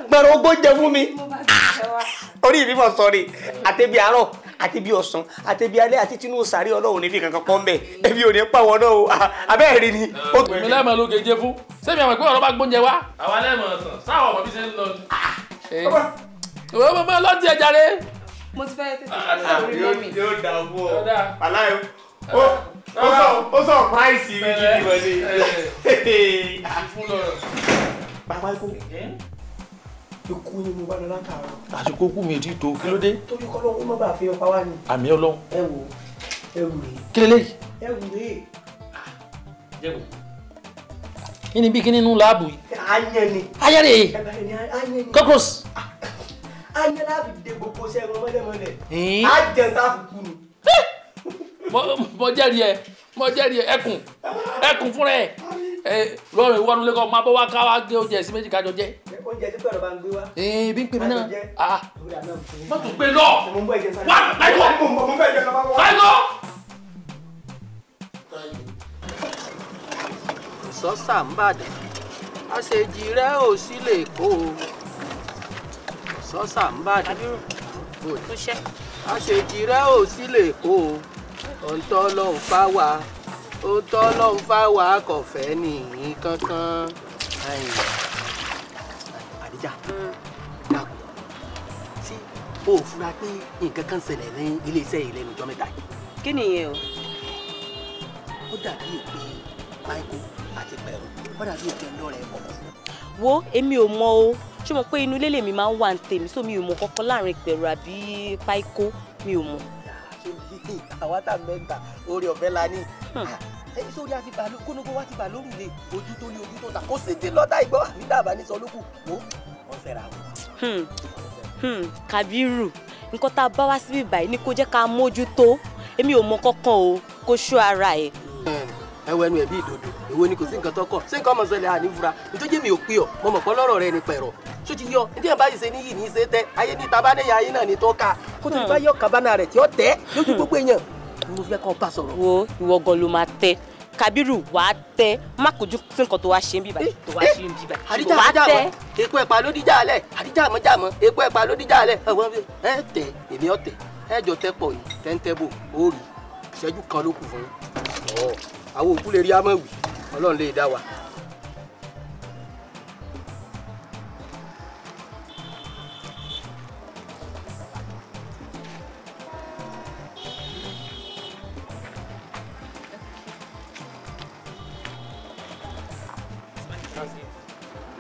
Gbẹ̀rún gbóúnjẹ fún mi. Orí mi mọ̀ sọ̀rí, àtẹ̀bí àárọ̀, àtẹ̀bí ọ̀sán, àtẹ̀bí alẹ́, àti tinú sàárè Ọlọ́run nífi kankan pọ́ mbẹ́. Ẹbí ò ní pa wọn náà o, abẹ́ẹ̀ rí ni. Èmi lẹ́mọ̀ ló gèje fún. Sẹ́mi àwọn ìpínlẹ̀ ọ̀rọ̀ bá gbóúnjẹ wá. Àwa lẹ́mọ̀ ọ̀sán, sáwọn ọmọ bí ṣe ń lọ ni. Ìwé ọmọ lọ́tì ẹ̀ jàre. Mo ti fẹ́ tètè lọ sí orí mọ́mì. Yóò dà fún ọ. Aláyọ̀ ó sọ price mi gidi wọlé. Bàbá ikú ikú ni mo bá lọ látàárọ̀. Àsìkò kú mi ti tó, kí ló dé? Torí kọ́ lóhun má bàa fi ọpa wá ni. Àmì Ọlọ́run. Ẹ wo ẹrù rèé. Kí leléyìí? Ẹrù rèé. Jẹ́wọ́. Kí ni bí kí nínú láàbù yìí? Ayẹn ni. Ayẹn rèé. Ayẹn ni. Cockroach. Ayẹn láàbì de gbogbo sẹ́gun mọ́lẹ́mọ́lẹ́. Ajẹ́ tá a fi kú ni. Mo jẹ́rìí ẹ, mo jẹ́rìí ẹ, ẹkùn ẹkùn fúnra ẹ. Lọ́rùn ìwọ́nu lẹ́kọ̀ọ́ máa bọ́ wá ká wá gé oúnjẹ sí méjì kájọ jẹ. Oúnjẹ tí pẹ̀lú bá ń gbé wá. Bí ń pè mí náà. Má tún gbé lọ. Wá láìpọ̀. Láìpọ̀. Sọ́sà ń bàdàn, àṣejì rẹ̀ ò sí lè kó o. Sọ́sà ń bàdàn, àṣejì rẹ̀ ò sí lè kó o. Òǹtọ́ ló ń fa wá, òǹtọ́ ló ń fa wá kò fẹ́ nìyí kankan. Àdìjà, dàkú, ṣé O ò fura pé nǹkan kan ṣẹlẹ̀ ní ilé-iṣẹ́ yìí lẹ́nu ọjọ́ mẹ́ta yìí. Kí nìyẹn o? Ó dàbí èpè Páíkó àti Pẹ̀rọ, ó dàbí èpè ńlọrọ̀ ẹ̀kọ́. Wo èmi ò mọ o, ṣé mo pé inú ilé lèmi máa ń wà ní tèmi, so mi ò mọ kọ́kọ́ láàrin Pẹ̀rọ àbí Páíkó, mi ò mọ̀. Àwa tá mẹ́ta orí ọ̀fẹ́ la ní. Sórí àti bàálù kónókó wá ti bà lórùlé ojú tó ní ojú tó ta kó sì ti lọ́tà ìgbọ́ àbí tàbá ní sọ lókù wo wọ́n fẹ́ra wọn. Kàbírù, nǹkan tá a bá wá síbí báyìí ni kò jẹ́ ká mójútó, èmi ò mọ kankan o, kò ṣọ́ ara ẹ̀. Ẹ wọ ẹnu ẹ bí ìdodo, èwo ni kò sí nǹkan tó kọ, ṣé nǹkan ọmọ sọlẹ̀ àní fura, nítorí mi ò pè ọ́, mo mọ̀ pé lọ́rọ̀ rẹ ni Pẹ̀rọ, tó ti yọ, nítorí báyìí ṣe níyì ní í ṣe tẹ, ayé ní tabanẹ́yà ayé náà ní tó ká, kó tó ti bá yọ kábánà rẹ̀ tí ó tẹ́ lójú gbogbo èèyàn, mo fẹ́ kọ́ bá sọ̀rọ̀. Wo ìwọ gan ló máa tẹ, Kàbírù wàá tẹ, má kojú sí nǹkan tó wá ṣe ń bí báyìí, tó wá ṣe ń bí báyìí, wàá tẹ. Epo ẹ̀pà ló díjà alẹ̀, àdíjà mọ́ jà mọ́, epo ẹ̀pà ló díjà alẹ̀, ẹ tẹ, èmi ọ̀tẹ̀, ẹ jọ tẹ pọ̀ ní tẹ́ńtẹ́bò, ó rí ìṣẹ́jú kan ló kù fún yín. Àwọn òkú lè rí amọ̀wì, Ọlọ́run lè dá wa.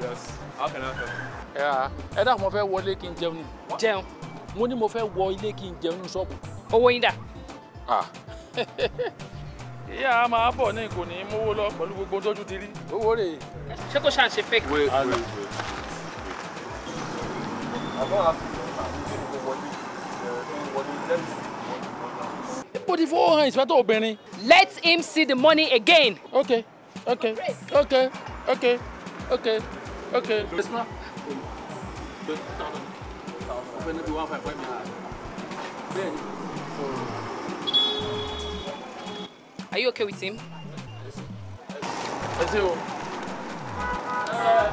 Yes, how can I help you? Ẹ dákun, mo fẹ́ wọlé kí n jẹun ni. Jẹun. Mo ní mo fẹ́ wọ ilé kí n jẹun ní ṣọ́ọ̀bù. Owó yín dà? Ìyá máa bọ̀ ní kò ní mówó lọ pẹ̀lú gbogbo tójú ti rí. Owó rè. Ṣé kò ṣàn ṣe fake? Wait, wait, wait. I don't have to wọlé. Let me see. Ipò ti fowó hàn ìsìpẹ́tọ̀ obìnrin. Let him see the money again. Okay, okay, okay, okay, okay, okay. Are you okay with him? Ẹ ṣé o.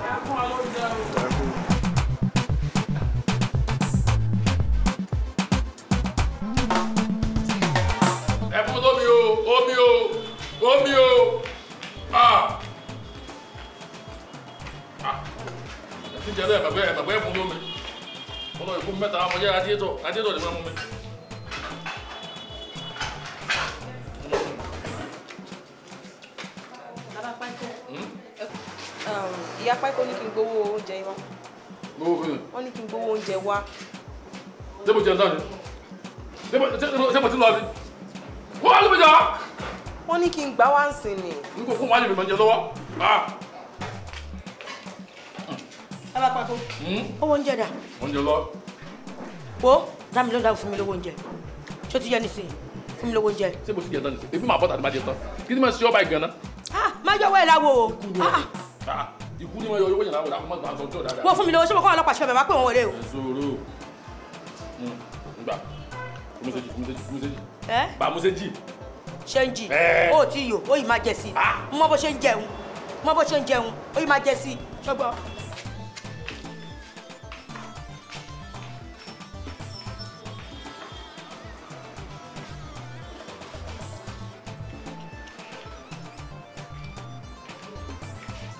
Ẹ fún wa lóúnjẹ o. Ẹ fún lómi o, omi o, omi o. Ah. Ah. Ẹ ti jẹ́ lẹ́yìn bàbá ẹ̀ fún lómi. Mo lọ ìkú mẹ́ta ọmọ jẹ́ radiétọ̀, radiétọ̀ ni wọ́n mú mi. Ìyá Páíkó ní kí n gbowó oúnjẹ wá. Gbowó kí ni? Wọ́n ní kí n gbowó oúnjẹ wá. Ṣé mo jẹun tán ni? Ṣé mo ti lọ ni? Wọ́n á lè mi jà. Wọ́n ní kí n gbá wá ń sìn ni. N kò fún wa lè mi máa jẹ lọ́wọ́. Bàbá Páíkó, owó oúnjẹ dà? Oúnjẹ lọ. Wo dá mi ló dá fún mi lówó oúnjẹ. Ṣé o ti yẹ nísìnyí? Fún mi lówó oúnjẹ. Ṣé mo ti jẹ tán ni? Ebi máa bọ́ tàbí máa jẹ tán. Kí ni máa ṣe ọba ìgànnà? Má yọwọ́ ẹ̀ láwo o. Ikú ni wọ́n yọ owó yẹn láwọn ọ̀dà máa sọ ọjọ́ dáadáa. Wọ́n fún mi lówó, ṣé mo kọ́ ọlọ́pàá ṣe bẹ̀ máa pè wọ́n wọlé o. Sòrò ngbà museji museji museji. Bá museji. Ṣé ń jì? Ó ti yò, ó yìí máa jẹ sí i. Mọ bó ṣe ń jẹun, mọ bó ṣe ń jẹun, ó yìí máa jẹ sí i. Ṣọgbọ́n.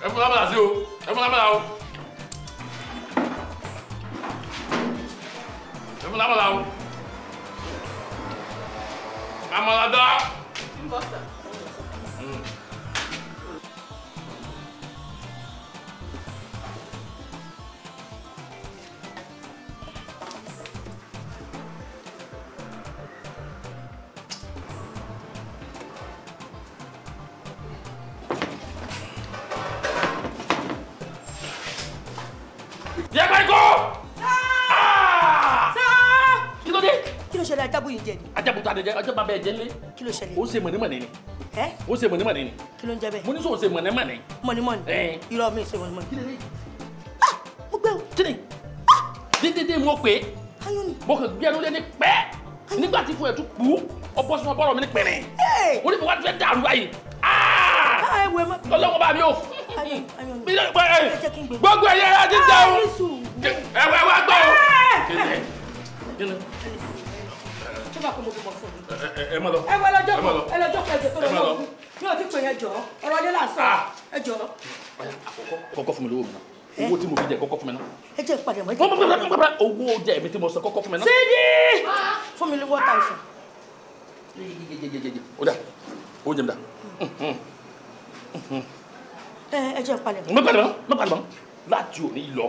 Ẹ fún lábàlá sí o, ẹ fún lábàlá o. Ẹ fún lábàlá o. Àmàlà dá. Yẹ Páíkó! Kí ló dé? Kí ló ṣẹlẹ̀ ajábù yìí jẹ ni? Ajábù tó adé ọjọ́ bàbá ẹ jẹ nílé. Kí ló ṣẹlẹ̀? Ó ṣe mọ̀nìmọ̀nì ni. Ó ṣe mọ̀nìmọ̀nì ni. Kí ló ń jẹ bẹ́ẹ̀? Mo ní sọ ṣe mọ̀nìmọ̀nì. Mọ̀nìmọ̀nì? Irọ́ mi ṣe mọ̀nìmọ̀nì. Kí lè rí? Mo gbé o. Kí ni? Dídídí mo pè é. Mo kàn gbé ẹnu lé ní pẹ́. Nígbà tí fún ẹ̀ tún kú, ọbọ̀ sínú ọbọ̀rọ̀ mi ní pẹ̀rẹ̀. Orí mi wá ti fẹ́ dàrú báyìí. Ọlọ́wọ́ bá mi o. Gbogbo ẹ̀yẹ ẹ̀ ti jẹun. Ẹ wá gbọ́ o. Ṣé bá kó mo bímọ fún mi? Ẹ má lọ. Ẹ wọ lọ́jọ́ kan, ẹ lọ́jọ́ kan ẹ̀jẹ̀ tó lọ lọ́wọ́. Mi ò ti pè yẹn jọ, ọ̀rọ̀ ilé là ń sọ. Ẹ jọ. Kọ́kọ́ fún mi lówó mi náà. Owó tí mo fi jẹ kọ́kọ́ fún mi náà. Ẹ jẹ́ ìpàdé mọ́. Owó jẹ mi tí mo sọ kọ́kọ́ fún mi náà. Sídì fún mi ní 1,000. Ó dà, owó jẹ mi dà. Ẹ jẹ́ ìpàdé mọ́. Mo pàdé mọ́, mo pàdé mọ́. Láti òní lọ,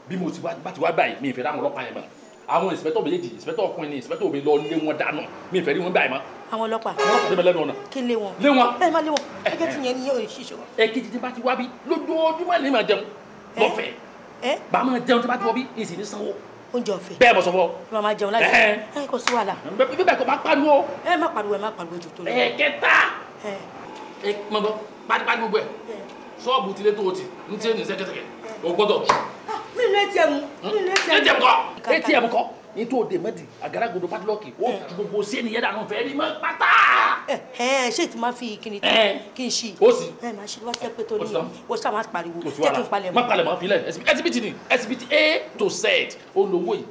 bí mo ti wá báyìí, mi ì fẹ́ dáhùn ọlọ́pàá yẹn mọ́. Àwọn ìsìpẹ́tọ̀ méjèèjì, ìsìpẹ́tọ̀ ọkùnrin ni ìsìpẹ́tọ̀ obìnrin lọ lé wọn dànù. Mi ì fẹ́ rí wọn báyìí mọ́. Àwọn ọlọ́pàá. Àwọn ọlọ́pàá tẹ́lẹ̀ lẹ́nu ọ̀nà. Kí n lé wọn. Lé wọn. Ẹ má lé wọn. Ẹ jẹ́ ti yẹn ní òṣìṣẹ́ wọn. Èkejì tí bá ti wá bí lójoojúmọ́ ní máa jẹun lọ́fẹ̀ẹ́. Bá máa jẹun tí bá ti wọ bí ìsìn ní sanwó. Oúnjẹ ọ̀fẹ́. Bẹ́ẹ̀ mo sọ fún ọ. Ẹ máa jẹun láì sọ. Ẹ kò sí wàhálà. Bí bẹ́ẹ̀ kò bá pariwo. Ẹ má pariwo, ẹ má pariwo jù tó lọ. Ẹ̀kẹta. Ẹ mọ̀ bọ́ pátápátá gbogbo ẹ̀. Ṣọ́ọ̀bù tilé tó o ti ń tí ní sẹ́kẹ́sẹ́kẹ́ o gbọ́dọ̀ tù. Mi ní ATM. Mi ní ATM. ATM kọ́. ATM kọ́. Ní tó de mẹ́tì àgádágodo padlọ́ọ̀kì ó ju gbogbo sí ẹni yẹn dànù fẹ́ rí mọ́ pátá. Ẹ ṣé tí máa fi kíni tí kí n ṣí. Ó sì. Ẹ máa ṣe wá sí pé tó ní o ṣáà máa pariwo jẹ́ kí n palẹ̀ mọ́. Má palẹ̀ mọ́ filẹ̀ SBT ni SBT A to Z ó lówó yìí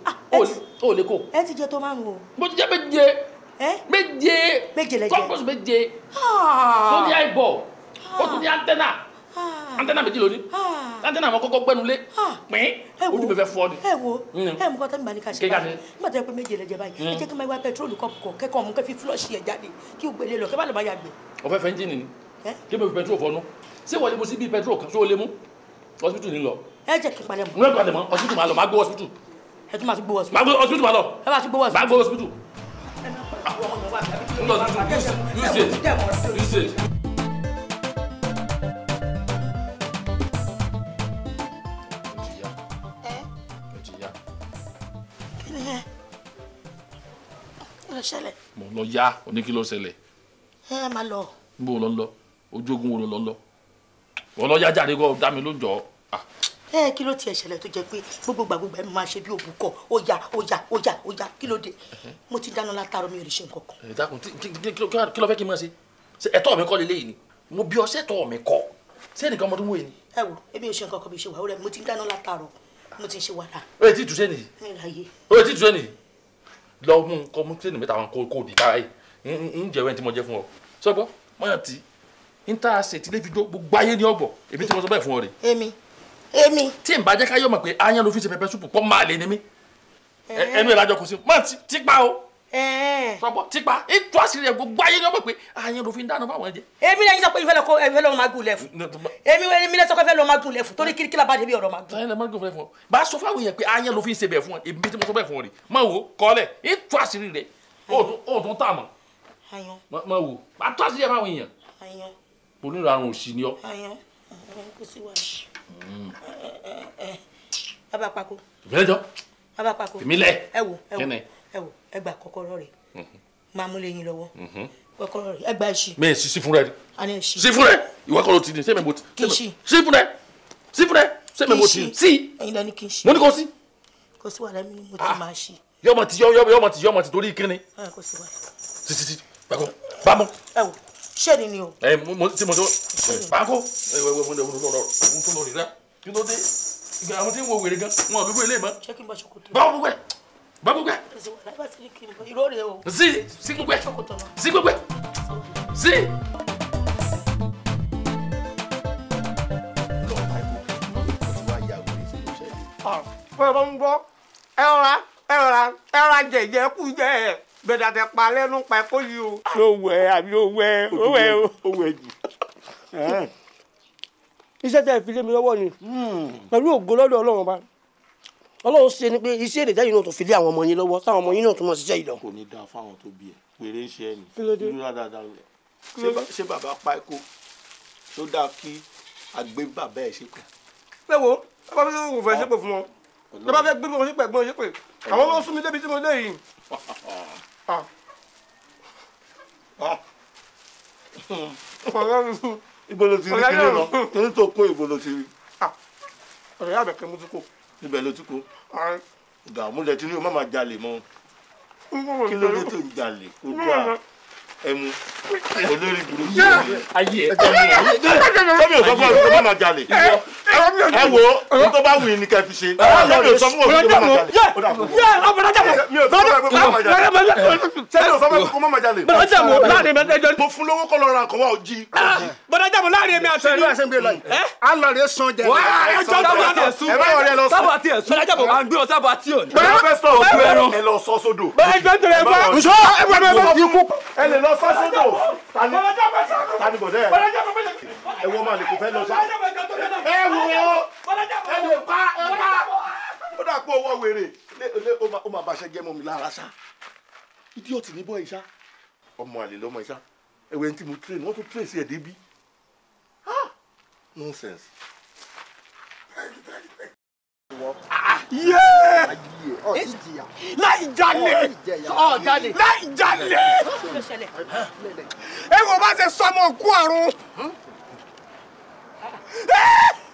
ó lè kó. Ẹ ti jẹ tó márùn o. Mo ti jẹ méje. Méje. Méje lẹ jẹ. Kọ́pọ̀sì méje. Tó ní àìbọ̀ ó tún ní antenna. Antenna méjì lóní. Antenna àwọn kọ́kọ́ gbẹ́nu lé pín ojú mi fẹ́ fọ́ ni. Ẹ wo ẹ mú kọ́tà mi bá ní ká ṣe báyìí nígbà tó yẹ pé méje lẹ jẹ báyìí ẹ jẹ́ kí n máa wá pẹtrólù kọ́pù kọ kẹ́kọ̀ọ́ mú kẹ́ fi fúlọ́ọ̀ṣì ẹ̀ jáde kí o gbélé lọ kẹ́ bá lè máa yàgbẹ́. Ọ̀fẹ́ fẹ́ ẹ́ńjìnì ni kí mi fi pẹtrólù fọnú ṣé wọ́n lè mu sí bí pẹtrólù kan ṣé o lè mú hospital ní lọ. Ẹ jẹ́ kí n palẹ̀ mọ́. N palẹ̀ mọ́ hospital máa lọ máa gbé hospital. Ẹ tún máa tún gbé hospital. Máa gbé hospital máa lọ. Ẹ máa tún gbé hospital. Máa gbé hospital. Use it. Use it. Ṣẹlẹ̀. Mo lọ yá oní kí ló ṣẹlẹ̀. Ẹ má lọ. Nbó lọ ń lọ ojú ogun wo ló ń lọ wọ́n lọ yá jáde kó dá mi lóúnjọ. Ẹ kí ló tiẹ̀ ṣẹlẹ̀ tó jẹ́ pé gbogbo gbàgbogbo ẹ máa ṣe bí òbúkọ ó yá ó yá ó yá ó yá kí ló dé mo ti dáná látàárọ̀ mi ò lè ṣe nǹkan kan. Ẹ dákun kí ló fẹ́ kí n máa ṣe ẹ̀tọ́ mi kọ́ leléyìí ni mo bí ọṣẹ ẹ̀tọ́ mi kọ́ ṣé ẹnìkan ọmọdún wòye ni. Ẹ wo èmi ò ṣe nǹkan kan bí ṣe wà ó rẹ mo ti dáná látàárọ̀ mo ti ń ṣe wàhálà. Ó yẹ tí tù sẹ́nìyí. Mi ò ráyè. Ó yẹ tí tù sẹ́nìyí lọ mú kọ mú tírénì mẹ́ta wọn kó di kára yìí ń jẹ́ wẹ́n tí mo jẹ́ fún ọ sọ́gbọ́ mọ́yàn tí ń tá a ṣe tí lè fi jó gbogbo ayé ní ọ̀gbọ̀ èmi tí mo sọ bẹ́ẹ̀ fún ọ rè. Èmi èmi. Tí n bá jẹ́ káyọ̀ mọ̀ pé aáyán ló fi ṣe pẹpẹ súpù pọ́ máa lè ní mí ẹnu ẹ̀ lájọ kò sí mọ́ tí pa o sọ́gbọ́ tí pa ètò àṣírí ẹ̀ gbogbo ayé ní ọ̀gbọ̀ pé aáyán ló fi ń dáná fáwọn ẹ̀jẹ̀. Èmi lẹ́yìn sọ pé ìfẹ́ lọ́ọ́ máa gùn lẹ́fù èmi lẹ́sọ̀ pé ìfẹ́ lọ́ọ́ máa gùn lẹ́fù torí kí lábàá débi ọ̀rọ̀ máa gùn. Aáyán ló máa gùn lẹ́fù ọ bá a sọ fáwọn èèyàn pé aáyán ló fi ń ṣe bẹ̀ fún ọ èmi tí mo sọ bẹ́ẹ̀ fún ọ rè má wò kọ́lẹ̀ ètò àṣírí rẹ̀ ó tún tà mọ́ má wò bá tó àṣírí ẹ̀ fáwọn èèyàn oníràrùn òsì ni ọ. Bàbá Pako. Ìbílẹ̀ jọ. Bàbá Pako. Ìmílẹ̀. Ẹ wò ẹ wò ẹ wò ẹ gba kọ́kọ́rọ́ rẹ̀ máa mú lẹ́yìn lọ́wọ́ kọ́kọ́rọ́ rẹ̀ ẹ gba ẹṣin. Mẹ sí fún rẹ. A ní ẹṣin. Sí fún rẹ ìwọ kọ́ ló ti ní sẹ́mi mo ti. Kì í ṣí. Sí fún rẹ sí fún rẹ sẹ́mi mo ti sí. Ẹ̀yin lẹ ní kì í ṣí. Mo ní kò sí. Kò sí wàhálà mi ni mo ti máa ṣí. Yọmọ ti yọmọ ti yọmọ ti torí kíni. Kò sí wàhálà. Sí sí sí bàkọ bámọ. Ẹ wò ṣé ni ni o. Ẹ mo ti mo tó bàkọ ẹ wẹ wẹ mo tó lọ rí rẹ kí ló dé ìgbà àwọn tí ń wo wèrè gan wọn ò lóko ilé mọ́. Ṣé kí n bọ ṣòkòtò. Báwo gbogbo ẹ báwo gbogbo ẹ. Irọ́ rẹ o. Sí sí gbogbo ẹ sí gbogbo ẹ sí. Bọ́lá bá ń gbọ́ ẹ rọra ẹ rọra ẹ rọra jẹ̀jẹ̀ kú jẹ́ bẹ̀dà tẹ pa lẹ́nu pa ẹ̀kọ́ yìí o. Ló wẹ̀ àbí ó wẹ̀ ó wẹ̀ o. Ó wẹ̀ jù. Iṣẹ́ tẹ́ ẹ fi lé mi lọ́wọ́ ni pẹ̀lú ògo lọ́dọ̀ Ọlọ́run ọba Ọlọ́run ṣe ni pé iṣẹ́ èrè tẹ́yìn náà tó fi lé àwọn ọmọ yín lọ́wọ́ táwọn ọmọ yín náà tó mọ̀ ṣiṣẹ́ yìí lọ. Kò ní dáa fáwọn tó bí ẹ wèrè ń ṣe ẹ ní Kí ló dé? ìlú dáadáa rẹ ṣé bàbá Páíkó tó dáa kí àgbé bàbá ẹ ṣépè. Pé wo ẹ bá fẹ́ fẹ́ ṣépè fún wọn ẹ bá fẹ́ gbé wọn ṣépè gbé wọn ṣépè àwọn ló sún mi débi tí mo dé yìí. Ibo ló ti rí kíní lọ kíní tó kó ibo ló ti rí. Ọ̀rẹ́ àbẹ̀kẹ́ mo ti kó. Ibẹ̀ ló ti kó. Ìdààmú lẹ ti ní o má máa jalè mọ́. Kí ló dé tó ń jalè kó dáa ẹmu olórí burúkú. Ayé ẹ sọ́mi ò sọ fún ọ kó má máa jalè. Ẹ wo ní tó bá wù yín ni kẹ́ fi ṣe. Mi ò sọ fún òfin kó má má jalè. Mi ò sọ fún òfin kó má má jalè. Ṣé mi ò sọ fún òfin kó má má jalè? Bọ̀dá Jàmó láàrin mi ẹjọ́. Mo fún lówó kó lọ ra nǹkan wá ò jí. Bọ̀dá Jàmó láàrin mi àti ẹni. A lọ rẹ san jẹ. Ẹ bá wọlé lọ sọ. Sábà tiẹ̀ sùn. Bọ̀dá Jàmó. À ń gbé ọ sábà tí ò ní. Ẹ lọ sọ sódò. Ẹ lè lọ sọ sódò. Tani bọ̀dẹ́ ẹ. Ẹ wọ́n máa lè kó fẹ́ lọ sọ. Ẹ wò ó. Ẹ lè pa ẹ pa. Ó dà pé owó wèrè. Ó máa bàṣẹ jẹ́ mọ́ mi lára ṣá. Idiot ní bọ́ ìṣá. Ọmọ àlè lọ́mọ ìṣá. Ẹ̀wẹ̀ ní tí mo train, wọ́n tún train sí ẹ̀ débi. Nonsense. Láì jalè, láì jalè. Ẹ wo bá ṣe sọmọ òkú ọ̀run.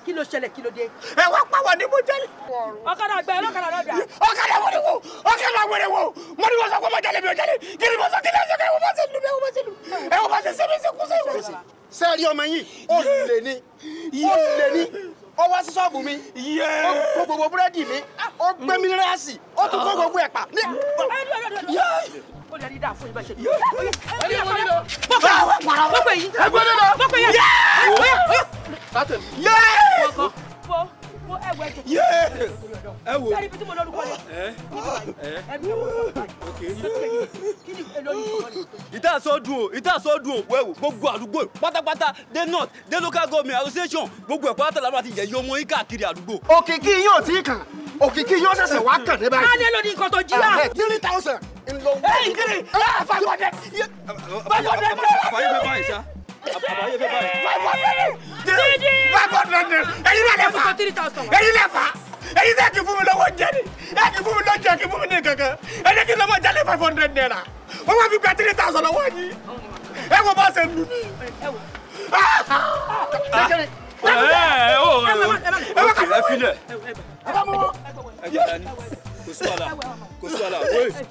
Kí ló ṣẹlẹ̀, kí ló dé? Ẹ wá pàwọ̀ ní mo jalè. Ọ̀kadà gbẹ, ọlọ́kadà lọ́dà. Ọ̀kadà wẹ̀rẹ̀ wo, ọ̀kadà wẹ̀rẹ̀ wo. Mo ní mo sọ pé mo jalè, mi ò jalè. Kí ni mo sọ, kí ni mo sọ, ẹ wo bá ṣe lù mí, ẹ wo bá ṣe lù mí. Ẹ wo bá ṣe ṣe mí ṣe kú sí. Sẹ́ẹ̀rí ọmọ yìí, ó lè ní, ó lè ní. Ó wá sí ṣọ́ọ̀bù mi, ó kó gbogbo búrẹ́dì mi, ó gbé mínírààsì, ó tún kó gbogbo ẹ̀pà. Ó lè rí dáa fún ibà ṣe. Ẹ wo. Ìta sọ dùn o, ìta sọ dùn o, wẹ́wò gbogbo àdúgbò pátápátá dé north dé local government association gbogbo ẹ̀ pátá làwọn àti yẹ̀yẹ́ ọmọ yín káàkiri àdúgbò. Òkìkí yín ò tí ì kàn, òkìkí yín ó ṣẹ̀ṣẹ̀ wá kàn ní báyìí. Á lé lórí nǹkan tó jí wá. 3,000 ńlọ. 500. 500. Àbáyé fẹ́ báyìí ṣá. Àbáyé fẹ́ báyìí. 500. Ẹ̀yin náà lè fà. Ẹ̀yin lè fà. Ẹ̀yin tẹ́ kí fún mi lọ́wọ́ jẹ ni. Ẹ kí fún mi lọ́jọ́ kí fún mi ní kankan. Ẹ jẹ́ kí lọ́mọ jalè 500 naira. Wọ́n wá fi gba 3,000 lọ́wọ́ yín. Ẹ wo bá ṣe lù mí. Ẹ filẹ̀. Kò sí wàhálà, kò sí wàhálà.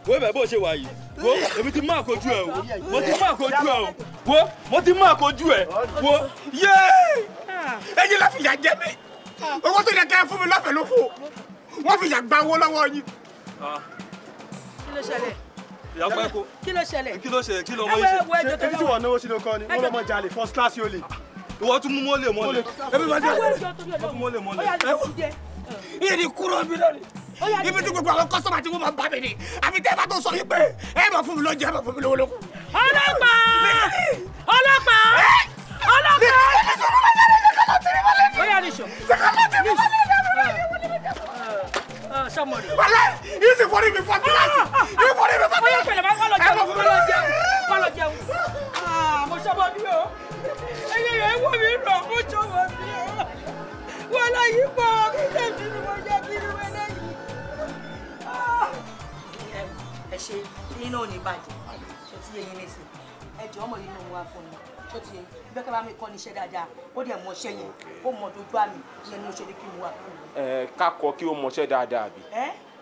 Wo ibẹ̀ bó ṣe wà yìí. Wo èmi ti máa kojú ẹ o. Mo ti máa kojú ẹ o. Wo mo ti máa kojú ẹ. Wo yéé. Ẹ̀yin la fìyà jẹ mí. Owó tó yẹ kẹ́ ẹ fún mi lọ́fẹ̀ẹ́ ló fò. Wọ́n fìyà gba owó lọ́wọ́ yín. Kí ló ṣẹlẹ̀? Ìyá Páíkó. Kí ló ṣẹlẹ̀? Kí ló ṣẹlẹ̀? Kí ló mọ yìí ṣe? Ṣé tí wọ́n náwó sínú kan ni? Wọ́n lọ́mọ jalè first class yóò lè. Ìwọ tún mú mọ́lẹ̀ mọ́lẹ̀. Ìwọ tún mọ́lẹ̀ mọ́lẹ̀. Ìrì kúrò mi lónìí. Ibi tí gbogbo àwọn kọ́sọ́mà tí wọ́n máa bá mi ni. Àfi tẹ́ ẹ bá tó sọ yín pé ẹ máa fún mi lóúnjẹ, ẹ máa fún mi lówó lókun. Ọlọ́pàá! Ọlọ́pàá! Ọlọ́pàá! Ó yá níṣó. Sọmọdé. Wàlẹ́ yìí sì fọ́rí mi fọ́ kíláàsì. Yìí fọ́rí mi fọ́ kíláàsì. Ó yá pẹ̀lẹ́ máa kọ́ lọ jẹun. Kọ́ lọ jẹun. Mo sọmọ bí o. Ẹyẹ yẹn wọ mi rọ̀, mo sọmọ bí o. Wọ́n lọ yí pọ̀ kí tẹ̀sí ni mo jẹ́ kí ni mo lẹ́yìn. Ẹ ṣe yín náà ní bàjẹ́, ṣé ti yé yín nísìn? Ẹ jọ ọmọ yìí ló ń wá fún mi, ṣé ti yé yín? Bẹ́ẹ̀ ká bá mi kọ́ ní iṣẹ́ dáadáa, ó dẹ̀ mọ iṣẹ́ yẹn, ó mọ dojú àmì, ìyẹn ni ó ṣe ní kí n wá fún mi. Ẹ ká kọ́ kí ó mọṣẹ́ dáadáa àbí?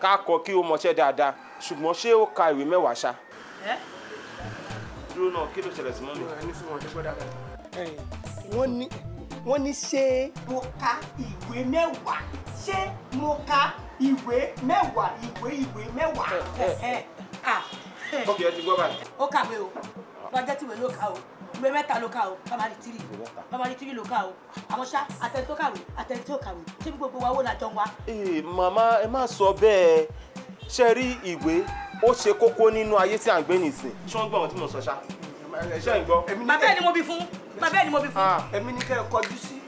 Ká kọ́ kí ó mọṣẹ́ dáadáa, ṣùgbọ́n ṣé ó ka ìwé mẹ́wàá ṣá? Dúró náà, kí ló ṣẹlẹ̀ sí mọ́mì? Wọ́n ní ṣé mo ka ìwé mẹ́wàá, ṣé mo ka ìwé mẹ́wàá, ìwé mẹ́wàá. Ok, ẹ ti gbọ́ báyìí. Ó kàwé o, bá jẹ́ tìwé ló kà o, ìwé mẹ́ta ló kà o, primary three, primary three ló kà o. Àmọ́ ṣá, àtẹni tó kàwé, àtẹni tó kàwé, ṣé bí gbogbo wa owó la jọ ń wá. Ee màmá, ẹ má sọ bẹ́ẹ̀. Ṣé rí ìwé ó ṣe kókó nínú ayé tí à ń gbé nìsín. Ṣé wọ́n gbọ́ àwọn tí mo sọ ṣá? Ṣé ń gbọ́? Bàbá ẹ̀ ni mo bí fún, bàbá ẹ̀ ni mo bí fún. Èmi ní kẹ́ ẹ kọjú sí.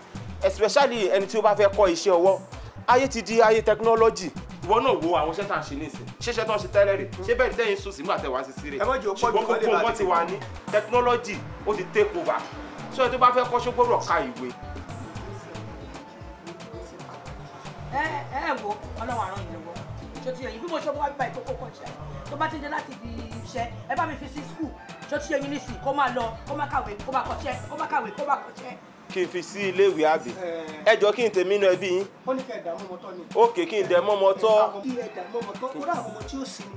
Especially ẹni tí ó bá fẹ́ kọ́ iṣẹ́ ọwọ́. Ayé ti di ayé technology. Ìwọ náà wo àwọn iṣẹ́ tá à ń ṣe nísìn. Ṣé iṣẹ́ tó ń ṣe tẹ́lẹ̀ rè? Ṣé bẹ́ẹ̀ tẹ́yìn sùn sígbà tẹ̀ wá sí sí rè? Ṣùgbọ́n gbogbo nǹkan ti wà ní technology ó ti take over. Ṣé ẹni tó bá fẹ́ kọ́ ṣó gbọ́dọ̀ ka ìwé? Ẹ ẹ wo Ọlọ́run àrùn yìí lọ́wọ́. Ṣé ti yẹ yín bí mo ṣe wá bíbá ìkókó kan ṣe? Tó bá ti ń dé láti ibi iṣẹ́, ẹ bá mi fi sí school. Ṣé ti yẹ yín nísìn kó máa lọ, kó máa kàwé, kó máa kọ́ṣẹ́, kó máa kàwé, kó máa kọ́ṣẹ́. Kí n fi sí iléèwé àbí? Ẹ jọ kí n tèmi inú ẹbí yín. Ó ní kẹ́ ẹ dààmú ọmọ tọ́ ni. Ókè, kí n dẹ̀ mọ́mọ tọ́. Kí ẹ dààmú ọmọ tọ́, ó rà àwọn ọmọ tí ó sinmi.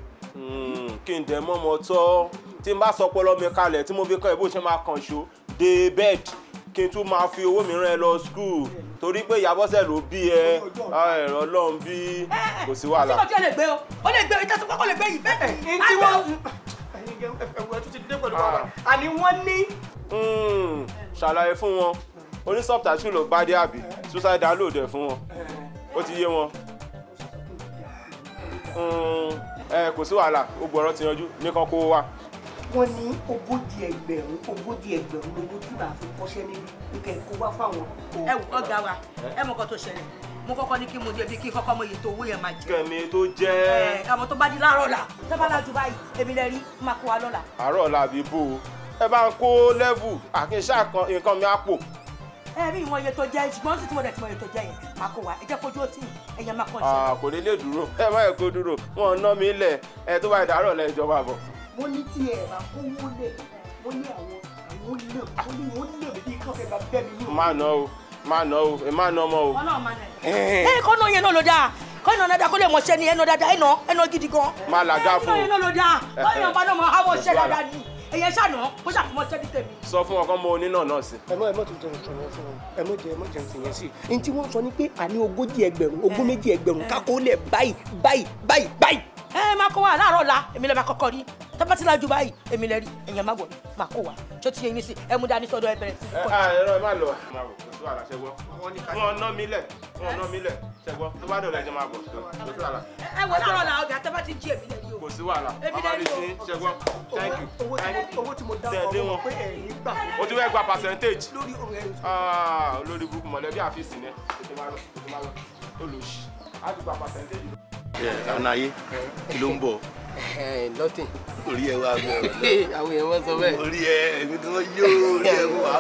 Kí n dẹ̀ mọ́mọ tọ́. Tí n bá sọ ọpọlọ mi kalẹ̀ tí mo fi kọ́ ẹ bó ṣe máa kàn ṣó dé bed. Kí Kí n tún máa fi owó mi rán ẹ lọ skul torí pé Ìyábọ̀sẹ̀ ló bí ẹ ẹ̀rọ Ọlọ́run bí kò sí wàhálà. Síkọ̀ tí ẹ lè gbé o, ó lè gbé ìtẹ́sí kọ́kọ́ lè gbé yìí bẹ́ẹ̀. Ntí wọ́n àní wọ́n ní. Ṣàlàyé fún wọn onísọ̀tàṣù ló bá dé àbí suicide download ẹ̀ fún wọn ó ti yé wọn. Kò sí wàhálà gbogbo ọ̀rọ̀ ti yanjú nìkan kó wá. Wọ́n ní 40 ẹgbẹ̀rún 40 ẹgbẹ̀rún lówó tí màá fi kọ́ṣẹ́ níbi nípa ẹ̀kọ́ wá fáwọn. Ẹ wò ọ̀gá wa ẹ mọ̀ nǹkan tó ṣẹlẹ̀ mo kọ́kọ́ ní kí mo jẹ bí kí kọ́kọ́ mọ iye tó owó yẹn máa jẹ. Kẹ̀mí tó jẹ́. Àwọn tó bá di láàárọ̀ là tó bá lájú báyìí èmi lè rí máa kó wa lọ́la. Àárọ̀ ọ̀la àbí bò ó ẹ bá ń kó lẹ́vù àkínṣá nǹkan mi á pò. Ẹ bí ìwọ̀n iye tó jẹ́ ṣùgbọ́n sì tí mo dẹ̀ tí mo iye tó jẹ́ yẹn máa kó wa ẹ jẹ́ kojú ó tì ẹ̀yẹ máa kọ́ ṣe. Kò ní lè dúró ẹ má yẹ kó dúró wọn ná mi lẹ̀ ẹ tó bá dàárọ̀ lẹ ìjọba bọ̀. Wọ́n ní tí ẹ bá kówó lẹ̀ wọ́n ní àwọn lè wọ́n ní wọ́n lè bí kí wọ́n fẹ́ bá bẹ́ mi ní. Má ná o má ná o ẹ má ná ọmọ o. Ọlọ́run máa ná ẹ. Ẹ kọ́ náà yẹn náà ló dáa kọ́ náà dáa kó lè mọṣẹ́ ni ẹnu dáadáa ẹnu gidi gan. Má làgá fún o. Ẹnu náà ló dáa kọ́ yẹn bá náà mọ àwọn ṣẹ́ dáadáa ni ẹ̀yẹ ṣàná kó ṣàfimọ́ṣẹ́ ní tèmi. Sọ fún ọkọ mọ onínà náà sí. Ẹ mọ tó jẹun sọ yẹn fún wọn ẹ mọ jẹun sí yẹn sí. N tí wọ́n sọ ni pé àní 40 ẹgbẹ̀rún 22 ẹgbẹ̀rún kákó lẹ̀ báyìí báyìí báyìí báyìí. Ẹ máa kó wa láàárọ̀ la èmi lè máa kọ́kọ́ rí tábàtì lájú báyìí èmi lè rí ẹ̀yàn má gbọ̀n máa kó wa ṣó ti yẹ yín sí ẹ mú dání sọ́dọ̀ ẹ bẹ̀rẹ̀ sí. Ẹ ẹ má lọ má bọ̀ kò sí wàhálà ṣẹgbọ́ wọn ná mi lẹ̀ wọn ná mi lẹ̀ ṣẹgbọ́ tó bá dọ̀lẹ́ jẹ́ máa bọ̀ kò sí wàhálà. Ẹ wọ láàárọ̀ la ọ̀gá tábàtì jí èmi lè rí o. Kò sí wàhálà èmi lè rí o ṣẹgbọ́ thank you. Owó tí mo dá ọmọ pé ẹ ní gbà. O ti fẹ́ gba percentage. Olórí burúkú mọ̀lẹ́bí àfíìsì ni tètè má lọ tètè má lọ olùsí á ti gba percentage. Anaye kí ló ń bọ̀. Nothing. Orí ẹ wá gbọ́ ọ̀rọ̀ náà. Àwọn èèyàn wọ́n sọ bẹ́ẹ̀. Orí ẹ èmi gan yóò orí ẹ wá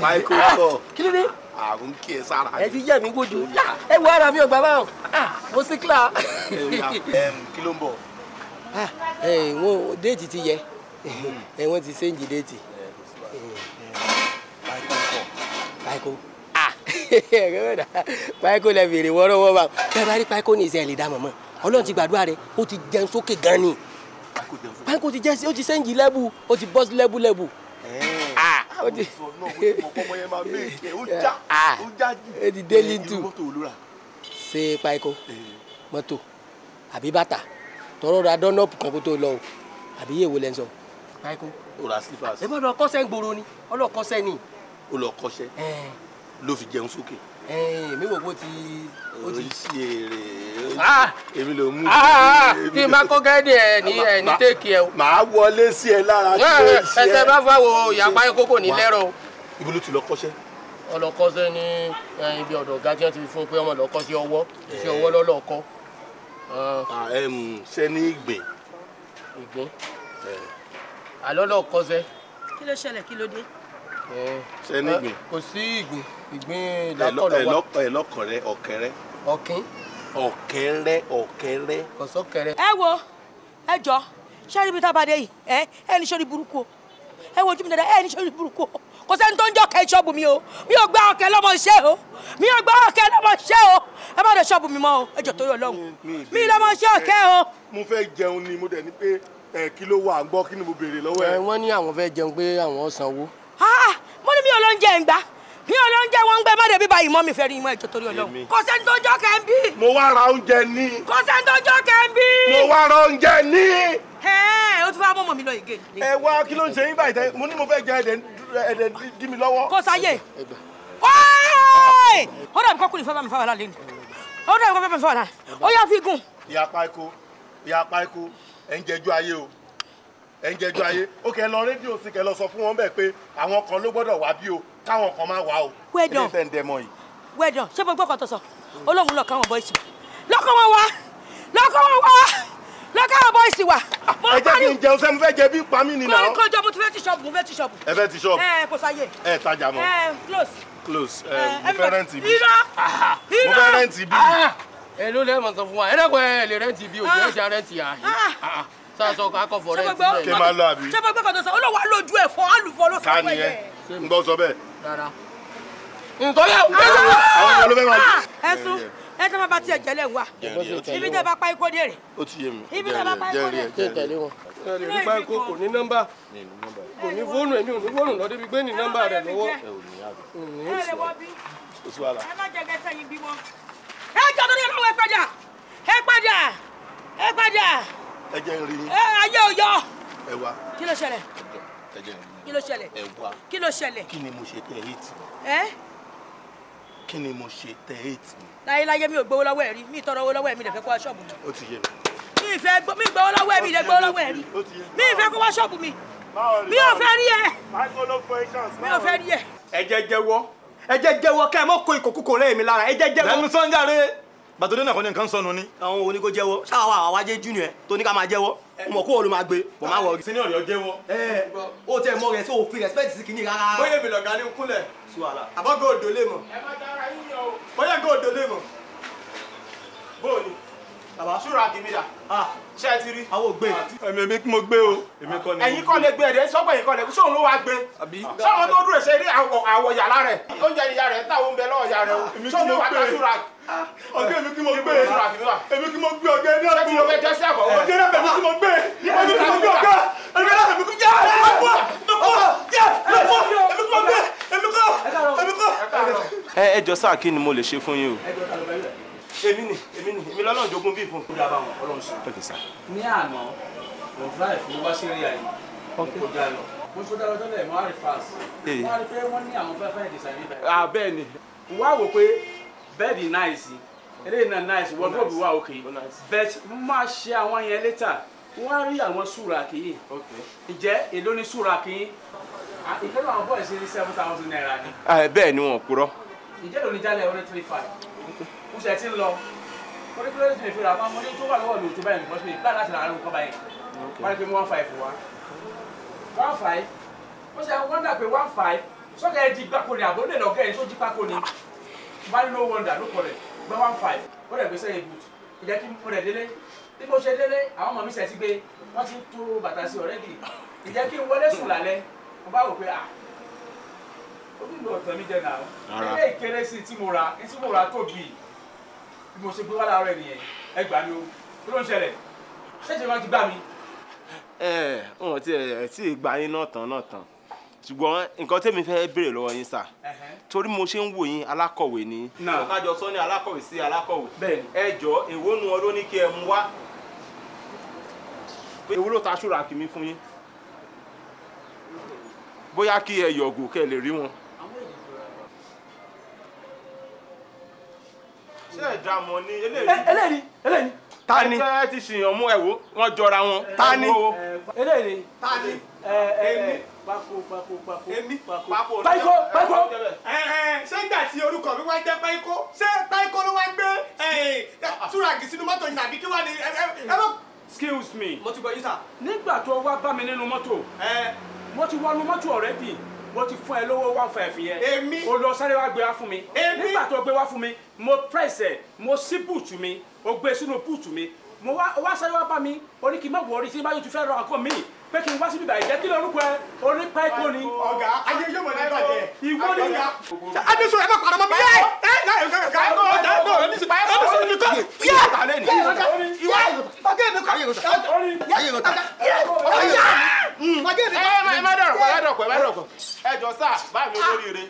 Michael kọ. Kí ló dé? Àrùn kí ẹ sára. Ẹ ti yẹ mi gbójú. Ẹ wo ara mi ò gbà báwọn. Mo sì kílà. Kí ló ń bọ̀? Wọ́n déètì ti yẹ. Wọ́n ti ṣéǹjì déètì. Michael Páíkó lẹ fèrè wọ́rọ́wọ́ bá bẹ́ẹ̀ bá rí Páíkó ní ìṣe ẹ̀ lè dá mọ̀mọ́. Ọlọ́run ti gbàdúrà rẹ̀ ó ti jẹun sókè gan ni. Páíkó ti jẹ́ ó ti sẹ́ǹjì lẹ́bù ó ti bọ́ sí lẹ́bù lẹ́bù. Ó ti ó ti dé lítù. Ṣé Páíkó mọ́tò àbí bàtà tọrọ ra dọ́nọ́pù kan kó tó lọ o àbí yèwo lẹ́ ń sọ. Páíkó ó ra slippers. Ẹ bá lọ kọ́sẹ́ ń gbòòrò ni ọlọ́kọ́sẹ́ ni. Ó lọ kọ́ṣẹ́ ló fi jẹun sókè. Èmi wò bó ti. Ó ṣe èrè èmi ló mú. Kí n bá kó gẹ́dẹ̀ ẹ̀ ní ẹ̀ ní téèkì ẹ o. Màá wọlé sí ẹ lára kí ló ṣe ẹ. Ẹsẹ̀ bá fáwọn ìyá Páíkó kò ní lẹ́rọ̀ o. Ibo ló ti lọ kọ́ṣẹ́? Ó lọ kọ́ṣẹ́ ní ibi ọ̀dọ̀ ọ̀gá tí wọ́n ti fún pé ọmọ lọ kọ́ṣẹ́ ọwọ́ iṣẹ́ ọwọ́ lọ́lọ́ kọ́. Ṣé ní ìgbín? Ìgbín. Àlọ́ lọ kọ́ṣẹ́. Kí ló ṣẹlẹ̀ kí ló dé? Ṣé ní ìgbín? Kò sí ìgbín ìgbín lákọ̀lọ́ wa. Ẹ lọ́kọ̀rẹ́ ọ̀kẹ́rẹ́. Ọ̀kín. Ọ̀kẹ́rẹ́ ọ̀kẹ́rẹ́. Kò sọ́kẹ́rẹ́. Ẹ wo ẹ jọ ṣé ibi tá a bá dé yìí ẹ ẹ ní sórí burúkú o ẹ wo ojú mi dáadáa ẹ ní sórí burúkú o kò sẹ́ni tó ń jọ kẹ́ ṣọ́ọ̀bù mi o mi ò gbá ọ̀kẹ́ lọ́mọ iṣẹ́ o mi ò gbá ọ̀kẹ́ lọ́mọ iṣẹ́ o ẹ má dé ṣọ́ọ̀bù mi mọ́ o ẹ jọ torí Ọlọ́run mi lọ́mọ iṣẹ́ ọ̀kẹ́ o. Mo fẹ́ jẹun ni mo dẹ̀ ní pé ẹ kí ló wà ń gbọ́ kí ni mo béèrè lọ́wọ́ ẹ. Wọ́n ní àwọn fẹ́ jẹun pé àwọn sanwó. Mo ní mi ò lọ ń jẹ ń gbà mi ò lọ ń jẹ wọn ń gbẹ má dé bíbá yìí mọ́ mi fẹ́ rí imọ́ ẹjọ́ torí Ọlọ́run. Kò sẹ́ni tó jọ́ kẹ́ ń bí. Mo wá ra oúnjẹ ní. Kò sẹ́ni tó jọ́ kẹ́ ń bí. Mo wá ra oúnjẹ ní. Ẹ o ti fẹ́ mọ́mọ́ mi lọ ìgé. Ẹ wá kí ló ń ṣe yín báyìí tẹ mo ní mo fẹ́ jẹ ẹ̀dẹ̀ dí mi lọ́wọ́. Kò sáyé. Ó dàbí kọ́kùnrin fẹ́ bá mi fẹ́ wàhálà lẹ́nu. Ó dàbí kọ́kùnrin fẹ́ bá mi fẹ́ wàhálà. Ó yá fi gùn. Ìyá Páíkó ìyá Páíkó ẹ̀ ń jẹjú ayé o ẹ ń jẹjọ ayé ó kẹ lọ rédíò sí kẹ lọ sọ fún wọn bẹ́ẹ̀ pé àwọn kan ló gbọ́dọ̀ wá bí o káwọn kan má wá o. Well done well done ṣé mo gbọ́ kan tó sọ olóhùn lọ káwọn bọ́ìsì lọ́kọ̀ wọn wá lọ́kọ̀ wọn wá lọ́kọ̀ àwọn bọ́ìsì wá. Ẹ jẹ́ kí n jẹun sẹ́mu fẹ́ jẹ bí pa mí nìyà. Kò jọ mo ti fẹ́ ti ṣọ́ọ̀bù mo fẹ́ ti ṣọ́ọ̀bù. Ẹ fẹ́ ti ṣọ́ọ̀bù. Ẹ kò sáyé. Ẹ tajà mọ́. Ẹ close. Close ẹ mo fẹ́ rẹ́ǹtì bí. Irọ́ mo fẹ́ rẹ́ǹtì bí. Ẹ ló lẹ́ẹ̀mọ̀ sọ fún wa ẹ dẹ́kun ẹ lè rẹ́ǹtì bí òjò ẹ̀ ṣe rẹ́ǹtì àhín. Sọ akọfọ rẹ ti kí n máa lọ àbí. Ṣé mo gbọ́ kan tó sọ olówó alójú ẹ̀fọ́ alùfọ́ ló sọ pé yẹ. N gbọ́ sọ bẹ́ẹ̀. Rárá. Nítorí àwọn ọmọ ló fẹ́ máa lò. Ẹ̀sùn ẹ tẹ́ máa bá tiẹ̀ jẹ́lẹ̀ wá. Ibi tẹ́ bá pa ikó dé rè. Ó ti yé mi. Ibi tẹ́ bá pa ikó dé rè. Tẹ̀lé wọn. Ẹ lè rí Páíkó kò ní nọ́mbà. Kò ní fóònù èmi ò ní fóònù lọ débi pé ní nọ́mbà rẹ̀ lọ́wọ́. àbí. Ẹ lè wọ bí. Kò sí wàhálà. Ẹ má jẹ gẹ́sẹ̀ yín bí wọn. Ẹ jọ tó ní ọlọ́wọ́, ẹ padà, ẹ padà, ẹ padà. Ẹ jẹ́ n rí yín. Ẹ ayé ò yọ. Ẹ wá. Kí ló ṣẹlẹ̀? Ẹ jẹ́ n rí yín. Kí ló ṣẹlẹ̀? Ẹ wá. Kí ló ṣẹlẹ̀? Kí ni mo ṣe tẹ hate mi? Ẹ. Kí ni mo ṣe tẹ hate mi? Láyéláyé, mi ò gbowó lọ́wọ́ ẹ̀ rí. Mi ì tọrọ owó lọ́wọ́ ẹ̀, mi lè fẹ́ kó wá ṣọ́ọ̀bù mi. Ó ti yé mi. Mi ì fẹ́ mi gbowó lọ́wọ́ ẹ̀, mi lè gbowó lọ́wọ́ ẹ̀ rí. Mi ì fẹ́ kó wá ṣọ́ọ̀bù mi. Mi ò fẹ́ rí ẹ. Mi ò fẹ́ rí ẹ. Ẹ jẹ́ jẹ́wọ́, ẹ jẹ́ jẹ́wọ́, kẹ́ ẹ mọ́ kó ìkòkòkò rẹ̀ mi lára. Ẹ jẹ́ jẹ́wọ́. Lẹ́nu sọ́njàre, bàtòdé náà kọ́ ní nǹkan sọnù ni. Àwọn wo ni kò jẹ́wọ́? Ṣáà wà wá jẹ́ junior ẹ̀ tó ní ká máa jẹ́wọ́, mo mọ̀ kó o ló máa gbé bọ̀, máa wọ̀. Senior yọ jẹ́wọ́. Ẹ o tẹ mọ rẹ sí òfin respect sí kìíní rárá. Bóyá èmi lọ̀gá ní kúnlẹ̀. Àbọ̀gọ́ òdò lè mọ̀. Bóyá gò òdò lè mọ̀. Bóòni bàbá ṣúra kìmídà, ṣé ẹ ti rí? Àwọn ò gbé. Èmi èmi kí mo gbé o, èmi kọ́ ni. Ẹ̀yin kọ́ lè gbé, ẹ̀dẹ̀ sọ́pọ̀ ẹ̀yin kọ́ lè ṣóun ló wá gbé. Sọ́wọ́n tó dúró ṣe rí àwọ̀ yàrá rẹ̀, oúnjẹ ìyá rẹ̀ táwọn ń bẹ lọ́wọ́ ìyá rẹ̀ o, ṣóun ló wá ta ṣúra? Ọ̀gá, èmi kí mo gbé, èmi kí mo gbé. Ọ̀gá, ẹni Ṣé tí mo fẹ́ jẹ́ sí àbọ̀? Ọ̀gá, ẹni àbẹ̀, èmi kí mo gbé, èmi kí mo gbé. Ọ̀gá, èmi kí mo gbé, jẹ́ èmi kọ́, èmi kí mo gbé, èmi kọ́, èmi kọ́. Ẹ jọ sáà, kí ni mo lè ṣe fún yín o? Èmi ni, èmi ni, èmi lọ́nà jogún bí fún. Ó dábàá wọn, Ọlọ́run sọ. Ok sir. Ní àná, mo drive, mo wá sí area yìí, mo kọjá lọ, mo kọjá lọ tẹ́lẹ̀, mo wá rí fast, mo wá rí pé wọ́n ní àwọn fẹ́fẹ́ design níbẹ̀. Ah, bẹ́ẹ̀ ni. Mo wá wò pé bẹ́ẹ̀dì nice, eléyìí náà nice, wardrobe wà okay, but mo máa ṣe àwọn yẹn later. Mo wá rí àwọn súra kìí. Ǹjẹ́ èló ni súra kìí? Ìkẹ́lẹ́ àwọn boys ní ₦7,000 ni. Bẹ́ẹ̀ ni, wọn ò purọ́. Ǹjẹ́ lóní jálẹ̀ oní 3,500? Mo ṣe ti ń lọ mo ní kílódé tí mi fi rà máa mo ní tó wà lọ́wọ́ mi ò tó báyìí because mi plan láti ra àrùn kan báyìí. Wọ́n ní pé 1,500 wá, 1,500. Mo ṣe wonder pé 1,500 sọ́kẹ́ ẹ di gbáko ni àbò lè lọ́gẹ́ ẹ̀ sójú pákó ni. Bá ní no wonder, no problem, gba 1,500. Ó dẹ̀ gbé sẹ́yìn boot. Ìjẹ́ kí mo dẹ̀ délé. Bí mo ṣe délé, àwọn ọmọ mi ṣe ti gbé, wọ́n ti tó bàtà sí already. Ìjẹ́ kí n wọlé sùn lálẹ́, mo bá wò pé ah, omi ò tàn mí jẹ náà, ilé ìkérésì tí mo rà, tí mo rà tóbi. Bí mo ṣe gbé wá láàárọ̀ nìyẹn. Ẹ gbà mí o, kí ló ń ṣẹlẹ̀? Ṣéṣe wọn ti gbà mí? Ẹ wọn ti ẹ tí ì gba yín náà tán náà tán, ṣùgbọ́n nǹkan tẹ́mi fẹ́ béèrè lọ́wọ́ yín sà, torí mo ṣe ń wò yín, alákọ̀wé ni. Kájọ sọ ní alákọ̀wé sí alákọ̀wé. Ẹ jọ, èwo nu ọ ló ní kí ẹ mú wá? Èwo ló ta ṣúra kì mí fún yín? Bóyá kí ẹ yọ̀gò kẹ́ lè rí wọn. Ṣé ẹ dá mọ̀ ní eléyìí? Eléyìí, eléyìí. Ta ni? Ẹ ti ṣìyàn mú, ẹ wò wọ́n jọra wọn. Ta ni? Eléyìí. Ta ni? Èmi. Pákó, pákó, pákó. Èmi. Pákó. Pákó, pákó. Ṣé ìgbà tí orúkọ mi wá jẹ́ Páíkó, ṣé Páíkó ló wá gbé túràgì sínú mọ́tò yìí àbí kí wá ní ẹ mọ́? Excuse me. Mo ti gbọ́ yín sà. Nígbà tó wá bá mi nínú mọ́tò, mo ti wọnú mọ́tò already, mo ti fún ẹ lówó 1,500 yẹn. Èmi. O lọ sáré wá gbé wá fún mi. Èmi. Nígbà tó gbé wá fún mi, mo press ẹ, mo sí boot mi, o gbé sínú boot mi. Mo wá, o wá sáré wá bá mi, o ní kí n má wọrí, tí n bá yóò tún fẹ́ ra nǹkan mi, pé kí n wá síbí báyìí. Jẹ́ kí lorúkọ ẹ? O ní Páíkó ni. Ọ̀gá, ayé yóò mọ̀ ní ìbàjẹ́. Ìwọ ni. Ọ̀gá, Adéṣu, ẹ má parọ́ mọ́ mi. Yé ẹ Ẹ má dọ̀rọ̀ pọ̀, ẹ má dọ̀rọ̀ pọ̀, ẹ má dọ̀rọ̀ pọ̀. Ẹ jọ sáà, bá mi olóríire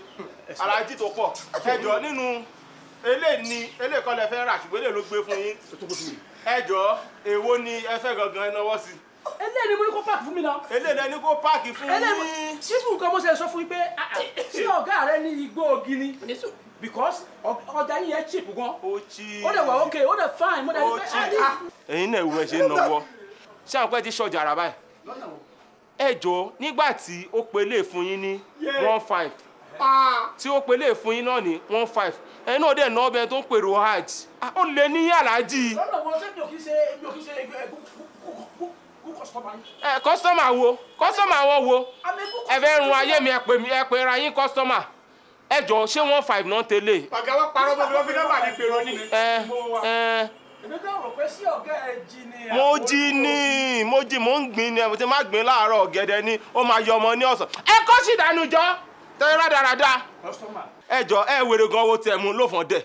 alájí tó pọ̀. Ẹ jọ, nínú eléyìí ni eléyìí kọ́ lẹ fẹ́ rà, ṣùgbọ́n eléyìí ló gbé fún yín. Ẹ jọ, èwo ni ẹ fẹ́ gangan? Ẹ náwó sí. Eléyìí ni mo ní kó páàkì fún mi náà. Eléyìí lẹ ní kó páàkì fún yín. Sífù nǹkan mo ṣe sọ fún yín pé ṣé ọ̀gá rẹ ní igbó ogi ni? Because ọjà yín yẹn cheap gan. Ó cheap. Ó dẹ̀ wà okay, ó dẹ̀ fine, mo dẹ̀ ní pé. Ẹ̀yin náà, ewu ẹ ṣe ń náwó. Ṣé àwọn pẹ́ ti ṣọjà ara báyìí? Ẹ jọ, nígbà tí ó pe lè fún yín ní 1,500, tí ó pe lè fún yín náà ní 1,500, ẹ̀yin náà dẹ̀ ná ọbẹ̀ tó ń pèrò hajj, ó lè ní aláàjì. Lọ́nà wo? Ṣé mi ò kí ṣe, mi ò kí ṣe good customer yín? Ẹ customer wo? Customer wọn wo? Ẹ fẹ́ run ayé mi, ẹ pè mí, ẹ pè ra yín customer. Ẹ jọ, ṣé 1,500 náà tẹ́lẹ̀? Ọ̀gá, wọn parọ́ mọ́ mi, wọ́n fi nọ́mbà mi pèrò ní. Ẹ ẹ. Èmi kàn rò pé sí ọ̀gá ẹ jí ni. Mo jí ní, mo jí, mo ń gbìn ni. Ẹ ti má gbìn láàárọ̀, ọ̀gẹ̀dẹ̀ ni ó máa yọ ọmọ ní ọ̀sán. Ẹ kọ́ sí ìdánù jọ tẹ́lẹ̀ rádaràda. Customer. Ẹ jọ, ẹ wèrè gan, owó tẹ̀ mú ló fọ́n dẹ̀.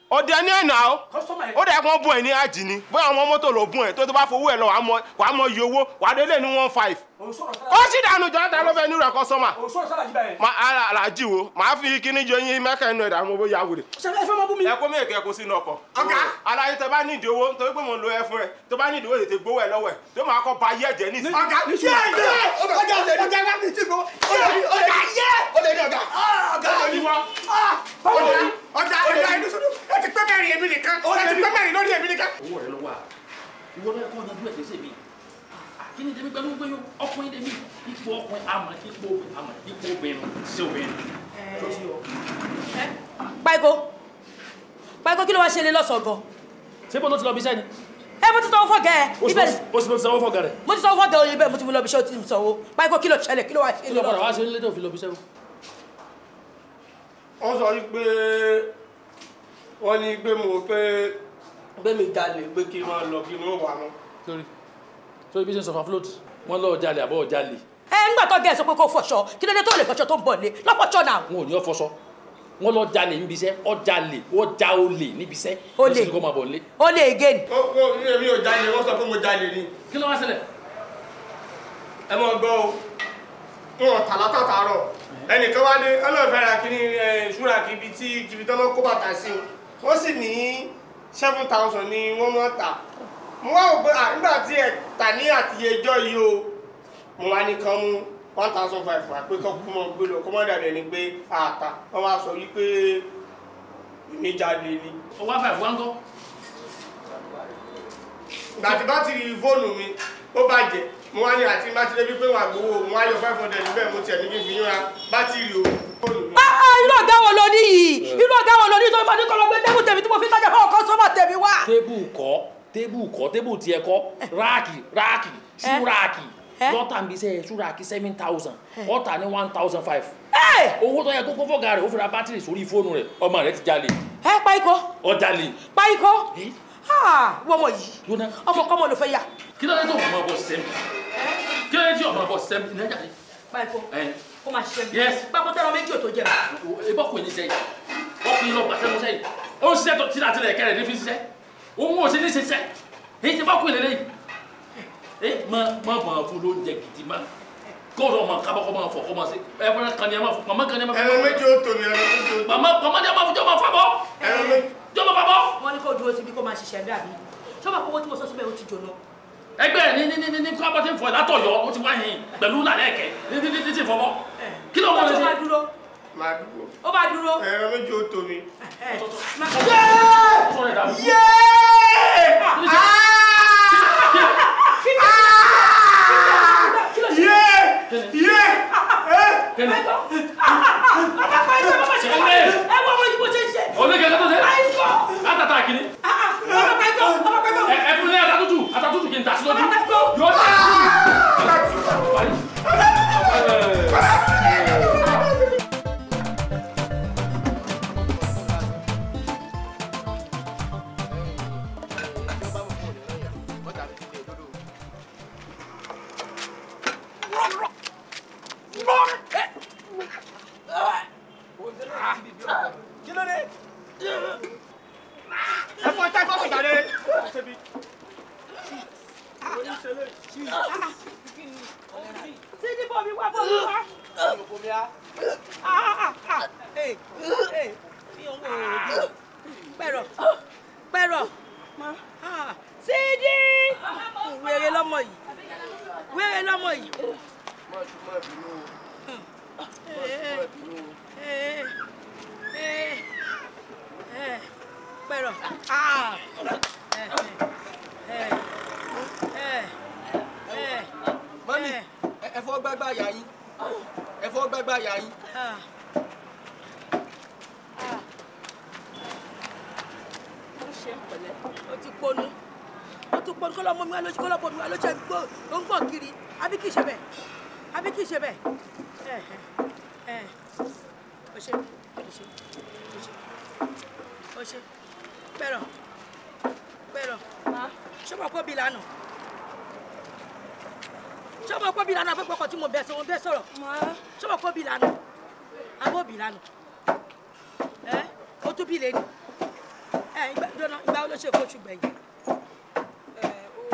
Ọdẹ ní ẹ̀nà o. Ó dẹ̀ kàn bùn ẹ̀ ní àjì ni. Bóyá àwọn mọ́tò ló bùn ẹ̀ tó bá fowó ẹ̀ lọ wàá mọ iye owó wàá délé ní 1.5. Ó sì dànù jọ́ta ló fẹ́ ní rẹ̀ kọ́sọ́mà. Aláàjì wo màá fi kíní jọ yín mẹ́kà inú ẹ̀dá mo bóyá wèrè. Ẹ kó mi èké kó sínú ọkọ̀. Aláyé tẹ bá nídìí owó nítorí pé mò ń lo ẹ fún ẹ tó bá nídìí owó tètè gbówó ẹ lọ́wọ́ ẹ tó máa kọ́ ba ayé ẹ̀jẹ̀ ní ìsìn. Ọ̀gá ọ̀gá ọ̀gá mi ti gbọ́ ọ̀gá yẹ ọ̀gá ọ̀gá ọ̀gá ọ̀gá ẹni sọ́dọ̀ ẹ ti pẹ́ mẹ́rin èmi nìkan ẹ ti pẹ́ mẹ́rin lórí èmi nìkan. Owó rẹ ló wà ìwọ lọ́yẹ kó yanjú ẹ̀ kí ṣe mi kí ni tèmi pẹ̀lú gbé yó ọkùnrin tèmi ipò ọkùnrin àmọ́ ipò àmọ́ ipò obìnrin ṣé obìnrin tó ti yọ. Páíkó Páíkó kí ló wá ṣe lé lọ́sọ̀ọ́ gan. Ṣé bó ló ti lọ bí iṣẹ́ ni. Ẹ mo ti sanwó fọ́gà ẹ. O sì ló ti sanwó fọ́gà rẹ. Mo ti sanwó fọ́gà ẹ ibẹ̀ mo ti mú lọ bí iṣẹ́ o ti sanwó. Páíkó kí ló ṣẹlẹ̀ kí ló wá ṣe lé lọ́sọ̀ọ́. Kí ló padà wá ṣe lé tó fi lọ bí iṣẹ́ o. Wọ́n sọ wípé wọ́n ní pé mo pé pé mi jalè pé kí wọ́n lọ kí wọ́n wà mọ́. Sórí sórí bí ṣe ń sọ fún float wọ́n lọ jalè àbọ̀ jalè. Ẹ ńgbà tó gẹ̀ sọ pé kó fọṣọ kí ló dé tó lè fọṣọ tó ń bọ̀ lé lọ́fọṣọ náà. Wọn ò ní ọ fọṣọ wọ́n lọ jalè níbi iṣẹ́ ọ jalè ó já olè níbi iṣẹ́ olè kó máa bọ̀ nílé. Olè again. Ó mi ò jalè wọ́n sọ pé mo jalè ni. Kí ló wá ṣẹlẹ̀. Ẹ mọ gbọ́ o wọn tà látàtàárọ̀ ẹnìkan wá dé ọlọ́ọ̀fẹ́ ra kí ní ṣúra kí ibi tí ibi tó mọ́ kó bàtà sí o wọ́n sì ní 7,000 ni wọ́n mọ́ tà mo wá wò pé nígbà tí ẹ tà ní àtiyẹjọ́ yìí o mo wá ní kán mú 1,500 wá pé kán kú mọ́ gbé lọ kó mọ́ dàbí ẹni pé àtà wọ́n wá sọ wípé èmi jalè ni. Ó wá 5 wá ń kọ́. Ìgbà tí bátìrì fóònù mi ó bàjẹ́ mo wá ní àti bá ti débi pé wà gbowó mo wá yọ 500 níbẹ̀ mo tiẹ̀ ní kí n fi yín ra bátìrì o. Irú ọ̀gá wo lo ní yìí irú ọ̀gá wo lo ní tó ní kọ́ lọ gbé tébù tèmi tí mo fi tajà fáwọn kọ́sọ́mà tèmi wá. Tébù kọ́ tébù tiẹ̀ kọ́ ráàkì ráàkì ṣúráàkì lọ́tà ń bí sẹ́ ṣúráàkì 7,000 ọ̀tà ní 1,500. Owó tó yẹ kókó fọ́gà rẹ̀ ó fi ra bátìrì sórí fóònù rẹ̀ ọmọ rẹ̀ ti jalè. Ẹ Páíkó. Ó jalè. Páíkó wọ́n mọ̀ yìí ọmọ kọ́mọ ló fẹ́ yà. Kí ló dé tó ọmọ bọ̀ sẹ́mi kí ló dé tí ọmọ bọ̀ sẹ́mi ní ẹja Páíkó kó máa ṣiṣẹ́ mi. Páíkó tẹ́lọ méjì ò tó jẹ. Ebọ́kùnrin ní sẹ́yìn ọkùnrin lọ pàṣẹ mọ́ sẹ́yìn ó ń ṣiṣẹ́ tó tíra tíra ẹ̀kẹ́ rẹ̀ ní fi ṣiṣẹ́ òun ò ṣe ní ṣiṣẹ́ èyí ti bọ́kùnrin lélẹ́yìn. Ẹ má má bàa fún lóúnjẹ gidi má kọ́ọ̀dọ̀ ọmọ kábọ́ kọ́ máa fọ̀ kọ́ máa ṣe ẹ̀fọn kan ní ẹ máa fún màmá kan ní ẹ máa fún. Ẹran méjì ó tó mi ẹran méjì ó tó. Màmá màmá ní ẹ máa fún jọ́ máa fà bọ́. Ẹran méjì. Jọ́ máa fà bọ́. Wọ́n ní kó dúró síbi kó máa ṣiṣẹ́ bí àbí ṣọ́bà kówó tí mo sọ síbẹ̀ ó ti jóná. Ẹgbẹ́ ní ní ní ní kọ́ bọ́ tí ń fọ látọ̀yọ́ ó ti wá yín pẹ̀lú làlẹ́ ẹ̀kẹ́ ní ní ní ti fọwọ́. Kí ló wọ́n lè ṣe? Ó máa dúró. Máa dúró. Ó máa dúró. Ẹran méjì ó tó mi. wo ló ṣe kóṣù gbẹ̀yìn.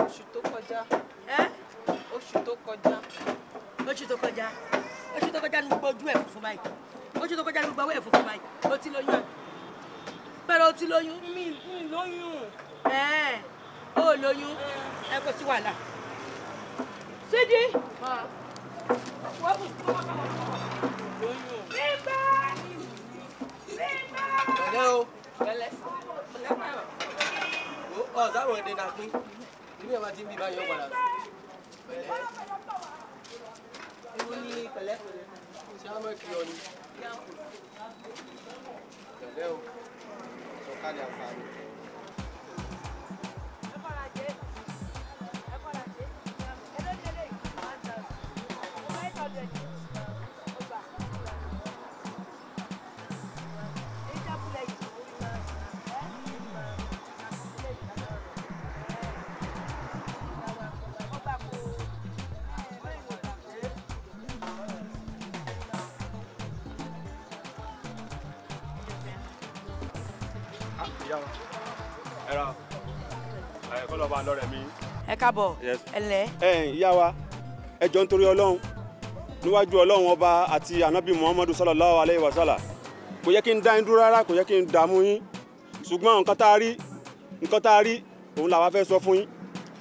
Oṣù tó kọjá. Oṣù tó kọjá. Oṣù tó kọjá. Oṣù tó kọjá ní gbogbo ojú ẹ̀ funfun báyìí. Oṣù tó kọjá ní gbogbo ọwọ́ ẹ̀ funfun báyìí. O ti lóyún àbí? Pẹ̀lú o ti lóyún. Mi lóyún. O lóyún. Ẹ kò sí wàhálà. Sídi. Pẹ̀lẹ́ o. Ọ sáwọn èdè náà pín. Ìbí ẹ̀ máa ti ń bí báyọ̀ padà sí. Pẹ̀lẹ́. Ewu ní pẹ̀lẹ́. Ṣé a máa kí ọ ni? Pẹ̀lẹ́ o. Sọ̀kalẹ̀ àǹfààní. Ẹ káàbọ̀ ẹ lẹ́. Ẹ ìyá wa, ẹ jọ̀ọ́ nítorí Ọlọ́run, níwájú Ọlọ́run ọba àti ànábì Muhammadu sallallahu alayhi wa sallam, kò yẹ kí n dá yín dúró rárá, kò yẹ kí n dààmú yín, ṣùgbọ́n nǹkan tá a rí òun làwa fẹ́ sọ fún yín.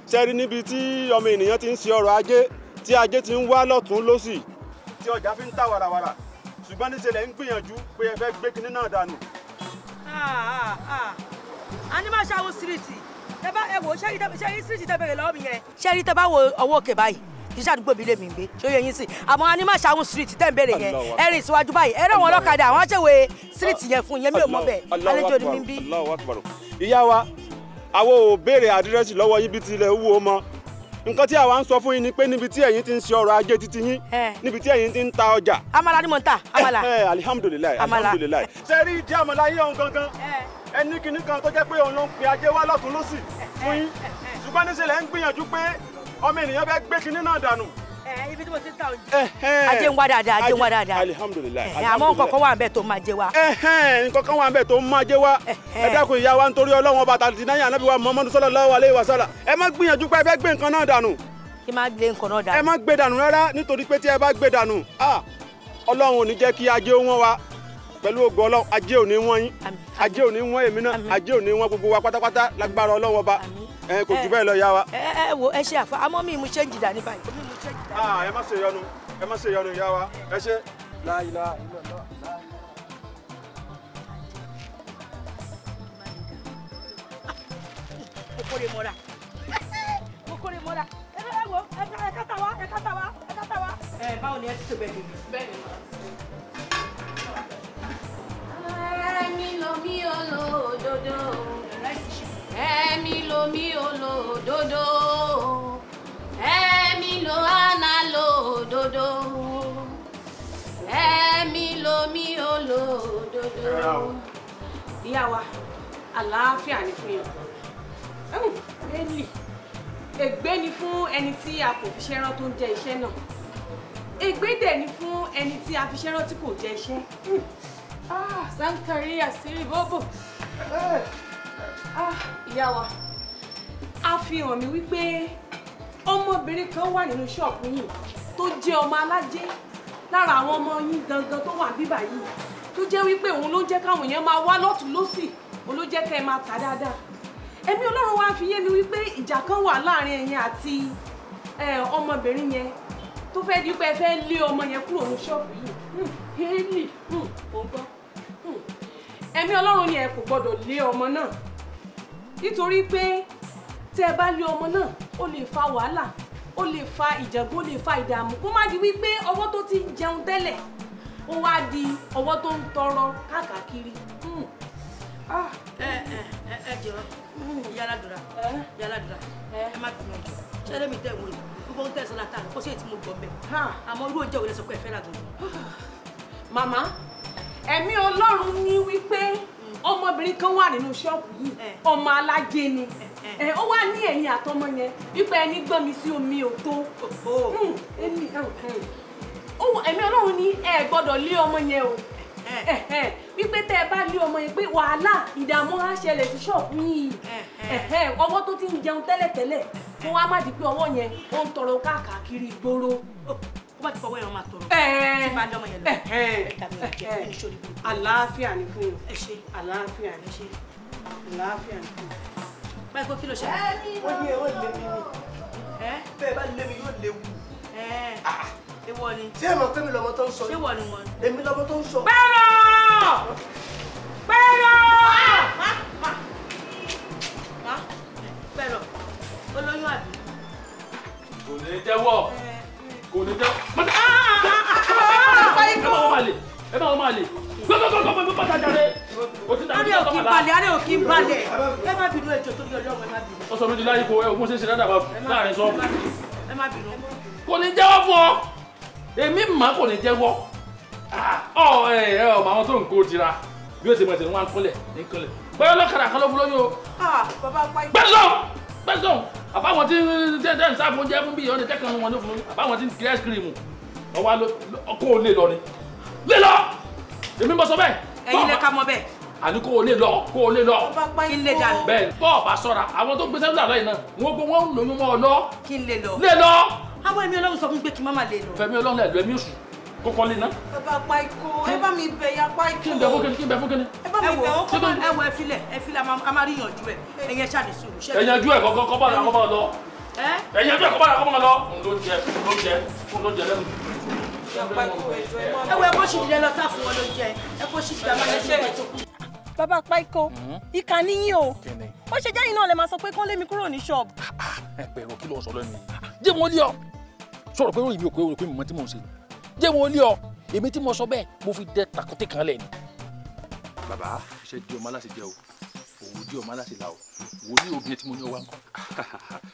Ṣé rí níbi tí ọmọ ènìyàn ti ń ṣe ọrọ̀ ajé, tí ajé ti ń wá lọ́tún lọ́sì, tí ọjà fi ń tà wàràwàrà, ṣùgbọ́n níṣẹ́ lẹ̀ ń gbìyànjú pé ẹ fẹ́ gbé kinní náà dànù. A ní máa ṣàwọn síríìtì tẹ bá ẹ wò ṣé síríìtì tẹ bẹ̀rẹ̀ lọ́wọ́ mi yẹn. Ṣé rí tẹ bá wo ọwọ́ òkè báyìí kì í ṣàdúgbò mi lè mi gbé ṣó yẹ yín sí, àmọ́ a ní máa ṣàwọn síríìtì tẹ̀ ń bẹ̀rẹ̀ yẹn, ẹ rìn síwájú báyìí ẹ rẹ̀ wọn ọlọ́kadà àwọn aṣèwé síríìtì yẹn fún yẹn, mi ò mọ̀ bẹ́ẹ̀, àlejò ni mi ń bí. Ìyá wa, àwọn ò béèrè àdírẹ́sì lọ́wọ́ yín bí tilẹ̀ wú o mọ. Nǹkan tí àwa ń sọ fún yín ni pé níbi tí ẹ̀yin ti ń ṣe ọrọ̀ ajé títí yín, níbi tí ẹ̀yin ti ń ta ọjà. Àmàlà ni mò ń ta, àmàlà. Alihamudulilayi, alihamudulilayi. Ṣé rí ìdí àmàlà yín ọ̀hún gangan? Ẹni kìíní kan tó jẹ́ pé òun ló ń pe ajé wá lọ́tún lọ́sì fún yín. Ṣùgbọ́n níṣẹ́ lẹ̀ ń gbìyànjú pé ọmọ ènìyàn fẹ́ gbé kinní náà dànù. Ibi tí mo ti ń ta oúnjẹ. Ajé ń wá dáadáa, ajé ń wá dáadáa. Alihamudulilayi. Àmọ́ nǹkan kan wà ń bẹ̀ tó máa jẹ wá. Nǹkan kan wà ń bẹ̀ tó máa jẹ wá. Ẹ dákun ìyá wa, nítorí Ọlọ́run ọba tàbí náírà Ànábì wa Muhammadu sallallahu alayhi wa sallam. Ẹ má gbìyànjú pé ẹ fẹ́ gbé nǹkan náà dànù. Kí má gbé nǹkan náà dànù. Ẹ má gbé dànù rárá, nítorí pé tí ẹ bá gbé dànù, Ọlọ́run ò ní jẹ́ kí ajé wọ́n wa. Pẹ̀lú ògo Ọlọ́run, ajé ò ní wọ́n yín, ajé ò ní wọ́n èmi náà, ajé ò ní wọ́n gbogbo wa pátápátá lágbára Ọlọ́run ọba. Kò jù bẹ́ẹ̀ lọ yá wa. Ẹ wo, ẹ ṣe àfa, àmọ́ mi mú ṣéǹjì dání báyìí. Ẹ má ṣe yọnu, ẹ má ṣe yọnu ìyá wa, ẹ ṣe. La ilaha illallah. Mo kórè mọ́ra. Mo kórè mọ́ra. Ẹ wo, ẹ kátà wá, ẹ kátà wá, ẹ kátà wá. Ẹ báwo ni ẹ ti ṣe bẹ́ẹ̀ ni? Bẹ́ẹ̀ ni màá. Ẹ̀mí lomi olódodo, ẹ̀mí lomi olódodo, ẹ̀mí lo àná lódodo, ẹ̀mí lomi olódodo. Ìyá wa, àlàáfíà ni fún yín. Eli, ègbé ni fún ẹni tí a kò fi ṣẹ́ rán tó ń jẹ iṣẹ́ náà. Ègbé dẹ̀ ni fún ẹni tí a fi ṣẹ́ rán tí kò jẹ iṣẹ́. Ah, Sankari àṣírí bóbò. Ah, ìyá wa, a fi hàn mí wípé ọmọbìnrin kan wà nínú ṣọ́ọ̀bù yìí tó jẹ́ ọmọ alájẹ́ lára àwọn ọmọ yín gangan tó wà bíbà yìí, tó jẹ́ wípé òun ló ń jẹ́ káwọn èèyàn máa wá lọ́tùn lósì, òun ló jẹ́ kẹ́ ẹ máa tà dáadáa. Ẹ̀mí Ọlọ́run wá fi yé mi wípé ìjà kan wà láàrin ẹ̀yin àti ọmọbìnrin yẹn tó fẹ́ di pé ẹ fẹ́ lé ọmọ yẹn kúrò ní ṣọ́ọ̀bù yìí. Hélì, ò ń gbọ́. Ẹ̀mí Ọlọ́run ni ẹ kò gbọ́dọ̀ lé ọmọ náà, nítorí pé tẹ́ ẹ bá lé ọmọ náà, ó lè fa wàhálà, ó lè fa ìjàngbọ̀n, ó lè fa ìdààmú, kó má di wípé ọwọ́ tó ti ń jẹun tẹ́lẹ̀ ó wá di ọwọ́ tó ń tọrọ káàkiri. Ẹ jọ yàrá-dùrà yàrá-dùrà, ẹ má bínú ọjọ́ ṣé lèmi tẹ̀ wọ́n gbogbo ń tẹ̀sán látàrí kó sì èyí tí mo gbọ́ bẹ́ẹ̀, àmọ́ irú oúnjẹ wo lẹ sọ pé ẹ fẹ́ rà gan-an. Màmá, ẹ̀mí Ọlọ́run ní wípé ọmọbìnrin kan wà nínú ṣọ́ọ̀bù yìí, ọmọ alájẹ ni, ó wà ní ẹ̀yìn àtọmọ yẹn wípé ẹni gbọ́n mi sí omi ò tó. Ẹ̀mí Ọlọ́run ní ẹ gbọ́dọ̀ lé ọmọ yẹn o, wípé tẹ́ ẹ bá lé ọmọ yẹn pé wàhálà ìdààmú á ṣẹlẹ̀ sí ṣọ́ọ̀bù yìí. Ọwọ́ tó ti ń jẹun tẹ́lẹ̀tẹ́lẹ̀ kó wá má di pé ọwọ́ yẹn ó ń tọrọ káàkiri ìgboro. Ó bá ti fọwọ́ yẹn máa tọrọ. Tí bá lọ́mọ yẹn lọ. Ẹ̀ka mi ò jẹ́ ẹni sórí burúkú. Àlàáfíà ni fún yín. Ẹ ṣé. Àlàáfíà ni. Ẹ ṣé. Àlàáfíà ni fún yín. Báyìí kó kí ló ṣe. Ó ní ẹ wọ́n lé mi ni. Bẹ́ẹ̀ bá lé mi yóò léwu. Ewọ ni. Ṣé ẹ mọ̀ pé mi lọ́mọ tó ń sọ? Ṣé wọ ni wọn? Èmi lọ́mọ tó ń sọ. Pẹ́rọ! Pẹ́rọ! Má Pẹ́rọ, olóyún àbí? Kò ní jẹ́wọ́. Kò ní jẹ́wọ́. Ẹ bá wọn máa lè. Gbọ́gbọ́gbọ́gbọ́ bàtà jáde. Adé òkì balẹ̀, adé òkì balẹ̀. Ẹ má bínú ẹjọ́ torí Ọlọ́run, ẹ má bínú. Ó sọ mi di láyé kó ẹ ògùn ṣe ń ṣe dáadáa bá láàrin sọ́ọ̀bù. Ẹ má bínú. Kò ní jẹ́wọ́ fún ọ. Èmi mà kò ní jẹ́wọ́. Ọ ẹ ẹ ọmọ àwọn tó ń kó tira. Bí ó ti mọ̀ ẹsẹ̀ ní wọn kúnlẹ̀ ní kúnlẹ̀. Bọ́lá ọlọ́kadà kan ló fún lóyún o. Gbẹ́sọ̀ gbẹ́sọ̀ àbáwọn tí tẹ́ ń sáfún jẹ́ fún bí ìyọ́nì tẹ́kàn wọn ló fún lóyún. Àbáwọn tí ń kiri ice cream. Ọwọ́ kó o lè lọ ni. Lè lọ! Èmi mọ sọ bẹ́ẹ̀. Ẹ̀yin lẹ ká mọ̀ bẹ́ẹ̀. Àní kó o lè lọ, kó o lè lọ. Kí n lè dànù. Bẹ́ẹ̀ bọ́ọ̀ bá sọ́ra, àwọn tó gbé sẹ́lúlà lọ́yìn náà, wọ́n gbé wọ́n lóyún mọ́ ọ lọ. Kí n lè lọ. Lè lọ. Àwọn ẹ̀mí Ọlọ́run sọ fún mi pé kí n má má lè lọ. Fẹ̀mí Ọlọ́run lẹ̀ lọ ẹ̀mí oṣù kókó lé ná. Bàbá Páíkó, ẹ bá mi bẹ̀ ya Páíkó. Kí n bẹ fún kíni, kí n bẹ fún kíni. Ẹ bá mi bẹ̀ wọ́n kọ́ máa. Ẹ wo ẹ filẹ̀, ẹ filẹ̀, a máa rí yanjú ẹ. Ẹ̀yin ẹ ṣáà ní sùúrù. Ẹ yanjú ẹ kọ́kọ́ kọ́ bá lọ. Ẹ yanjú ẹ kọ́ bá lọ. Ló jẹ, ló jẹ lẹ́nu. Ẹ wo ẹ kó sì dìde lọ sáfù wọn ló jẹ. Ẹ kó sì dìde àmàlẹ́ ṣe é tó kù. Bàbá Páíkó, ìkà níyìn o. Ó ṣe jẹ́ iná lè máa sọ pé kán lé mi kúrò ní ṣọ́ọ̀bù. Ẹ pẹ̀rọ kí ló sọ lẹ́nu yìí. Jẹ́ wọn lé ọ. Sọ̀rọ̀ pé ó yìí mi ò pé o rò pé mi mọ tí mò ń ṣe. Jẹ́ wọn lé ọ. Èmi tí mo sọ bẹ́ẹ̀ mo fi dẹ tàkúté kan lẹ̀ ni. Bàbá iṣẹ́ di ọmọ aláṣẹ jẹ o. Òwò di ọmọ aláṣẹ là o. Wòlíì obìnrin tí mo ní ọwọ́ ń kọ́.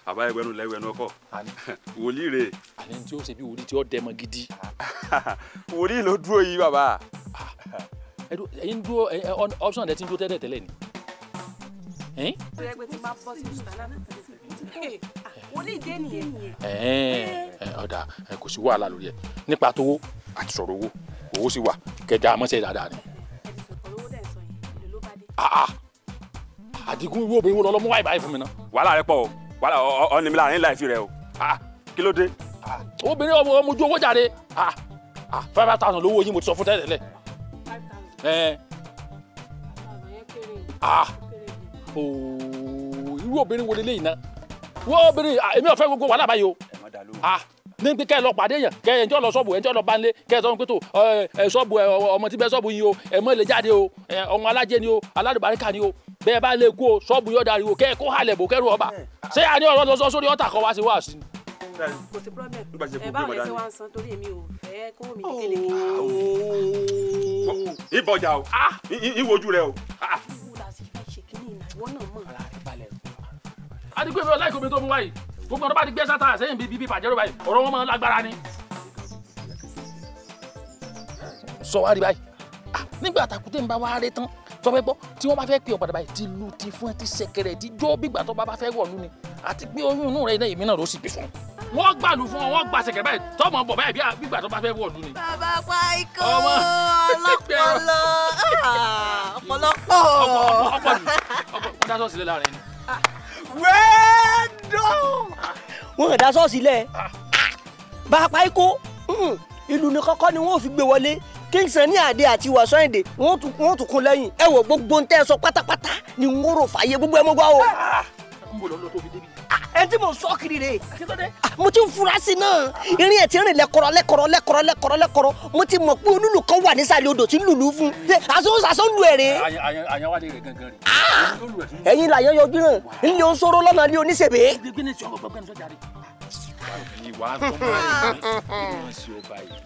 Àbá ẹgbẹ́nu lẹ́gbẹ̀ẹ́nu ọkọ̀. Wòlíì rè. Àní tí ó ṣe bí wòlíì tí ó dẹmọ gidi. Wòlíì ló dúró yìí bàbá. Ẹ̀yin dúró option rẹ ti ń dúró tẹ́lẹ̀ tẹ́lẹ̀ ni. Wòlíì dé nìyẹn. Ọ̀dà kò sí wàhálà lórí ẹ̀ nípa tówó àti sọ̀rọ̀ owó owó sì wà kẹjà mọ́sẹ̀ dáadáa ni. Àdìgún irú obìnrin wo lọ lọ́mú wáyé báyìí fún mi náà. Wàhálà rẹ pọ̀ o, wàhálà ọ̀nìmí láàrin láìfi rẹ o, kí ló dé? Obìnrin ọmọ ojú owó jáde 5,000 lówó yín mo ti sọ fún tẹ́lẹ̀ tẹ́lẹ̀. Irú obìnrin wo leléyìí náà? Wọ́n obìnrin èmi ò fẹ́ gbogbo wàhálà báyìí o. Ní pé kẹ́ ẹ lọ pàdé yàn kẹ́ ẹ ǹjọ́ lọ ṣọ́ọ̀bù ẹ̀ ǹjọ́ lọ bá ń lé kẹ́ ẹ sọ pé tó ẹ ṣọ́ọ̀bù ẹ ọmọ tí bẹ́ ṣọ́ọ̀bù yín o ẹ mọ́ lè jáde o ọmọ alájẹ ni o aládùbáríkà ni o bẹ́ẹ̀ bá lè kú o ṣọ́ọ̀bù yóò darí o kẹ́ ẹ kó halẹ̀ bò kẹ́rù ọba ṣé àní ọ̀rọ̀ lọ sórí ọ̀tà kọ́ wá sí wá sí. Kò sí problem ẹ báwo lẹ ṣe wá ń san torí èmi ò fẹ́ kó mi kékeré. Ìbọjà o, ìwojú rẹ o. Adigun ìfẹ́ ọláìkó mi tó mú wáyìí gbogbo ọ̀rọ̀ bá ti gbé sátà sẹ́yìn bíi bíi bàjẹ́rò báyìí ọ̀rọ̀ wọn máa ń lágbára ni. Sọ wá rí báyìí nígbà tàkùtẹ̀ ń bá wá rẹ tán sọ fẹ́ gbọ́ tí wọ́n bá fẹ́ pè ọ́ padà báyìí ti lu ti fún ẹ ti ṣẹ̀kẹ̀rẹ̀ ti jó bígbà tó bá bá fẹ́ wọ̀lú ni àti pé oyún inú rẹ náà èmi náà ló sì bí fún un. Wọ́n gbàlù fún ọ wọ́n gba ṣẹ̀kẹ̀rẹ̀ báyìí tọ́mọ bọ̀ báyìí bígbà tó bá fẹ́ wọ̀lú ni. Bàbá Páíkó ọlọ́pọlọ ọ̀pọ̀lọpọ̀. Ọ̀pọ̀ wọ́n dá sọ́ọ̀sì lé láàrin ni. Wẹ́ẹ́dọ̀ wọn dá sọ́ọ̀sì lẹ̀. Bàbá Páíkó ìlú ní kọ́kọ́ ni wọ́n fi gbé wọlé King Sunny Adé àti Wasiu Ayinde wọ́n tún kún lẹ́yìn. Ẹ wò gbogbo ń tẹ́ ẹ sọ pátápátá ni wọ́n rò fàyè gbogbo ẹ mọ́ gbọ́ o. Ẹ tí mo sọ kiri rè mo ti ń fura sí náà irin ẹ̀ ti rìn lẹ́kọ̀rọ̀ lẹ́kọ̀rọ̀ lẹ́kọ̀rọ̀ lẹ́kọ̀rọ̀ lẹ́kọ̀rọ̀ mo ti mọ̀ pé olúlu kan wà nísàlẹ̀ odò tí ń lùlù fún àsọ ń lu ẹ̀rẹ́. Àyànwádé rẹ̀ gangan rè. Ẹ̀yin làyàn yọjú náà ńlẹ̀ oṣòro lọ́nà ilé oníṣègbè.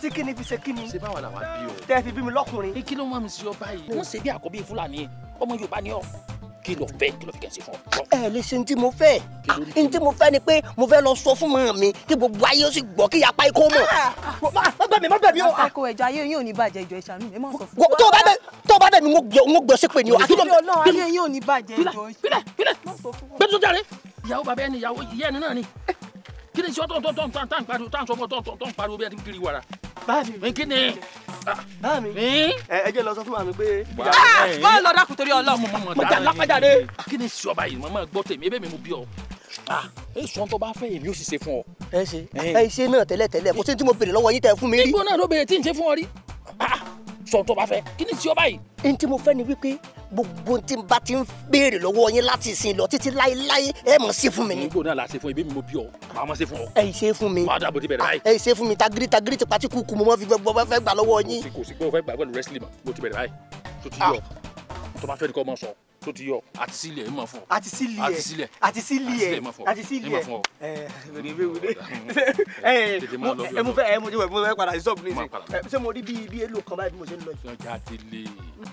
Tí kíni fi ṣe kíni. Ṣé báwa làwa bí ọ. Tẹ́ fi bí mi lọ́kùnrin. Kí ló mọ̀ mi sí ọ báyìí. Wọ́n ṣe bí àkọ́bí Fúlàní ọmọ Yorùbá ni ọ. Kí ló fẹ́ kí ló fi kẹ́ ṣe fún ọ. Ẹ lè ṣe ní tí mo fẹ́ ní tí mo fẹ́ ni pé mo fẹ́ lọ sọ fún màmá mi kí gbogbo ayé ó sì gbọ́ kí yapa ikú mọ̀. Má bẹ̀ mí má bẹ̀ mí o. Páíkó ẹjọ́ ayé yín ò ní bàjẹ́ ìjọ ìṣàánú mi má sọ fún mi. Tó o bá bẹ̀ mí n ó gbọ́ sí pé ni o. Ọlọ́run ayé yín ò ní bàjẹ́ ìjọ. Bílẹ̀ bílẹ̀ gbẹ́dọ̀ jáde ìyàwó bàbá ẹni ìyàwó ìyá ẹni náà ni Kí ni sọ tó ń pariwo tó ń sọ fún tó ń pariwo bí ẹ ti ń kiri wàrà. Báàmì. Kí ni. Báàmì. Ẹ jẹ́ lọ sọ fún màmí pé. Bọ́ọ̀ lọ dákun torí Ọlọ́run. Mo jà lápájáde. Kí ni sọ báyìí mo máa gbọ́ tèmi ebí mi mo bí ọ. Ẹ sọ tó bá fẹ́ èmi ó sì ṣe fún ọ. Ẹ ṣe ẹ ṣe náà tẹ́lẹ̀tẹ́lẹ̀ kò sí tí mo béèrè lọ́wọ́ yín tẹ́ fún mi rí. Igbó náà ló béèrè tí n ṣe fún ọ rí. Sọ tó bá fẹ́ kí ni sọ báyìí. N tí mo fẹ́ ni wípé gbogbo tí n bá ti ń béèrè lọ́wọ́ yín láti ìsìn lọ títí láéláé ẹ mọ̀ sí fún mi ni. Igbó náà la ṣe fún ibi mi mo bí ọ màá mọ̀ ṣe fún ọ. Ẹ ṣe fún mi. Wàá dàbò ti bẹ̀rẹ̀ báyìí. Ẹ ṣe fún mi tagiri tagiri ti pati kúkú mo mọ fi gbọ́ fẹ́ gbà lọ́wọ́ yín. Kò sí pé o fẹ́ gbà pẹ̀lú wrestling mọ́ bó ti bẹ̀rẹ̀ báyìí tó ti yọ tó bá fẹ́ ni kò mọ̀ sọ tó ti yọ àti sílẹ̀ ẹ̀ mọ̀ fún ọ. Àti sílẹ̀ àti sílẹ̀ àti sílẹ̀ àti sílẹ̀ ẹ mo fẹ́ ẹ mo fẹ́ padà sí sọ́ọ̀bù nísìnyí ṣé mo rí bí èlò kan báyìí bí mo ṣe ń lọ yìí. Ọjà délé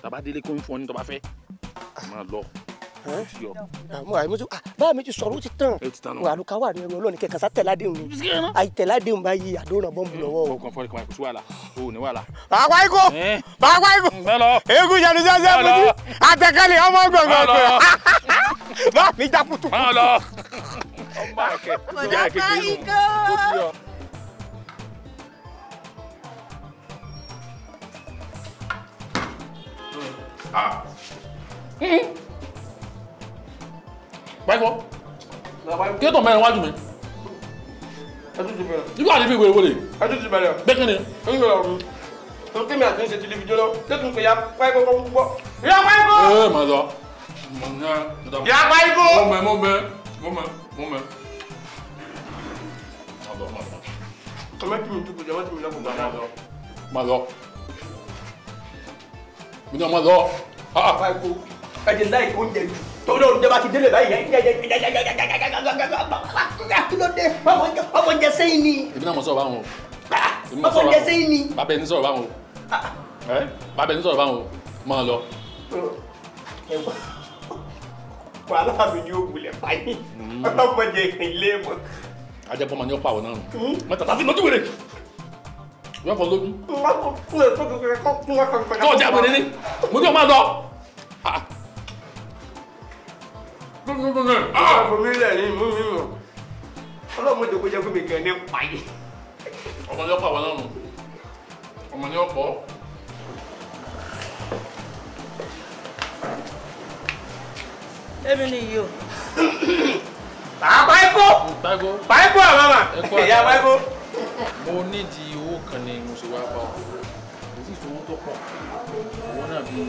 tàbá délé kó ń fún ọ ní tó bá fẹ́ máa lọ tó ti yọ. Báà mi ti sọ̀rọ̀ ó ti tán àlùkà wà ní ẹrù ọlọ́ọ̀ni kẹ̀kẹ́ sá tẹ̀ládéhùn ni àìtẹ̀ládéhùn bá yí àdóòràn bọ́ǹbù lọ́wọ́ o. Ó kàn fọ́ ìkànnì kò sí wàhálà o ò ní wàhálà. Bàbá ikú bàbá ikú eégún jẹnu jẹjẹ fúnjú àtẹkẹlẹ ọmọ gbọngàn bá mi já kutu. Máa lọ. Ọmọ àkẹ ìyá kékeré nù tó ti yọ. Báyìí kí ló tọ̀ mẹ́rin wájú mi. Ibú àti fi wèrè wèrè. Ẹ tún ti bẹ̀rẹ̀. Bẹ́ẹ̀ ni. Ń gbèrò ọ̀run. Tó kémi àti ń ṣe tìlíbi jóná, tó tún pè ya páìkó kọ́ púpọ̀. Ya páìkó! Ee mà lọ. Ya páìkó! Mo mẹ mo mẹ mo mẹ mo mẹ. Má lọ má lọ. Ọmọ tí mi tukù jẹ́ ọmọ tí mi lọ́kùn gbàgbọ́. Má lọ. Mi náà má lọ. Páìkó, ẹ jẹ́ láì oúnjẹ jù. Torí oúnjẹ bá ti délé báyìí kí ló dé ọmọ jẹ sẹ́yìn ni. Èmi náà mọ̀ sọ̀rọ̀ báwọn o. Ọmọ jẹ sẹ́yìn ni. Bàbá ẹni sọ̀rọ̀ báwọn o. Bàbá ẹni sọ̀rọ̀ báwọn o. Máa lọ. Wàhálà mi ni ó gbilẹ̀ báyìí. Ọlọ́mọ jẹ ilé mọ́. Ajẹ́pọ̀ máa ní ọ̀pọ̀ àwọn náà nù. Mẹ́ta tàbí lójú wèrè. Yóò fọ lójú. Tó o jẹ́ àbẹ̀rẹ̀ ni. Mo ní o máa lọ. Ọlọ́mọ jẹ́ kó jẹ́ kó mi kẹ́ ní pààyè. Ọmọ ní ọ̀pọ̀ àwọn náà nù. Ọmọ ní ọ̀pọ̀. Èmi ni yìí o. Páìkó! Páìkó àmàmà! Ìyá páìkó. Mo nídìí owó kan ni mo ṣe wá bá ọ. Kò sí ìṣòwò tó pọ̀. Owó náà bíi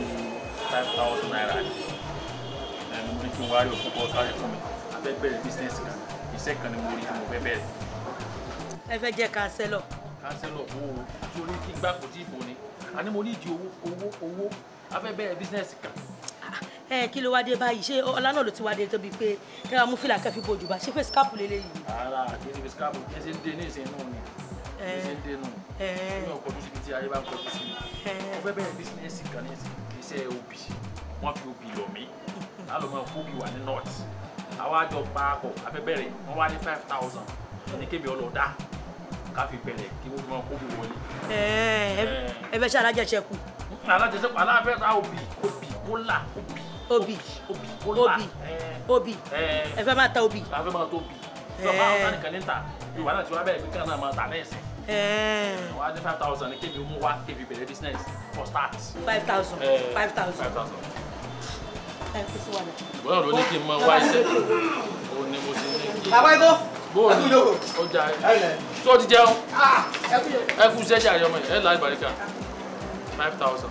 5,000 naira ni. Mo ní kí n wá rí òkú kọ́ sáré fún mi. A fẹ́ bẹ̀rẹ̀ bísíǹsì kan. Iṣẹ́ kan ni mo rí tí mo fẹ́ bẹ̀rẹ̀. Ẹ fẹ́ jẹ́ kánsẹ́lọ̀. Kánsẹ́lọ̀ owó torí kí n gbà kò tí ì bò ni. Àní mo ní ìdí owó owó owó. A fẹ́ bẹ̀rẹ̀ bísíǹsì kan. Ẹ kí ló wá dé báyìí? Ṣé ọlá náà ló ti wá dé tóbi pé kí wàá mú fìlà kẹfì bójú bá ṣé fèsì káàpù lélẹ́yìí? Rárá, kí ni fèsì káàpù kí ẹ ṣe ń dé ní ìsìn náà ni. Kí ẹ ṣe ń dé nù. Kí wọ́n kọjú síbi tí ayé bá ń kọjú sí mi. Mo fẹ́ bẹ̀rẹ̀ bísíǹsì kan ní iṣẹ́ obì. Wọ́n fi obì lọ̀ mí. A lọ máa kóbi wà ní north. Àwa àjọ paapọ̀ a fẹ́ bẹ̀rẹ̀ wọ́n wá ní 5,000 ní kébì ọlọ́dá ká fi bẹ̀rẹ̀ kí wọ́n fi máa kóbi wọlé. Ẹ fẹ́ ṣe alájẹsẹ́kù. Alájẹsẹ́kù aláfẹ́ ta obì obì kólà obì. Obì obì obì ẹ fẹ́ máa ta obì. A fẹ́ máa ta obì. Ìjọba àwọn ọ̀sán nìkan ní ta Yorùbá náà ti wá bẹ̀rẹ̀ pé kí náà máa ta náà ẹ̀sìn. Wọ́n á ní 5,000 ní kébì mú wá kébì bẹ̀rẹ̀ business for start. 5,000 5,000. 5,000. Ẹ kò sí wàhálà. Ìwọ náà ló ní kí n máa wá iṣẹ́. Ó ní mo ṣe ní kí. Bàbá ikú. Bóòlù ọjà ẹ. Tó ti jẹun. Ẹ kú iṣẹ́ jàre ọmọ yìí. Ẹ láì bàríkà. 5,000.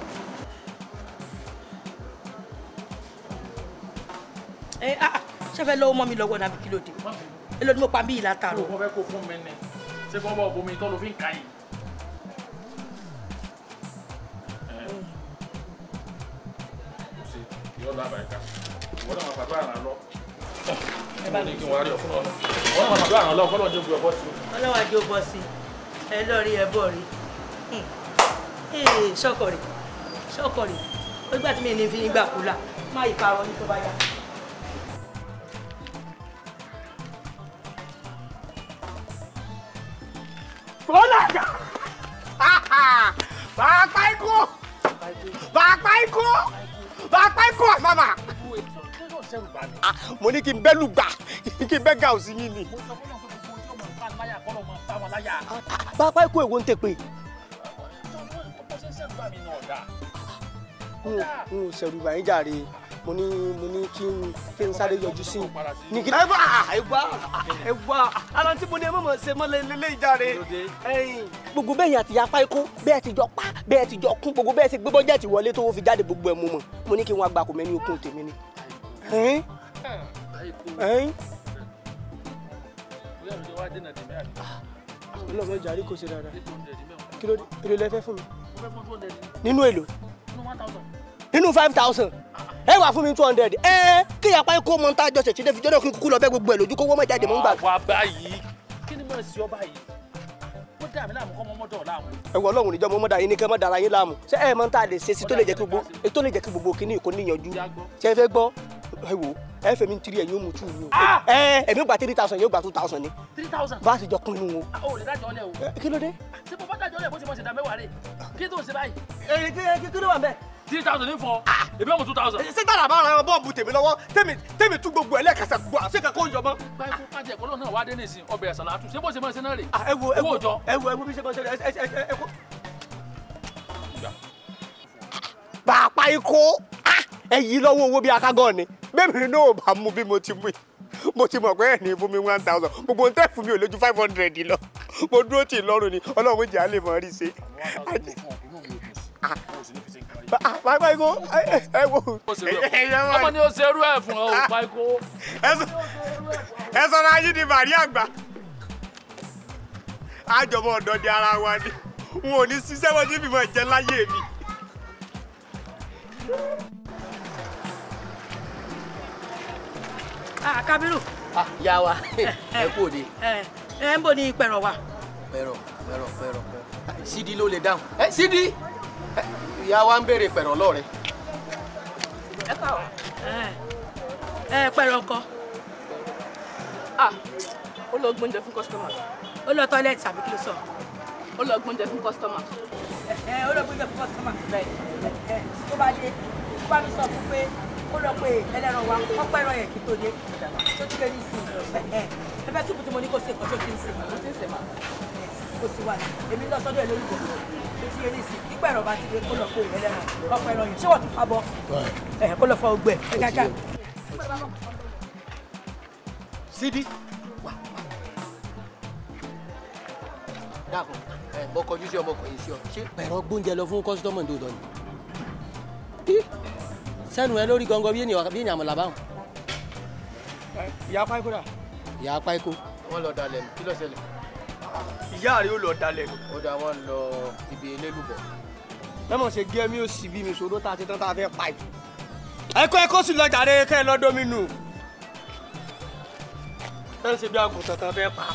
Ẹ ṣé fẹ́ lọ́wọ́ mọ́ mi lọ́wọ́ nàbí kí ló dé? Èló ni mo pa bí ìlà tààrọ̀. Mo fẹ́ kó fún mi ni. Ṣé kí wọ́n bá bomi tó ló fi ń ka yìí? Yóò lọ àbàríkà. Ìwọ náà máa fàdúrà ràn lọ. Mo ní kí n wá rí ọ fún ọ. Ìwọ náà máa fàdúrà ràn lọ kọ́ lọ́ọ́ jẹ́ gbé ọ bọ́ sí. Ọlọ́wà jẹ́ ó bọ́ sí. Ẹ lọ rí ẹ bọ̀ rí. Ṣọ́kọ̀ rè ṣọ́kọ̀ rè. Ó gbà tí mi ní fi ń gbà kúlà. Má yí parọ́ ní tó bá yá. Bọ́lá bàbá ikú bàbá ikú bàbá ikú àmàmà. Mo ní kí n bẹ́ lùgbà kí n bẹ́ gà òsì yín ni. Mo sọ fún ọ̀nà tó gbogbo ojú ọmọ nǹkan kọ́ lọ́ máa bá wọn láyà. Pápá ikú èwo ń tẹ pé. Bó ṣe ń ṣẹ̀rù bá mi náà dáa. N ò ṣẹ̀rù bà yín jàre, mo ní kí n sáré yọjú sí i. Ẹ wá ẹ wá ẹ wá ara tí mo ní ẹ mọ̀ mọ̀ ṣe mọ́ lélẹ́ ìjàre. Gbogbo bẹ́ẹ̀ yẹn àti ìyá Páíkó bẹ́ẹ̀ ti jọ pa bẹ́ẹ̀ ti jọ kún gbogbo bẹ́ẹ̀ ti gbé bọ́jẹ̀tì wọlé tó fi jáde gbogbo ẹ̀ mú mọ̀ mo ní kí wọ́n gba kò mẹ́ni okun tèmi ni. Ọlọ́mọ ìjàre kò ṣe dáadáa. Kí ló dé? Èló lẹ fẹ́ fún mi? Nínú èlò? Nínú 5,000 ẹ wà fún mi 200 ẹ kí ìyá Páíkó mọ tá a jọ ṣèṣe fi jọ́dọ̀ kí n kúkú lọ bẹ́ gbogbo ẹ̀ lójú kó wọ́n mọ̀ jáde mọ́ ń gbà. Wà báyìí kí ni mo ṣe ọ báyìí? Ó dà mí láàmú kọ́ mọ́ mọ́dọ̀ láàmú. Ẹ wọ Ọlọ́run níjọ́ mọ́ mọ́dà yín ní kẹ́ mọ́ dara yín láàmú. Ṣé ẹ mọ̀ tá a lè ṣe sí tó lè jẹ́ kí gbogbo kíní kò níyanjú? Ṣé ẹ fẹ́ gbọ́? Ẹ wò ẹ fẹ́ mi ń tiri ẹ̀ yóò mú two ni o. Ẹ ẹ̀mí gba 3,000 yóò gba 2,000 ni. 3,000. Bá a sì jọ kún inú o. O lè dájọ́ lẹ o. Kí ló dé? Ṣé mo bá dájọ́ lẹ bó ṣe mọ̀ ṣe dá mẹ́wàá rè? Kí tó ń ṣe báyìí? Kí ló wà bẹ́ẹ̀? 3,000 ní fún ọ, èmi ọmọ 2,000. Ṣé tààrà bá ara bọ́ọ̀bù tèmi lọ́wọ́ tèmi tú gbogbo ẹ̀ lẹ́ẹ̀kẹsẹ̀ gbọ́ àṣẹ kankan ó yọ mọ́. Báyìí kó kájẹ ẹ̀kọ́ náà wá dé nísìn ọbẹ̀ àṣàlátù ṣé bó ṣe máa ṣe náà rè? Ẹ wo ẹ wo ẹ wo ẹ wo bí ṣe máa ṣe rè ẹ kó. Bàbá ikó ẹ yí lọ́wọ́ owó bí akágọ́ ni bẹ́ẹ̀ mi náà bá mú bí mo ti mú yìí mo ti mọ̀ pé ẹ̀ ní fún mi 1,000 gbogbo ń tẹ́ fún mi ò lójú 500 lọ mo dúró tì í lọ́rùn ni Ọlọ́run jẹ́ àlè mọ́ rí ṣe. Bàbá ikó ẹ wo. Ọmọ ni ó ṣe irú ẹ̀ fún ọ ò Páíkó. Ẹ sọ̀rọ̀ ayé di bàrí àgbà. Àjọmọ̀ ọ̀dọ́ di ara wa ni. N ò ní ṣiṣẹ́ wọ́n ti fi mọ̀ jẹ láyé mi. Kábírù. Ìyá wa ẹ kú òde. Ẹ ń bò ní pẹ̀rọ̀ wa. Pẹ̀rọ̀ pẹ̀rọ̀ pẹ̀rọ̀ pẹ̀rọ̀. Sídí ló lè dáhùn. Ẹ Sídí ìyá wa ń béèrè pẹ̀rọ̀ lọ́rẹ̀. Ẹ káwọ. Ẹ pẹ̀rọ̀ ńkọ́. Ó lọ gbóúnjẹ fún kọ́sítọ́mà. Ó lọ tọ́lẹ̀tì àbí kí ló sọ? Ó lọ gbóúnjẹ fún kọ́sítọ́mà. Ó lọ gbóúnjẹ fún kọ́sítọ́mà. Tó bá dé, tó bá mi sọ fún pé ó lọ pé ẹlẹ́ran wa wọ́n pẹ́ràn yẹn kí tó dé tó ti lè ní sí i pẹpẹ súpù tí mo ní kó ṣe nǹkan tó ti ń sè ó ti ń sè mà kó sì wà èmi lọ sọ́dọ̀ ẹ̀ lórí ìbò tó ti lè ní sí i nígbà ẹ̀rọ bá ti dé kó lọ pé ẹlẹ́ran wọ́n pẹ́ràn yẹn ṣé wọ́n ti fa bọ́ kó lọ fọ ogbẹ́ ẹ̀ kíákíá. Sídí wà wà dákun ẹ bọ kọjú sí ọmọkùnrin sí ọ ṣé pẹ̀rọ gbóúnjẹ lọ fún kọ́sítọ́mù tó dọ̀ ni sẹ́nu ẹ lórí gangan bí ènìyàn àmọ̀là báwọn. Ìyá Páíkó dà. Ìyá Páíkó. Wọ́n lọ dalẹ̀ nù kí ló ṣẹlẹ̀. Ìyá rẹ̀ ó lọ dalẹ̀ nù. Ó dà wọ́n lọ ibi elélùbọ̀. Mẹ́mọ̀ ṣe gé mi ò sì bí mi ṣòro tá a ti tán tá a fẹ́ pa yìí. Ẹ̀kọ́ ẹ̀kọ́ sì lọ jàre kẹ́ ẹ lọ́dọ̀ mi nù. Bẹ́ẹ̀ ṣe bí àgùntàn tán fẹ́ pa.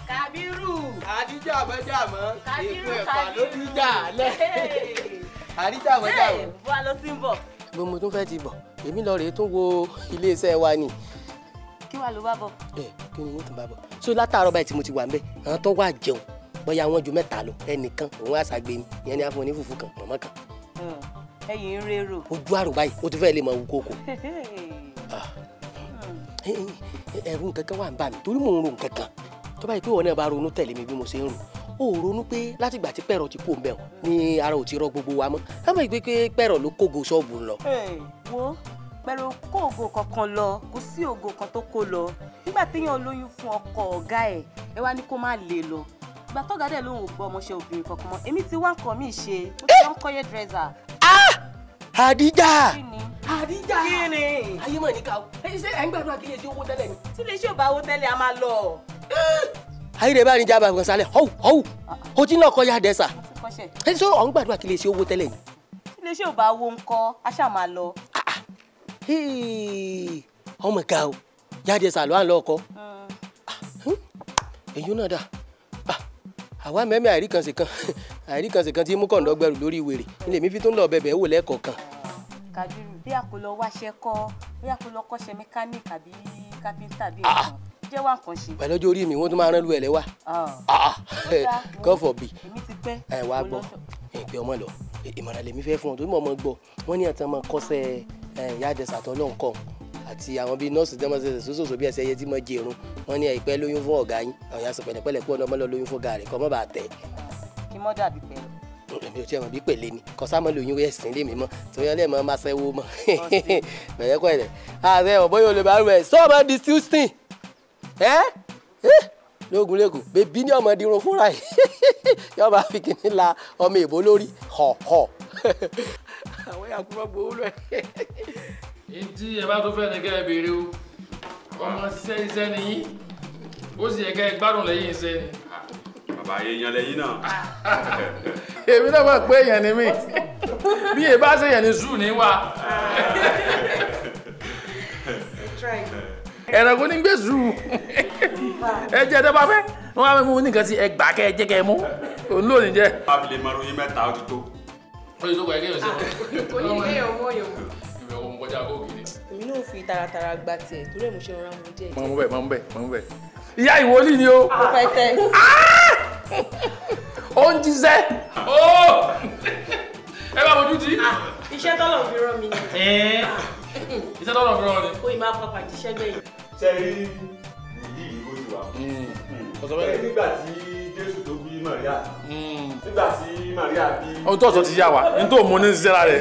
Kábírù. Àdíjà mọ́jàmọ́ èpo ẹ̀pà ló díjà lẹ̀. Àdíjà mọ́jàmọ́. Wà ló ti ń bọ̀. Gbogbo mo tún fẹ́ ti bọ̀ èmi lọ rèé tún wo iléeṣẹ́ wa ni. Kí wàá ló bá bọ̀? Ẹ kí ni mo tún bá bọ̀? So látàárọ̀ báyìí tí mo ti wà ń bẹ̀ àwọn tó wà jẹun bóyá wọ́n ju mẹ́ta lọ ẹnìkan òun àṣàgbé ni ìyẹn ni a fún un ní fùfú kan mọ̀mọ́ kan. Ẹ̀yin ń rérò. Ojú àrò báyìí ó ti fẹ́ lè mọ wú kókò. Ẹ̀rù nǹkan kan wà ń bà mí torí mò ń ro nǹkan kan tó báyìí pé ìwọ náà bá ronú tẹ̀lé mi bí mo ṣe ń rò ó ronú pé látìgbà tí pẹ̀rọ ti kó mbẹ́ o ní ara ò ti rọ gbogbo wa mọ́ ká mọ̀ pé pẹ̀rọ ló kógo ṣọ́ọ̀bù lọ. Wo pẹ̀rọ kó ògo kankan lọ kò sí ògo kan tó kó lọ nígbà téèyàn lóyún fún ọkọ ọ̀gá ẹ̀ ẹ wá ní kó má lè lọ ìgbà tọ́gá dẹ̀ lóun ò gbọ́ ọmọọṣẹ́ obìnrin kankan mọ́ èmi ti wá nǹkan mi ṣe mo ti ń kọ́ hairdresser. Àdíjà Àdíjà kí ni. Ayé mọ̀ ní ká o ṣé ẹ̀ ń gbàdúrà kí lè ṣe owó tẹ́lẹ̀ ni. Tí lè ṣe ò bá owó tẹ́lẹ̀ a máa lọ. Ayé rẹ̀ bá ní jábà kan sálẹ̀ họ́wù họ́wù o ti ń lọ kọ́ ya dẹ́sà. Ẹ ṣé ọ̀ ń gbàdúrà kí lè ṣe owó tẹ́lẹ̀ ni. Tí lè ṣe ò bá owó ńkọ́ a ṣáà máa lọ. Ọmọ ga o ya dẹ́sà ló à ń lọ ọkọ. Èyí náà dà àwa mẹ́mẹ́ àìríkànṣe kan tí mú kọ̀ǹdọ́ gbẹrù lórí wèrè ilé mi fi tó ń lọ bẹ̀bẹ̀ wò lẹ́ẹ̀kọ̀ọ̀kan. Kàbírù bí a kò lọ wáṣẹ́ kọ́ bí a kò lọ kọ́ṣẹ́ mẹkáníìkì àbí kápẹ́ńtà bí nǹkan. jẹ́ wá nǹkan ṣe. Pẹ̀lú ọjọ́ orí mi wọ́n tún máa rán lu ẹ̀ lẹ́wà. God forbid. Èmi ti pẹ́. Ẹ wá gbọ́ ìpè ọmọ lọ ìmọ̀ràn lèmi fẹ́ fún ọ torí mọ̀ ọmọ gbọ́ wọ́n ní àtàn máa kọ́sẹ̀ ìyá àdẹ̀sà tó lọ́n kọ́ àti àwọn bíi nọ́ọ̀sì tí wọ́n ṣe ṣoṣooṣo bí ẹsẹ̀ ẹyẹ tí mo jẹ irun wọ́n ní àìpẹ́ lóyún fún ọ̀gá yín àwọn yàtọ̀ pẹ̀lẹ́pẹ̀lẹ́ kú ọ̀nà ọmọ lọ lóyún fún ọ̀gá rẹ̀ kọ́ mọ́ bàa tẹ̀. Kí mọ́ dàbí pẹ̀lú. Èmi ò tiẹ̀ mọ̀ bí pèlè ni kọ́sá mọ́ lóyún ẹ̀sìn lèmi mọ́ torí ẹ lẹ́ẹ̀mọ́ máa ṣẹ́wó mọ́ pẹ̀lẹ́pẹ̀lẹ́ ààrẹ ọ̀bọ̀yọ̀ olè bá rẹ̀ sọ́ọ̀mọ́ di 16 ẹ́ lóògùn lẹ́kọ̀ọ́ bèbí ní ọmọ dirun fúnra ẹ̀ yóò máa fi kìíní la ọmọ èbó lórí họ̀họ̀. Àwọn yàgò gbowó lọ. Ntí ẹ bá tó fẹ́ ni kẹ́ ẹ béèrè o, ọmọ ṣiṣẹ́ iṣẹ́ ni yín, ó sì yẹ kẹ́ ẹ gbádùn lẹ́yìn iṣẹ́ ni. Bàbá èèyàn lẹ́yìn náà. Èmi náà mọ̀ pé èèyàn ni mí, bí èèbá ṣe èèyàn ni sùúrù ní wà. Ẹ̀rọ̀gùn ní gbé sùúrù ẹ jẹ́ ẹ bá fẹ́ wọ́n á mú nǹkan sí ẹgbàá kẹ́ ẹ jẹ́ kẹ́ ẹ mú òun ló ní jẹ́. Bá fi lè mọ ròyìn mẹ́ta ó ti tó. Ó ti tó kọ ẹgbẹ́ òsè. Kò ní kéèyàn mọ̀ yòó. Ìbẹ̀ òun kọjá kóògiri. Èmi náà fi taratara gba tiẹ̀ torí ẹ̀ mo ṣe rọra mu díẹ̀. Mọ̀ mú bẹ̀ mọ̀ mú bẹ̀ mọ̀ mú bẹ̀. Ìyá ìwòlíì ni o. Mo fẹ́ tẹ́. Ó ń jíṣẹ́. Ẹ bá mojú tí. Iṣẹ́ tọ́lọ̀ fi rán mi ni. Iṣẹ́ tọ́lọ̀ fi rán mi. Ó ì máa papà jíṣẹ́ gbẹ̀yìn. Ṣé rí wòlíì ó ti wà? Nígbà tí Jésù tó bí Màríà, nígbà tí Màríà bí. Ohun tó sọ ti yá wa, ní tó mú ní ṣiṣẹ́ rẹ̀.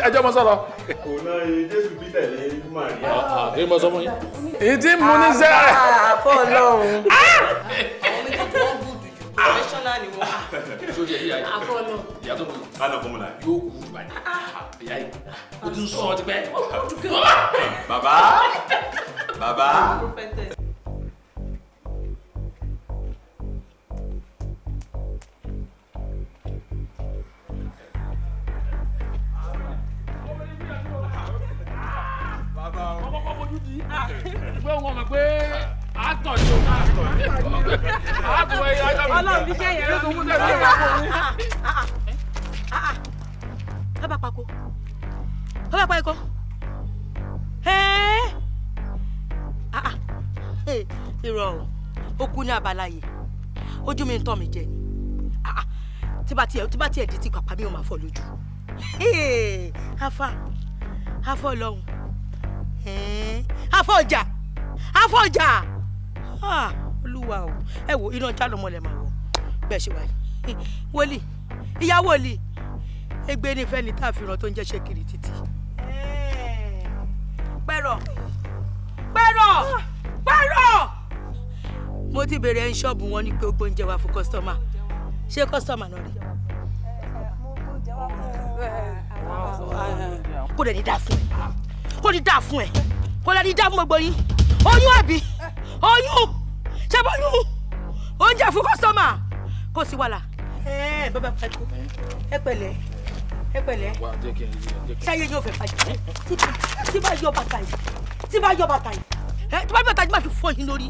Ẹjọ́ mọ sọ̀rọ̀. Kò náà Jésù bí tẹ̀lé Màríà. Èyí mọ sọ fún yín. Èyí tí mú ní ṣiṣẹ́ rẹ̀. Àfọ̀ Ọlọ́run. Àwọn méjèèjì wọ́n gùdù jù, professional ni wọ́n. Sórí ẹ̀ yíyá yìí. Àfọ̀ Ọlọ́run. Ìyá tó mú yìí. Lánàá fún mi náà. Yóò kú jù báyìí. Ìyá yìí, o ti ń sọ ọ ti pẹ́. Bàbá. Bàbá. Pé wọn mọ̀ pé àtọ̀ ni o. Àtọ̀ ẹ̀ ajá mi. Ọlọ́run fi jẹ́ yẹn ló mú mi. Bàbá pako, bàbá pa ikọ̀. Irọ́ o, ó kú ní abala yìí, ojú mi ń tọ́ mi jẹ ni. Tí bá tiẹ̀ di ti pàpà mi ò máa fọ́ lójú. Afa, afa Ọlọ́run, afa ọjà, afa ọjà. Olúwa o, ẹ wo iná já lọmọ lẹ máa wọ bẹ́ẹ̀ ṣe wáyé. Wòlíì, ìyá wòlíì, egbe ní fẹ́ni tá a fi ràn tó ń jẹ́ ṣe kiri títì. Pẹ̀rọ̀, pẹ̀rọ̀, pẹ̀rọ̀. Mo ti bèrè ẹ̀ ń ṣọ́ọ̀bù wọn ní pé ó gbóúnjẹ wá fún kọ́sítọ́mà. Ṣé kọ́sítọ́mà náà rí? Kò dẹ̀ ní dáa fún ẹ, kò ní dáa fún ẹ, kò dẹ̀ ní dáa fún gbogbo yín. Oyún àbí? Oyún! Ṣé bóyún? Oúnjẹ fún kọ́sítọ́mà kò sí wàhálà. Ẹ bàbá pẹ̀lú ẹ pẹ̀lẹ́ ẹ pẹ̀lẹ́. Ṣáyé yóò fẹ́ bàjẹ́ tí bá yọ bàtà yìí tí bá yọ bàtà yìí tí bá yọ bàtà yìí má fi fọ́ yín lórí.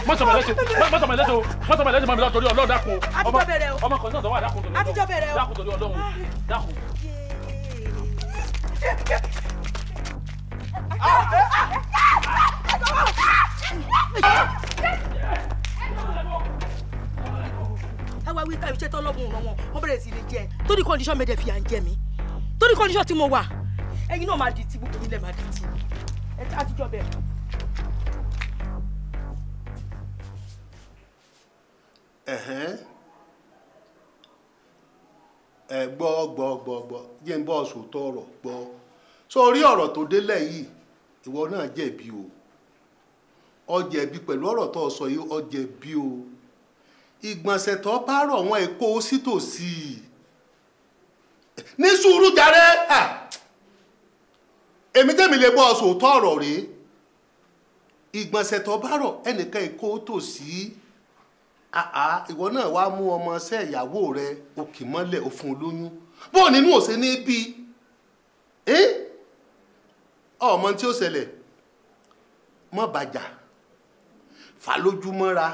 Mọ́tò mọ̀ lẹ́sẹ̀ o, mọ́tò mọ̀ lẹ́sẹ̀ mọ̀ mi lọ́tọ̀rí Ọlọ́run dákun. Àtijọ́ bẹ̀rẹ̀ o. Ọmọ kan náà tó wà dákun torí Ọlọ́run. Àtijọ́ bẹ̀rẹ̀ o. Dákun torí Ọlọ́run dákun. Àwa wí tàbí iṣẹ́ tọ́lọ́gùn ràn wọ́n, wọ́n bẹ̀rẹ̀ sí ní jẹ. Torí kọ́ndíṣọ́ mi dẹ̀ fi à ń jẹ mi. Torí kọ́ndíṣọ́ tí mo wà, ẹ̀yin náà máa di ti gbogbo nílẹ̀ máa di ti. Àtijọ́ bẹ̀rẹ̀. Ẹ gbọ́ gbọ́ gbọ́ gbọ́ jẹ́ ń bọ́ sòótọ́ ọ̀rọ̀ gbọ́ sórí ọ̀rọ̀ tó délẹ̀ yìí ìwọ náà jẹ̀bi o, ọ jẹ̀bi pẹ̀lú ọ̀rọ̀ tó sọ yìí, ọ jẹ̀bi o. Ìgbọ̀nsẹ̀ tó bá rọ̀ wọ́n èkó sítòsí ní sùúrù jàre. Èmi tẹ́mi lè bọ́ sòótọ́ ọ̀rọ̀ rèé, ìgbọ̀nsẹ̀ tó bá rọ̀ ẹnìkan èkó tòsí. Ìwọ náà wàá mú ọmọ ṣẹ́ ìyàwó rẹ òkè mọ́lẹ̀ òfun olóyún bó nínú òsè ní bí ọmọ tí ó ṣẹlẹ̀ mọ́ bàjá fà lójúmọ́ra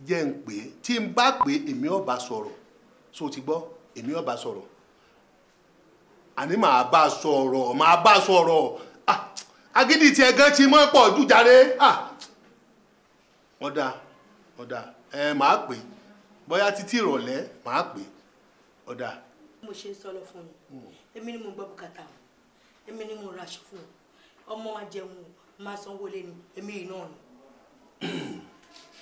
jẹ́ ń pè é, tí n bá pè é èmi ò bá sọ̀rọ̀, so ti gbọ́ èmi ò bá sọ̀rọ̀, àní màá bá sọ̀rọ̀, màá bá sọ̀rọ̀. Agídí tiẹ̀ gan ti mọ́ pọ̀ jù jàre. Ọ̀dà ọ̀dà ẹ máa pè bóyá títí ìrọ̀lẹ́ máa pè ọ̀dà. Mo ṣe ń sọ lọ fún mi, èmi ni mo gbọ́ bùkátà o, èmi ni mo raṣọ fún o, ọmọ wa jẹun o, máa sanwó lé ni, èmi yìí náà ni.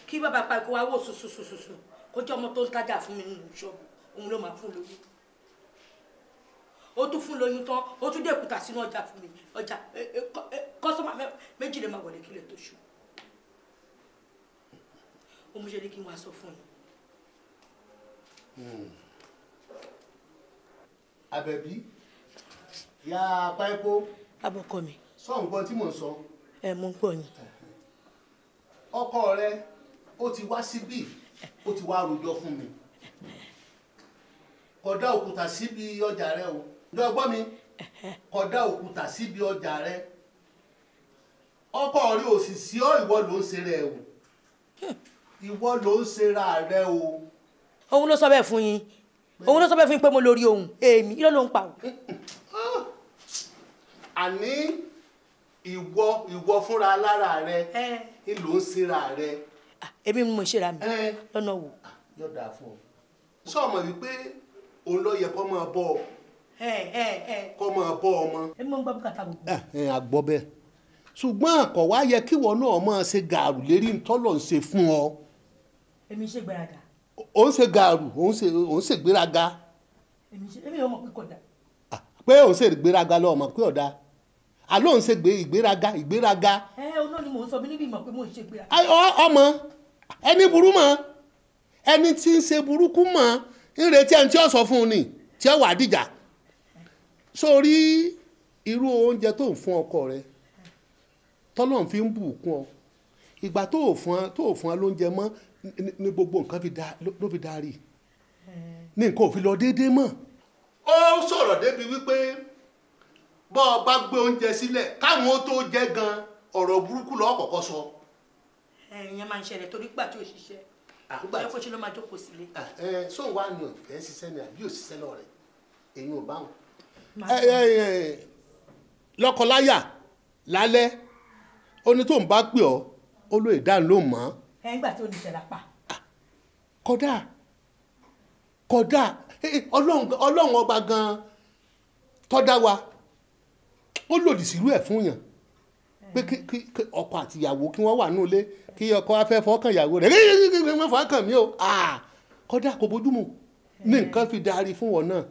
Kí bàbá pa ikú wa wò sùsùsùsù kó jẹ́ ọmọ tó ń tajà fún mi nínú ṣọ́ọ̀bù, òun ló máa fún lóyún. Ó tún fún lóyún tán, ó tún dé èkúta sínú ọjà fún mi, ọjà kọ́sọ́mà méjì lè máa wọlé kílẹ̀ tó ṣù. Ó mú ṣe ní kí n wá sọ fún yín. Àbẹ̀bí ya páíkó. Abọ́kọ mi. Sọ nǹkan tí mò ń sọ. Ẹ mò ń gbọ́ yín. Ọkọ rẹ ó ti wá síbí, ó ti wá rojọ́ fún mi. Kódà òkúta síbi ọjà rẹ o. Ǹjọ́ gbọ́ mi? Kódà òkúta síbi ọjà rẹ. Ọkọ rẹ ò sì sí ọ, ìwọ ló ń ṣe rẹ o. Ìwọ ló ń ṣe ra rẹ o. Òun ló sọ bẹ́ẹ̀ fún yín. Òun ló sọ bẹ́ẹ̀ fún yín pé mo lórí òun. Èmi irọ́ ló ń pa o. Àní ìwọ ìwọ fúnra lára rẹ ń ló ń ṣe ra rẹ. Èmi ni mo ṣe ra mi lọ́nà wo. Yóò dáa fún ọ. Sọ ma wípé òun ló yẹ kó máa bọ́ ọ. Kó máa bọ́ ọmọ. Èmi mo ń gbọ́ bùkátà gbogbo. Ẹ ẹ àgbọ̀ bẹ́ẹ̀. Ṣùgbọ́n àkọ́ wá yẹ kíwọ náà máa ṣe gàrú lérí ntọ́lọ̀ ń ṣe fún ọ. Èmi ṣe gbéraga. Ó ń ṣe gàrú, ó ń ṣe gbéraga. Èmi ò mọ̀ pé kò dáa. Pé òun ṣe ìgbéraga lọ ọmọ pé ọ̀dà. Àló òun ṣe ìgbéraga ìgbéraga. Ẹ òun náà ni mò ń sọ mí níbi ìmọ̀ pé mò ń ṣe ìgbéraga. Ọmọ ẹni burú mọ́, ẹni tí ń ṣe burúkú mọ́, ń retí ẹni tí ó sọ fún un ni tí ó wà dìjà. Sórí irú oúnjẹ tó ń fún ọkọ rẹ tọ́lọ́run fi ń bùkún ọ, ìgbà tó ò fún ọ lóúnjẹ mọ́ ní gbogbo nǹkan ló fi darí ní nǹkan ò fi lọ déédéé mọ́. Ó sọ̀rọ̀ débi wípé bọ́ ọ bá gbé oúnjẹ sílẹ̀ káwọn ó tó jẹ gan ọ̀rọ̀ burúkú lọ́ọ́ kọ́kọ́ sọ. Ìyẹn máa ń ṣẹlẹ̀ torí gbà tí ò ṣiṣẹ́ ẹ kó ṣe ló máa jókòó sílé. Sóun wà ní òfẹ́ ṣiṣẹ́ ni àbí òṣìṣẹ́ lọ rẹ̀ èyí ò bá wọn. Lọ́kọláyà lálẹ́ ó ní tóun bá pè ọ́ ó lóye dáhùn ló mọ̀. Ẹ ń gbà tí ò ní ṣẹlẹ̀ pa. Kódà kódà Ọlọ́run ọba gan-an tó dá wa ó lòdì sírú ẹ̀ fún yàn pé kí ọkọ àti ìyàwó kí wọ́n wà nínú ilé kí ọkọ wa fẹ́ fọkàn ìyàwó rẹ̀ wọ́n fọkàn mí o kódà kò bójúmu ní nǹkan fi darí fún wọn náà.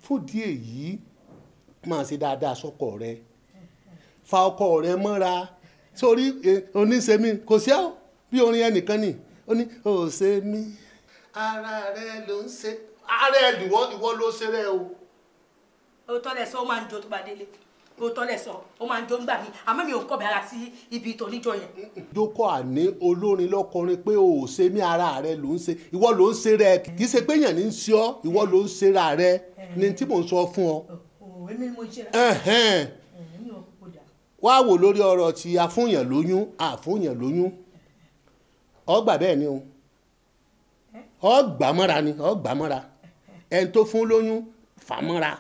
Fún ìdí èyí máa ṣe dáadáa sọ́kọ rẹ, fa ọkọ rẹ mọ́ra. Sórí oníṣẹ́mi kò sí ọ́ bí orin ẹnìkan ni ó ní ó ṣe mí ara rẹ ló ń ṣe ara ẹ ìwọ ló ṣe rẹ o. Òótọ́ lẹ sọ, ó máa ń jó tó bá délé. Òótọ́ lẹ sọ, ó máa ń jó ńgbà mí, àmọ́ mi ò kọ̀ bẹ́ẹ̀ ara sí ibi tó níjọ yẹn. Jókòó àní olórin lọ́kọrin pé ó ṣe mí ara rẹ ló ń ṣe, ìwọ ló ń ṣe rẹ, kì í ṣe pé èèyàn ní ń ṣe ọ́, ìwọ ló ń ṣe ra rẹ ní tí mò ń sọ fún ọ. Èmi ni mo ń ṣe ra. Wá wò lórí ọ̀rọ̀ tí àfúnyàn lóyún àfúnyàn lóyún ọgbà bẹ́ẹ̀ ni o, ọgbà mọ́ra ni, ọgbà mọ́ra ẹni tó fún lóyún fà mọ́ra.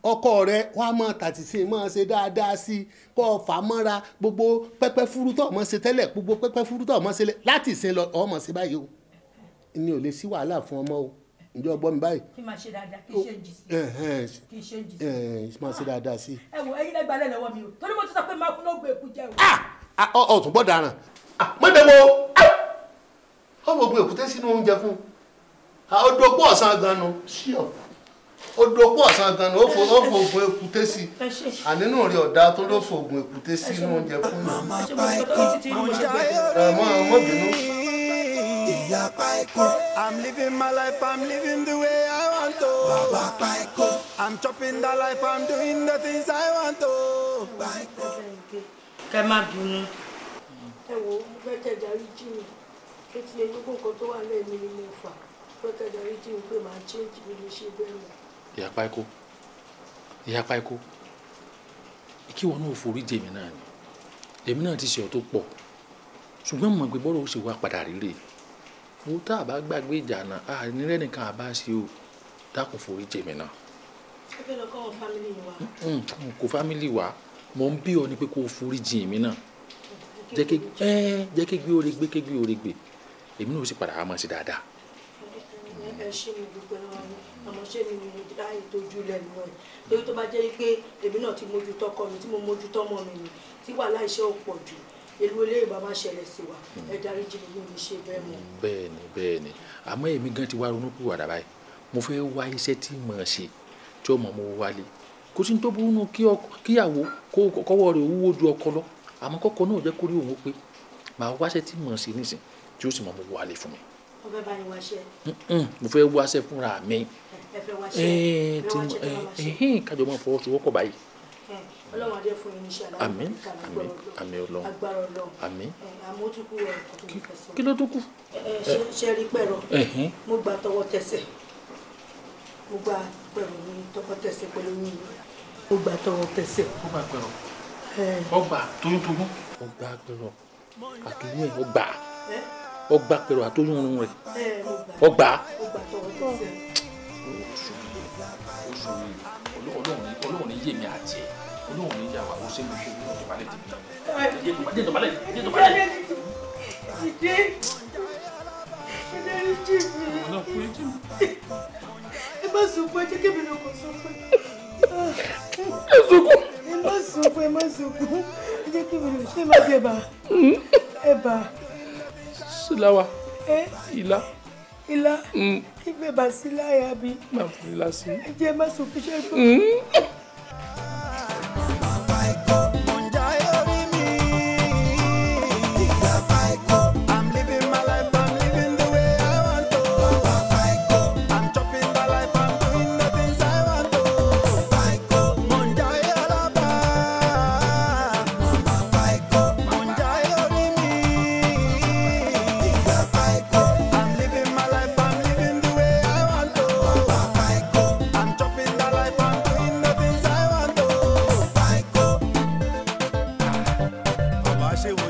Ọkọ rẹ wá mọ tàtí sí mọ ṣe dáadáa sí i kó o fà mọ́ra gbogbo pẹ́pẹ́ fúrú tó ọmọ ṣe tẹ́lẹ̀, gbogbo pẹ́pẹ́ fúrú tó ọmọ ṣe láti ìsìn lọ ọmọ ṣe báyìí o, ní ò lè sí wàhálà fún ọmọ o. Ǹjẹ́ o gbọ́ mi báyìí? Kí n máa ṣe dáadáa, kí n ṣe ń jì sí. Kí n ṣe ń jì sí. Máa ṣe dáadáa sí. Ẹ wo ẹyin lẹ́gbàá lẹ́lẹ́wọ́ mi o, torí mo ti sọ pé máa fún lóògùn èkú jẹ o. Ọ̀tún gbọ́dọ̀ aràn. Mọ́dẹ̀wò ọmọ ògùn èkúté sínú oúnjẹ fún un. Ó dopó ọ̀sán gan nu. Ó dopó ọ̀sán gan nu, ó fo ògùn èkúté sí. Ànínú rẹ̀ ọ̀dà tó ló fo ògùn èkúté sínú oúnjẹ fún un. Ẹ mọ́ bínú. I'm living my life, I'm living the way I want to. Baba Paiko. I'm chopping the life, I'm doing the things I want to. Kẹ́ má bínú. Ẹ wo, mo fẹ́ kẹ́ dárí jì mí. Ṣé ti eyín kó nǹkan tó wà lẹ́ẹ̀mí ni mo fà? Mo fẹ́ kẹ́ dárí jì mí pé màá change mi lè ṣe bẹ́ẹ̀ mọ́. Ìyá Paiko, Ìyá Paiko, kí wọn náà forí jì mí náà ni. Èmi náà ti ṣe ọ̀ tó pọ̀. Ṣùgbọ́n mo mọ̀ pé bọ́rọ̀ ó ṣe wá padà rírè. Wo tá a bá gbàgbé ìjà náà, a ní rẹ́nìkan àbá ṣe o, dákun forí jì mí náà. Ẹ fẹ́ lọ kọ́ wọn fámìlì wa. Kò fámìlì wa, Mò ń bí ọ ni pé kó o forí jìn èmi náà. Jẹ́ kí gbé oore gbé, kí gbé oore gbé. Èmi náà ó sì padà wá máa ṣe dáadáa. Ẹ ṣé mi dúpẹ́ lọ́wọ́ yín, àmọ́ ṣé mi ni láì tójú lẹ́nu ẹ̀, torí tó bá jẹ́ pé èmi náà ti mójútó ọkọ mi, tí mo mójútó ọmọ mi ni, tí wàhálà iṣẹ́ ò pọ̀ jù, èlú eléyìí bá má ṣẹlẹ̀ sí wa. Ẹ dáríjì mi, mi ò ní ṣe bẹ́ẹ̀ mọ́. Bẹ́ẹ̀ni bẹ́ẹ̀ni, àmọ́ èmi gan ti wá ronú pìwàdà báyìí. Mo fẹ́ wá iṣẹ́ tí mo ṣe tí ọmọ mo wálé. Kò sí ní tó burú nù kíyàwó kọ́wọ́ rẹ̀ wúwo ju ọkọ lọ, àmọ́ kọ́kọ́ náà jẹ́ kórí òun pé màá wáṣẹ́ tí mo ṣe nísìn tí ó sì mọ̀ mo wálé fún mi. Mo fẹ́ bá yín wáṣẹ́. Mo fẹ́ wáṣẹ́ fúnra mi. Ẹ fẹ́ wáṣẹ́. Ẹ fẹ́ wáṣẹ́ tó bá ṣe. Kájọ máa fọwọ́sowọ́pọ̀ báyìí. Ọlọ́run adé fún yín níṣẹ́ aláwọ̀. Àmín àmín àmín Ọlọ́run. Agbára Ọlọ́run. Àmín. Àmọ́ ó tún kú ọ̀rọ̀ kan tó mo fẹ́ sọ. Kí ló tún kù? Ṣe rí pẹ̀rọ. Mo gba tọwọ́ tẹsẹ̀. Mo gba pẹ̀rọ ní tọwọ́ tẹsẹ̀ pẹ̀lú yín. Mo gba tọwọ́ tẹsẹ̀. Ó gba pẹ̀rọ. Ó gba toyúntoyún. Ó gba pẹ̀rọ àtòyún ẹ̀ ó gbà. Ó gba pẹ̀rọ àtòyún rẹ̀. Ó gbà. Ó gba tọwọ́ tẹsẹ̀. Ọlọ́run ní yé mi àti ẹ̀. Ọlọ́run ní yà wá, ó ṣe mú kó ní ìdọ̀bálẹ̀ tèmi. Jẹ́ ìdọ̀bálẹ̀. Ìdí. Ìdáríjì mi. Ẹ má sunkún, ẹ jẹ́ kí èmi náà kò sunkún. Ẹ sunkún. Ẹ má sunkún, ẹ má sunkún. Ẹ jẹ́ kí èmi náà ṣe má jẹ ẹ̀bà. Ẹ̀bà. Síláwà. Ilá. Ilá. Kí bẹ́ẹ̀ bá sí láyà bí. Má fún ilá sí. Ẹ jẹ́ má sunkún ṣe é gbọ́. Ṣé wo